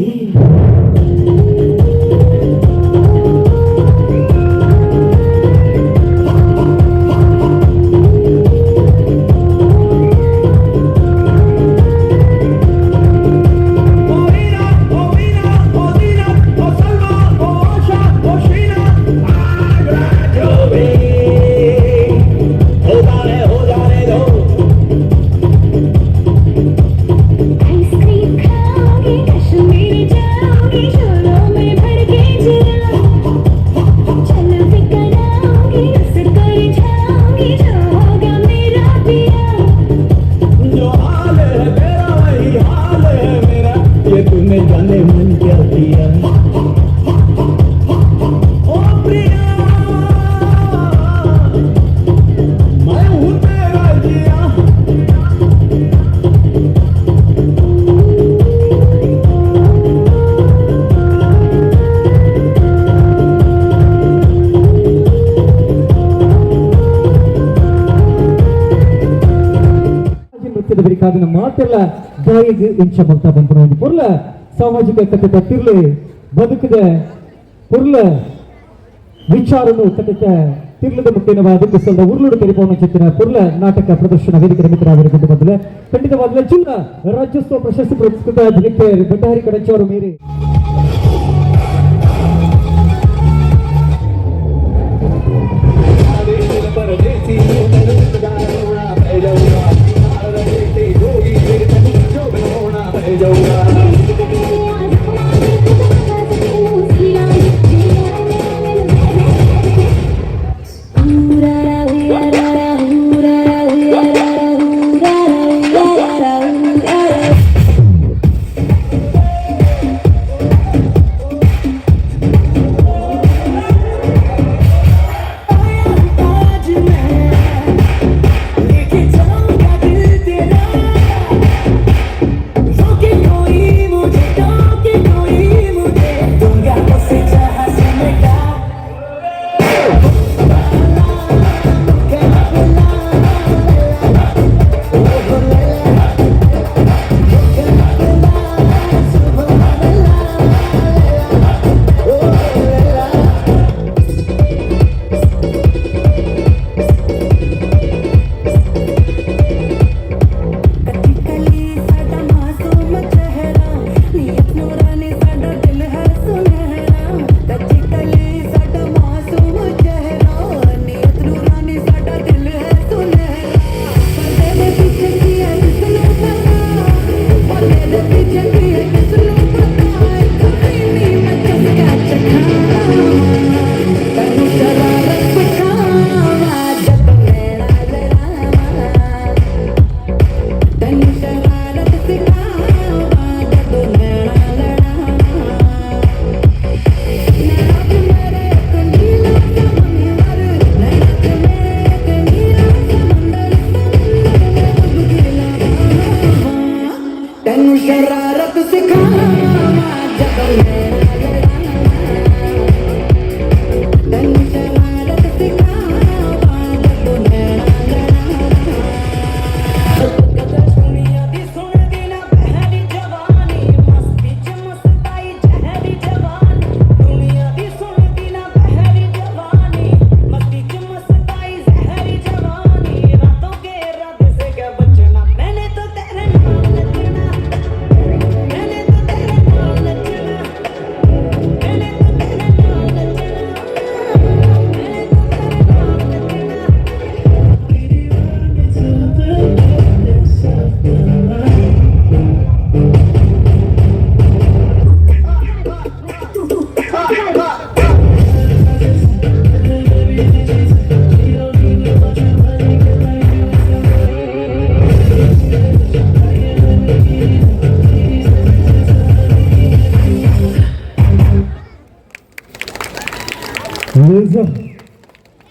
आइसक्रीम खाओगे कश्मीरी. जाने मन क्या किया। ओ प्रिया मैं हूँ तेरा जिया। ನೃತ್ಯದ ಬರಿಕಾದಿನ ಮಾತೆಲ್ಲ ಗಾಯಿಗೆ ಇಂಚ ಮಲ್ತಾ ಬಂಪುನ ಒಂದು ಪೊರ್ಲ ಸಾಮಾಜಿಕ ಕಥೆತ ತಿರ್ಲು ಬದುಕದ ಪೊರ್ಲ ವಿಚಾರನು ಕಥೆತ ತಿರ್ಲದ ಮುಖ್ಯನವಾದ ಕುಸಲ್ದ ಉರುಳುಡು ತೆರಿಪವನ ಚಿತ್ತಿನ ಪೊರ್ಲ ನಾಟಕ ಪ್ರದರ್ಶನ ವೇದಿಕೆ ಮಿತ್ರರಾಗಿರುವುದು ಮೊದಲ ಖಂಡಿತವಾದ ಜಿಲ್ಲಾ ರಾಜ್ಯೋತ್ಸವ ಪ್ರಶಸ್ತಿ ಪುರಸ್ಕೃತ ದಿನಕ್ಕೆ ಭಂಡಾರಿ ಕಡಂಚವರು ಮೇರೆ शरारत सिखावा जब तैनू शरारत सिखावा जब नैना दुनिया दी सुनदी ना बहरी जवानी मस्ती च मस्ताई जहरी जवानी दुनिया दी सुनदी ना बहरी जवानी मस्ती च मस्ताई जहरी जवानी रातों के रब से क्या बचना मैंने तो तेरे नाल नचना मैंने तो तेरे नाल नचना मैंने तो तेरे नाल नचना मैंने तो तेरे नाल नचना।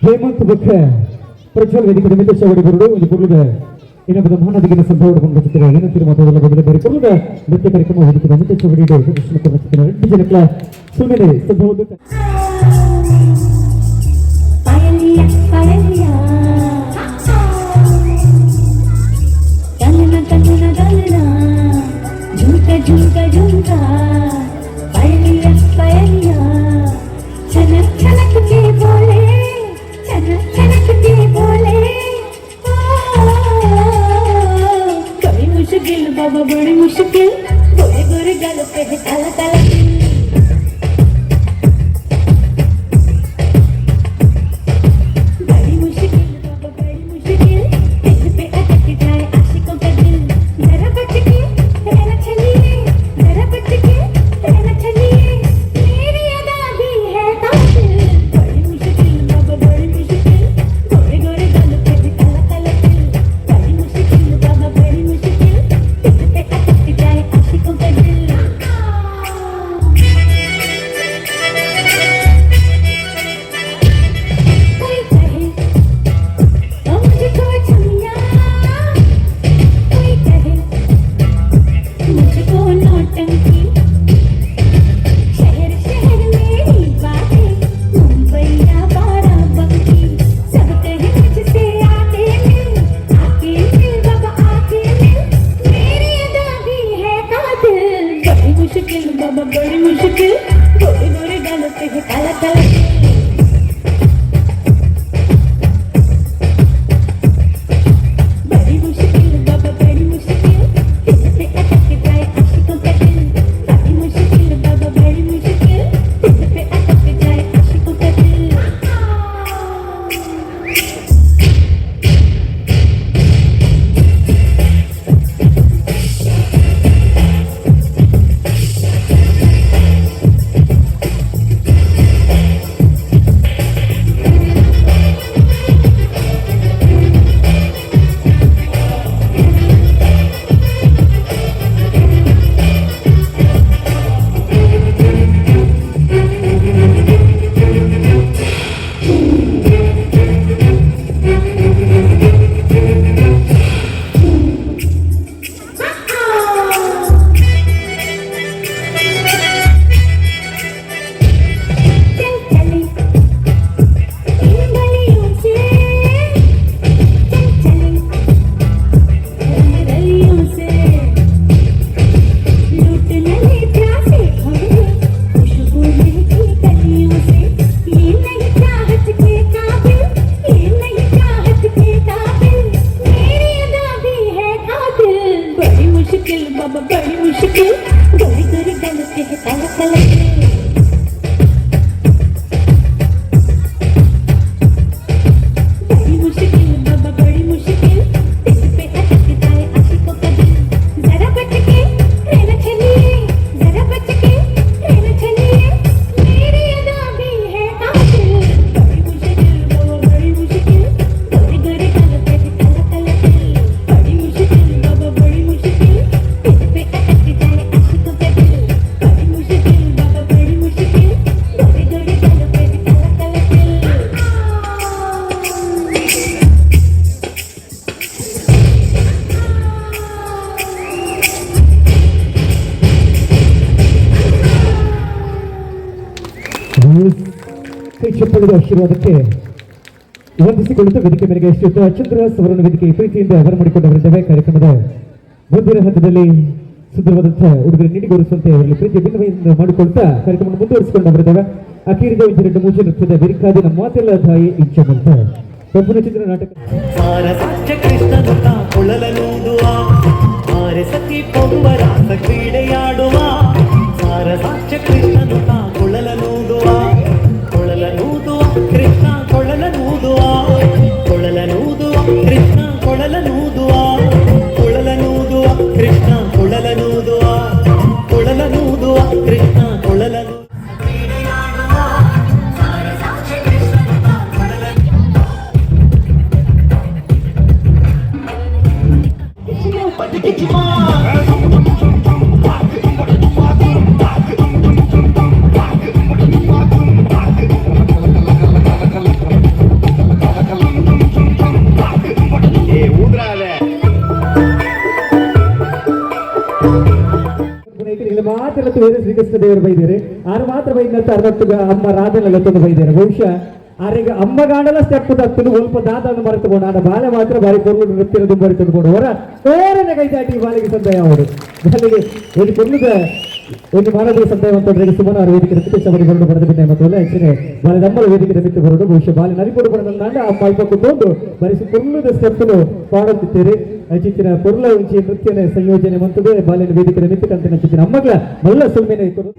ಹೇಮಂತ್ ಬೊಕ್ಕ ಪ್ರಜ್ವಲ್ ವೇದಿಕೆ ಮಿತ್ರ ಚೌಡಿ ಬರುಡು ಒಂದು ಪೊರ್ಲುದ ಇನ್ನೊಬ್ಬ ಮಹಾನದಿಗಿನ ಸಂಭವ ಚಿತ್ರ ಏನಂತೀರಿ ಮಾತಾಡಲ್ಲ ಬದಲು ಬೇರೆ ಪೊರ್ಲುದ ನೃತ್ಯ ಕಾರ್ಯಕ್ರಮ ವೇದಿಕೆ ಮಿತ್ರ ಚೌಡಿ ಪ್ರದರ್ಶನ ಚಿತ್ರ ಎರಡು ಜನಕ್ಲ ಸುಮ್ಮನೆ ಸಂಭವದ पायलिया पायलिया डलना डलना डलना झुमका झुमका झुमका पायलिया पायलिया छनक छनक के बोले छनक छनक के बोले ओ, कभी मुश्किल बाबा बड़ी मुश्किल गोरे गोरे गाल पे है काला काला तिल। बड़ी मुश्किल बाबा बड़ी मुश्किल दिल पे अटक जाए आशिकों का दिल जरा बच के रहना चलिए जरा बच के रहना चलिए मेरी अदा भी है कातिल बड़ी मुश्किल बाबा बड़ी मुश्किल गोरे गोरे गाल पे है काला काला तिल बड़ी मुश्किल बाबा बड़ी मुश्किल दिल पे अटक जाए आशिकों मुश्किल, गोरी गोरी गालों पे है काला काला तिल। बड़ी मुश्किल बाबा बड़ी मुश्किल, दिल पे अटकता है आशिकों का दिल। जरा बच के रहना चलिए, जरा बच के रहना चलिए, मेरी अदा भी है कातिल। बड़ी मुश्किल बाबा बड़ी मुश्किल, गोरी गोरी गालों पे है काला काला तिल। बड़ी मुश्किल बाबा बड़ी मुश्किल, दिल पे अटकता है आशिकों का दिल। बड़ी मुश्किल बाबा बड़ी मुश्किल, गोरी गोरी गालों पे है काला काला तिल। ಕೈ ಚಪ್ಪಳಿದ ಆಶೀರ್ವಾದಕ್ಕೆ ವಂದಿಸಿಕೊಳ್ಳುತ್ತಾ ವೇದಿಕೆ ಮೇರೆಗೆ ಶ್ರೀಯುತ ಚಂದ್ರಹಾಸ್ ಅವರನ್ನು ವೇದಿಕೆ ಪ್ರೀತಿಯಿಂದ ಬರಮಾಡಿಕೊಂಡವರಿದ್ದೇವೆ. ಕಾರ್ಯಕ್ರಮದ ಮುಂದಿನ ಹಂತದಲ್ಲಿ ಸುಂದರವಾದಂತಹ ಉಡುಗೊರೆ ನೀಡಿ ಗೌರವಿಸುವಂತೆ ಅವರಲ್ಲಿ ಪ್ರೀತಿಯ ವಿನಂತಿಯನ್ನು ಮಾಡಿಕೊಳ್ತಾ ಕಾರ್ಯಕ್ರಮವನ್ನು ಮುಂದುವರಿಸಿಕೊಂಡವರಿದ್ದೇವೆ. ಅಖೀರಿದ ಒಂಜೆರಡು ಮೂಜೆ ನೃತ್ಯದ ಬಿರಿಕಾದಿನ ಮಾತೆಲ್ಲ ತಾಯಿ ಇಚ್ಛೆ ಪಂಪನಚಿತ್ರ ನಾಟಕ. ಸಾರಸಾಕ್ಷ ಕೃಷ್ಣನು ತಾ ಕೊಳಲನೂದುವ, ಆರೆ ಸಖಿ ಪೊಂಬರಾಸ ಕ್ರೀಡೆಯಾಡುವ. ಸಾರಸಾಕ್ಷ ಕೃಷ್ಣನು ತಾ ಕೊಳಲನೂದುವ, ಕೊಳಲನೂದುವ ಕೃಷ್ಣ ಕೊಳಲನೂದುವ, ಕೊಳಲನೂದುವ ಕೃಷ್ಣ ಕೊಳಲನೂದುವ, ಕೊಳಲನೂದುವ ಕೃಷ್ಣ ಕೊಳಲನೂದುವ, ಕೊಳಲನೂದುವ ಕೃಷ್ಣ ಕೊಳಲನು. ಮಾತ್ರ ಬೇರೆ ಶ್ರೀಕೃಷ್ಣ ದೇವರು ಬೈದೇರೆ ಆರು ಮಾತ್ರ ಬೈದಂತ ಅರ್ಧತ್ತುಗ ಅಮ್ಮ ರಾಧನೆಲ್ಲ ತಂದು ಬೈದೇರೆ. ಬಹುಶಃ ಆರಿಗೆ ಅಮ್ಮಗಾಂಡಲ ಸ್ಟೆಪ್ ತತ್ತಲು ಒಲ್ಪ ದಾದನ್ನು ಮರೆತುಕೊಂಡು ಆಡ ಬಾಲೆ ಮಾತ್ರ ಬಾರಿ ಪೊರ್ಲು ನೃತ್ಯನ ದುಂಬರಿ ತಂದುಕೊಂಡು ಹೊರ ಓರನೆ ಕೈ ಚಾಟಿ ಬಾಲಿಗೆ ಸಂದಾಯ ಅವರು ಬಾಲಿಗೆ ಒಂದು ಪೊರ್ಲುದ ಒಂದು ಮಾನವೀಯ ಸಂದಾಯ ಅಂತಂದ್ರೆ ಸುಮನ ಅವರ ವೇದಿಕೆ ಮಿತ್ತು ಸಬರಿ ಬರಡು ಬರೆದ ಬಿದ್ದ ಮತ್ತು ಒಳ್ಳೆ ಹೆಚ್ಚಿನ ಬಾಲೆ ನಮ್ಮಲ ವೇದಿಕೆ ಮಿತ್ತು ಬರಡು. ಬಹುಶಃ ಬಾಲೆ ನರಿಪೊಡು ಬರದಂಡ ಅಮ್ಮ ಅಲ್ಪ ಕೂತೊಂದು ಬರಿಸಿ ಪೊರ್ಲುದ ಸ್ಟೆಪ್ ಪಾಡುತ್ತಿದ್ದೀರಿ. ಚಿತ್ತಿನ ಪೊರ್ಲ ಉಂಚಿ ನೃತ್ಯನ ಸಂಯೋಜನೆ ಮಂತದೆ ಬಾಲಿನ ವೇದಿಕೆ ಮಿತ್ತು ಕಂತಿನ ಚಿತ್ತಿನ ಅಮ್ಮಗಳ ಮಲ್ಲ ಸುಲ್ಮೇನೆ ಇಕ್ಕರು.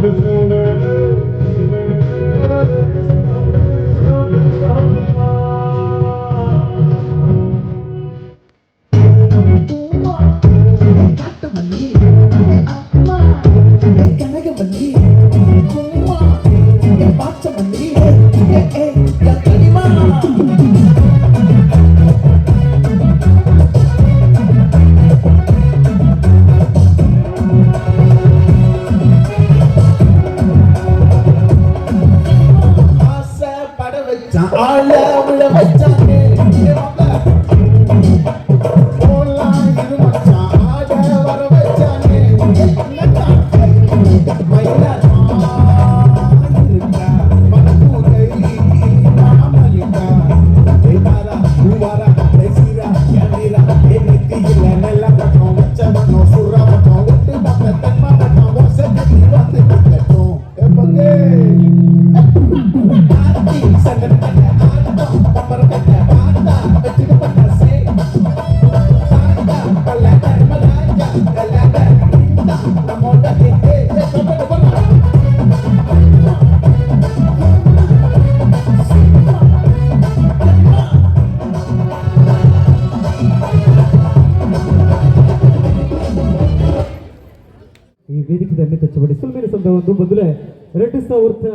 Thank you. ಈ ವೇದಿಕೆದ ಮಿತ್ತ ಚವಡಿ ಸುಲ್ಮೇಲೆ ಸಂದ ಒಂದು ಬದಲೆ 2000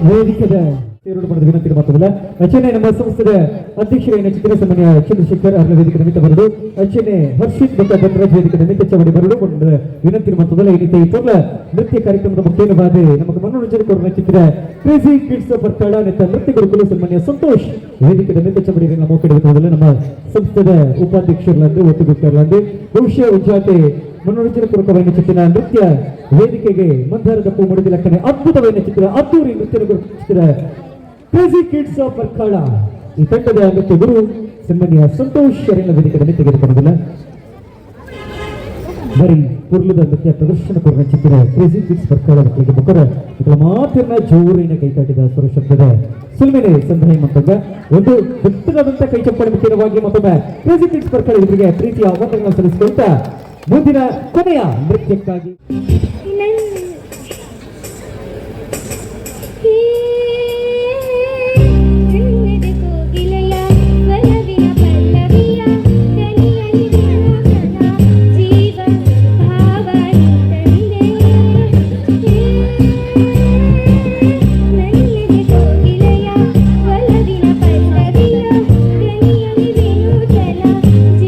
ವೇದಿಕೆದ ವಿನಂತಿ ಮಾತ್ರವಲ್ಲ ಅಚನೆ ನಮ್ಮ ಸಂಸ್ಥೆಯ ಅಧ್ಯಕ್ಷರೇನ ಚಿತ್ರ ಸನ್ಮಾನ್ಯ ಚಂದ್ರಶೇಖರ್ ಅವರ ವೇದಿಕೆ ನಿಮಿತ್ತ ಬರಲು, ಅಚನೆ ಹರ್ಷಿತ್ ಮತ್ತು ಧನರಾಜ್ ವೇದಿಕೆ ನಿಮಿತ್ತ ಚವಡಿ ಬರಲು ವಿನಂತಿ ಮಾತ್ರವಲ್ಲ. ಈ ರೀತಿ ತೊರ್ಲ ನೃತ್ಯ ಕಾರ್ಯಕ್ರಮದ ಮುಖ್ಯವಾದ ನಮಗೆ ಮನೋರಂಜನೆ ಕೊಡುವ ಚಿತ್ರ ಕ್ರೇಜಿ ಕಿಡ್ಸ್ ಬರ್ತಾಳ ನೆತ್ತ ನೃತ್ಯ ಗುರುಕುಲು ಸನ್ಮಾನ್ಯ ಸಂತೋಷ್ ವೇದಿಕೆ ನಿಮಿತ್ತ ಚವಡಿ ನಮ್ಮ ಕಡೆ ನಮ್ಮ ಸಂಸ್ಥೆಯ ಉಪಾಧ್ಯಕ್ಷರಲ್ಲಂದು ಒತ್ತುಗುತ್ತರಲ್ಲಂದು ಬಹುಶಃ ಉಜ್ಜಾತೆ ಮನೋರಂಜನೆ ಪೂರ್ವಕವಾದ ಚಿತ್ರ ನೃತ್ಯ ವೇದಿಕೆಗೆ ಮಂದಾರದ ಪೂ ಮುಡಿದ ಲಕ್ಕನೆ ಅದ್ಭುತವಾದ ಚಿತ್ರ ಅದ್ದೂರಿ ನೃತ್ಯ ಚಿತ್ರ crazy kids of Parkal ಈ ತಂಡದ ನೃತ್ಯ ಗುರು ಸನ್ಮಾನ್ಯ ಸಂತೋಷ್ ಶರಣ ವೇದಿಕೆಯಲ್ಲಿ ತೆಗೆದುಕೊಂಡಿಲ್ಲ. ಬರೀ ಪುರ್ಲದ ನೃತ್ಯ ಪ್ರದರ್ಶನ ಕೊಡುವ ಚಿತ್ರ ಕ್ರೇಜಿ ಕಿಡ್ಸ್ ಪರ್ಕಾಳ ಮಕ್ಕಳಿಗೆ ಮುಖರ ಮಾತಿನ ಜೋರಿನ ಕೈಕಾಟಿದ ಸ್ವರ ಶಬ್ದದ ಸುಲ್ಮೇಲೆ ಸಂಧಾಯ ಮತ್ತೊಂದ ಒಂದು ದೊಡ್ಡದಾದಂತಹ ಕೈ ಚಪ್ಪಾಳೆ ಮುಖ್ಯವಾಗಿ ಮತ್ತೊಮ್ಮೆ ಕ್ರೇಜಿ ಕಿಡ್ಸ್ ಪರ್ಕಾಳ ಇವರಿಗೆ ಪ್ರೀತಿಯ ವಂದನೆಗಳನ್ನು ಸಲ್ಲಿಸಿಕೊಳ್ತಾ ಮುಂದಿನ ಕೊನೆಯ ನೃತ್ಯಕ್ಕಾಗಿ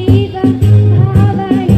जीवा भावानी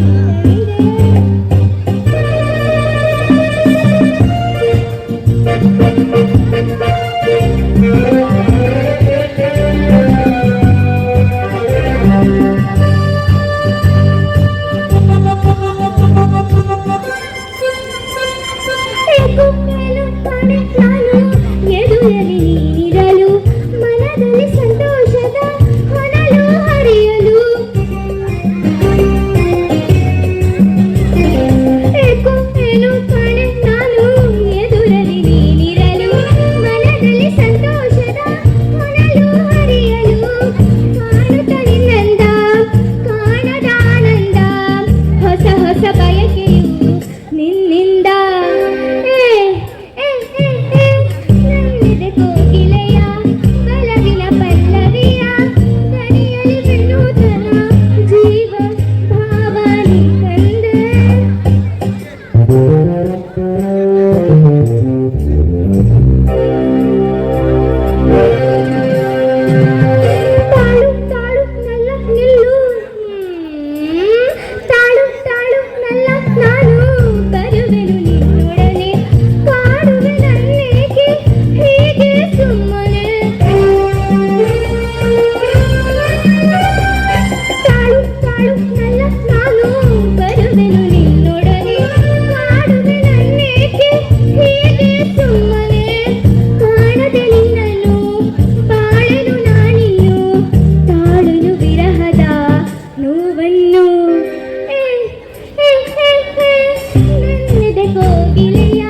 ಕೋಗಿಲೆಯ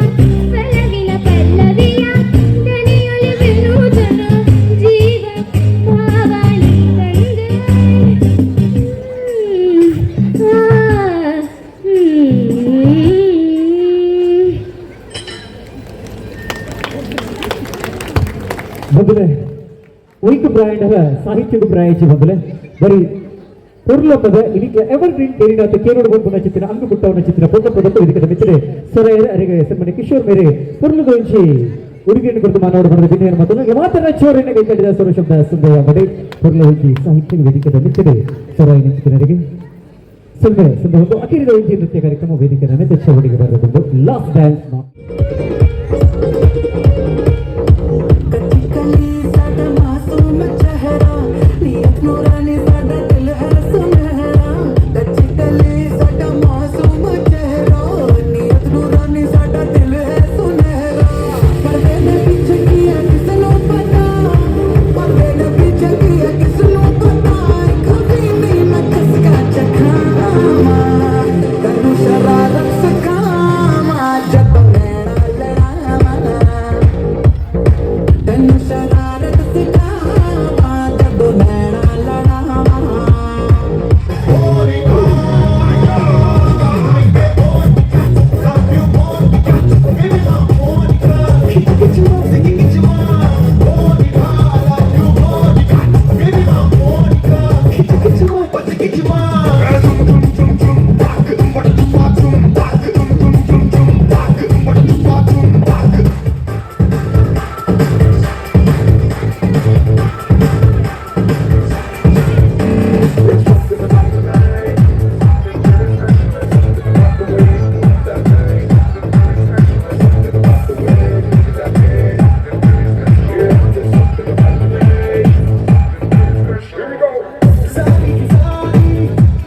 ಪಲವಿನ ಪಲ್ಲವಿಯ ದನಿಯೊಲಿ ವಿನೂತನ ಜೀವ ಭಾವಾನಿ ತಂದೆ. ಮೊದಲೇ ಒಯ್ಕು ಬ್ರಾಯಂಡರ ಸಾಹಿತ್ಯದ ಪ್ರಾಯಚಿ ಮೊದಲೇ ಬರೀ ಪೊರ್ಲಪದ ಇನಿಕ್ಲ ಎವರ್ ಗ್ರೀನ್ ಕೇರಿನಾಥ ಕೇರೋಡು ಗೊಂಬುನ ಚಿತ್ರ ಅಂಗು ಪುಟ್ಟವನ ಚಿತ್ರ ಪೊನ್ನ ಪದಕ್ಕೆ ವೇದಿಕೆ ಮಿತ್ರರೆ ಸೊರೈರ ಅರೆಗೆ ಸನ್ಮಾನ್ಯ ಕಿಶೋರ್ ಮೇರೆ ಪೊರ್ಲುದೊಂಜಿ ಉಡುಗೆಯನ್ನು ಕುರಿತು ಮಾನವರು ಬರೆದ ವಿನಯನ ಮತ್ತು ಮಾತನ ಚೋರನ್ನು ಕೈಕಟ್ಟಿದ ಸ್ವರ ಶಬ್ದ ಸಂದಯ ಬಡೆ ಪೊರ್ಲುದೊಂಜಿ ಸಾಹಿತ್ಯ ವೇದಿಕೆದ ಮಿತ್ರರೆ ಸೊರೈ ನಿಂತಿನರಿಗೆ ಸೊನ್ನೆ ಸಂದ ಒಂದು ಅಖಿರಿದ ಒಂಜಿ ನೃತ್ಯ ಕಾರ್ಯಕ್ರಮ ವೇದಿಕೆ ಮೇಲೆ ಚವಡಿಗೆ ಬರಬಹುದು ಲಾಸ್ಟ್ ಡ್ಯಾನ್ಸ್. कली साडा मासूम चेहरा, नीयत नूरानी साडा दिल है सुनहरा। कच्ची कली साडा मासूम चेहरा, नीयत नूरानी साडा दिल है सुनहरा। पर्दे दे पीछे की है किसनू पता, पर्दे दे पीछे की है किसनू पता। कभी नहीं मैं किसका चखावा, तैनू शरारत सिखावा, जद नैना लड़ावा। तैनू शरारत सिखावा, जदों नैना लड़ावा। सारी की सारी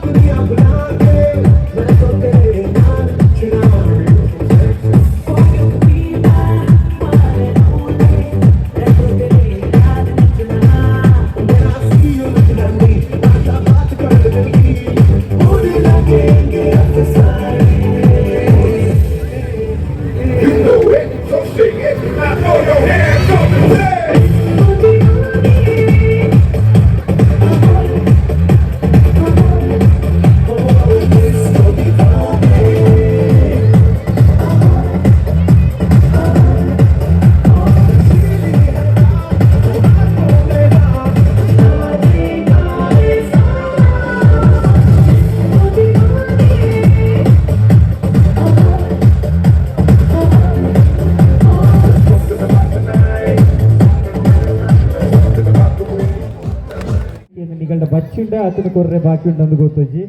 दुनिया भुला के मैं तो तेरे नाल नचना। मेरा सीओ नचना नहीं, राजा बात कर दिल की, भूल लगेंगे अफसाने। You know it, so sing it. Now throw your hands up and say. ನಿಗಲ್ಡ ಬಚ್ಚಿಂಡ ಆತನ ಕೊರ್ರೆ ಬಾಕಿ ಉಂಡಂದು ಗೊತ್ತೊಜ್ಜಿ.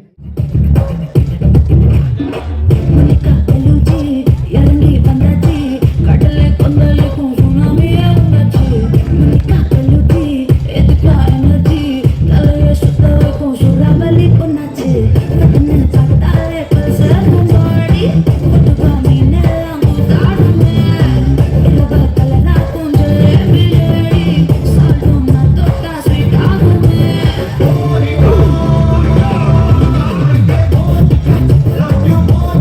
Love you more.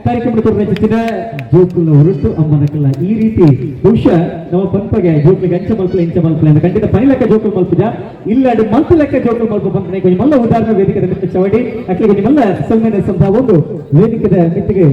ಕಾರ್ಯಕ್ರಮ ರಚಿಸಿದ ಜೋಕುಲ ಉರುಟು ಅಮ್ಮನಕಲ್ಲ ಈ ರೀತಿ ಬಹುಶಃ ನಮ್ಮ ಪಂಪಗೆ ಜೋಕ್ಲಿಗೆ ಅಂಚ ಮಲ್ಪಲೆ ಇಂಚ ಮಲ್ಪಲೆ ಅಂತ ಖಂಡಿತ ಪನಿಲೆಕ್ಕ ಜೋಕುಲ್ ಮಲ್ಪುಜ ಇಲ್ಲ ಮಲ್ತು ಲೆಕ್ಕ ಜೋಕುಲ್ ಮಲ್ಪ ಬಂದ್ರೆ ಕೊಂಚ ಮಲ್ಲ ಉದಾಹರಣೆ ವೇದಿಕೆದ ಮಿತ್ತ ಚವಡಿ ಅಕ್ಲೆ ಕೊಂಚ ಮಲ್ಲ ಸಲ್ಮೇನ ಸಂಭಾವ ಒಂದು ವೇದಿಕೆದ ಮಿತ್ತಿಗೆ.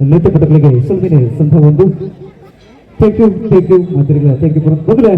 ನೃತ್ಯ ಪಟಗಳಿಗೆ ಸೊಲ್ಮೆನೆ ಸಂಭವ ಒಂದು. Thank you, thank you ಮಾತರಿಗಳ, thank you. ಮೊದಲೇ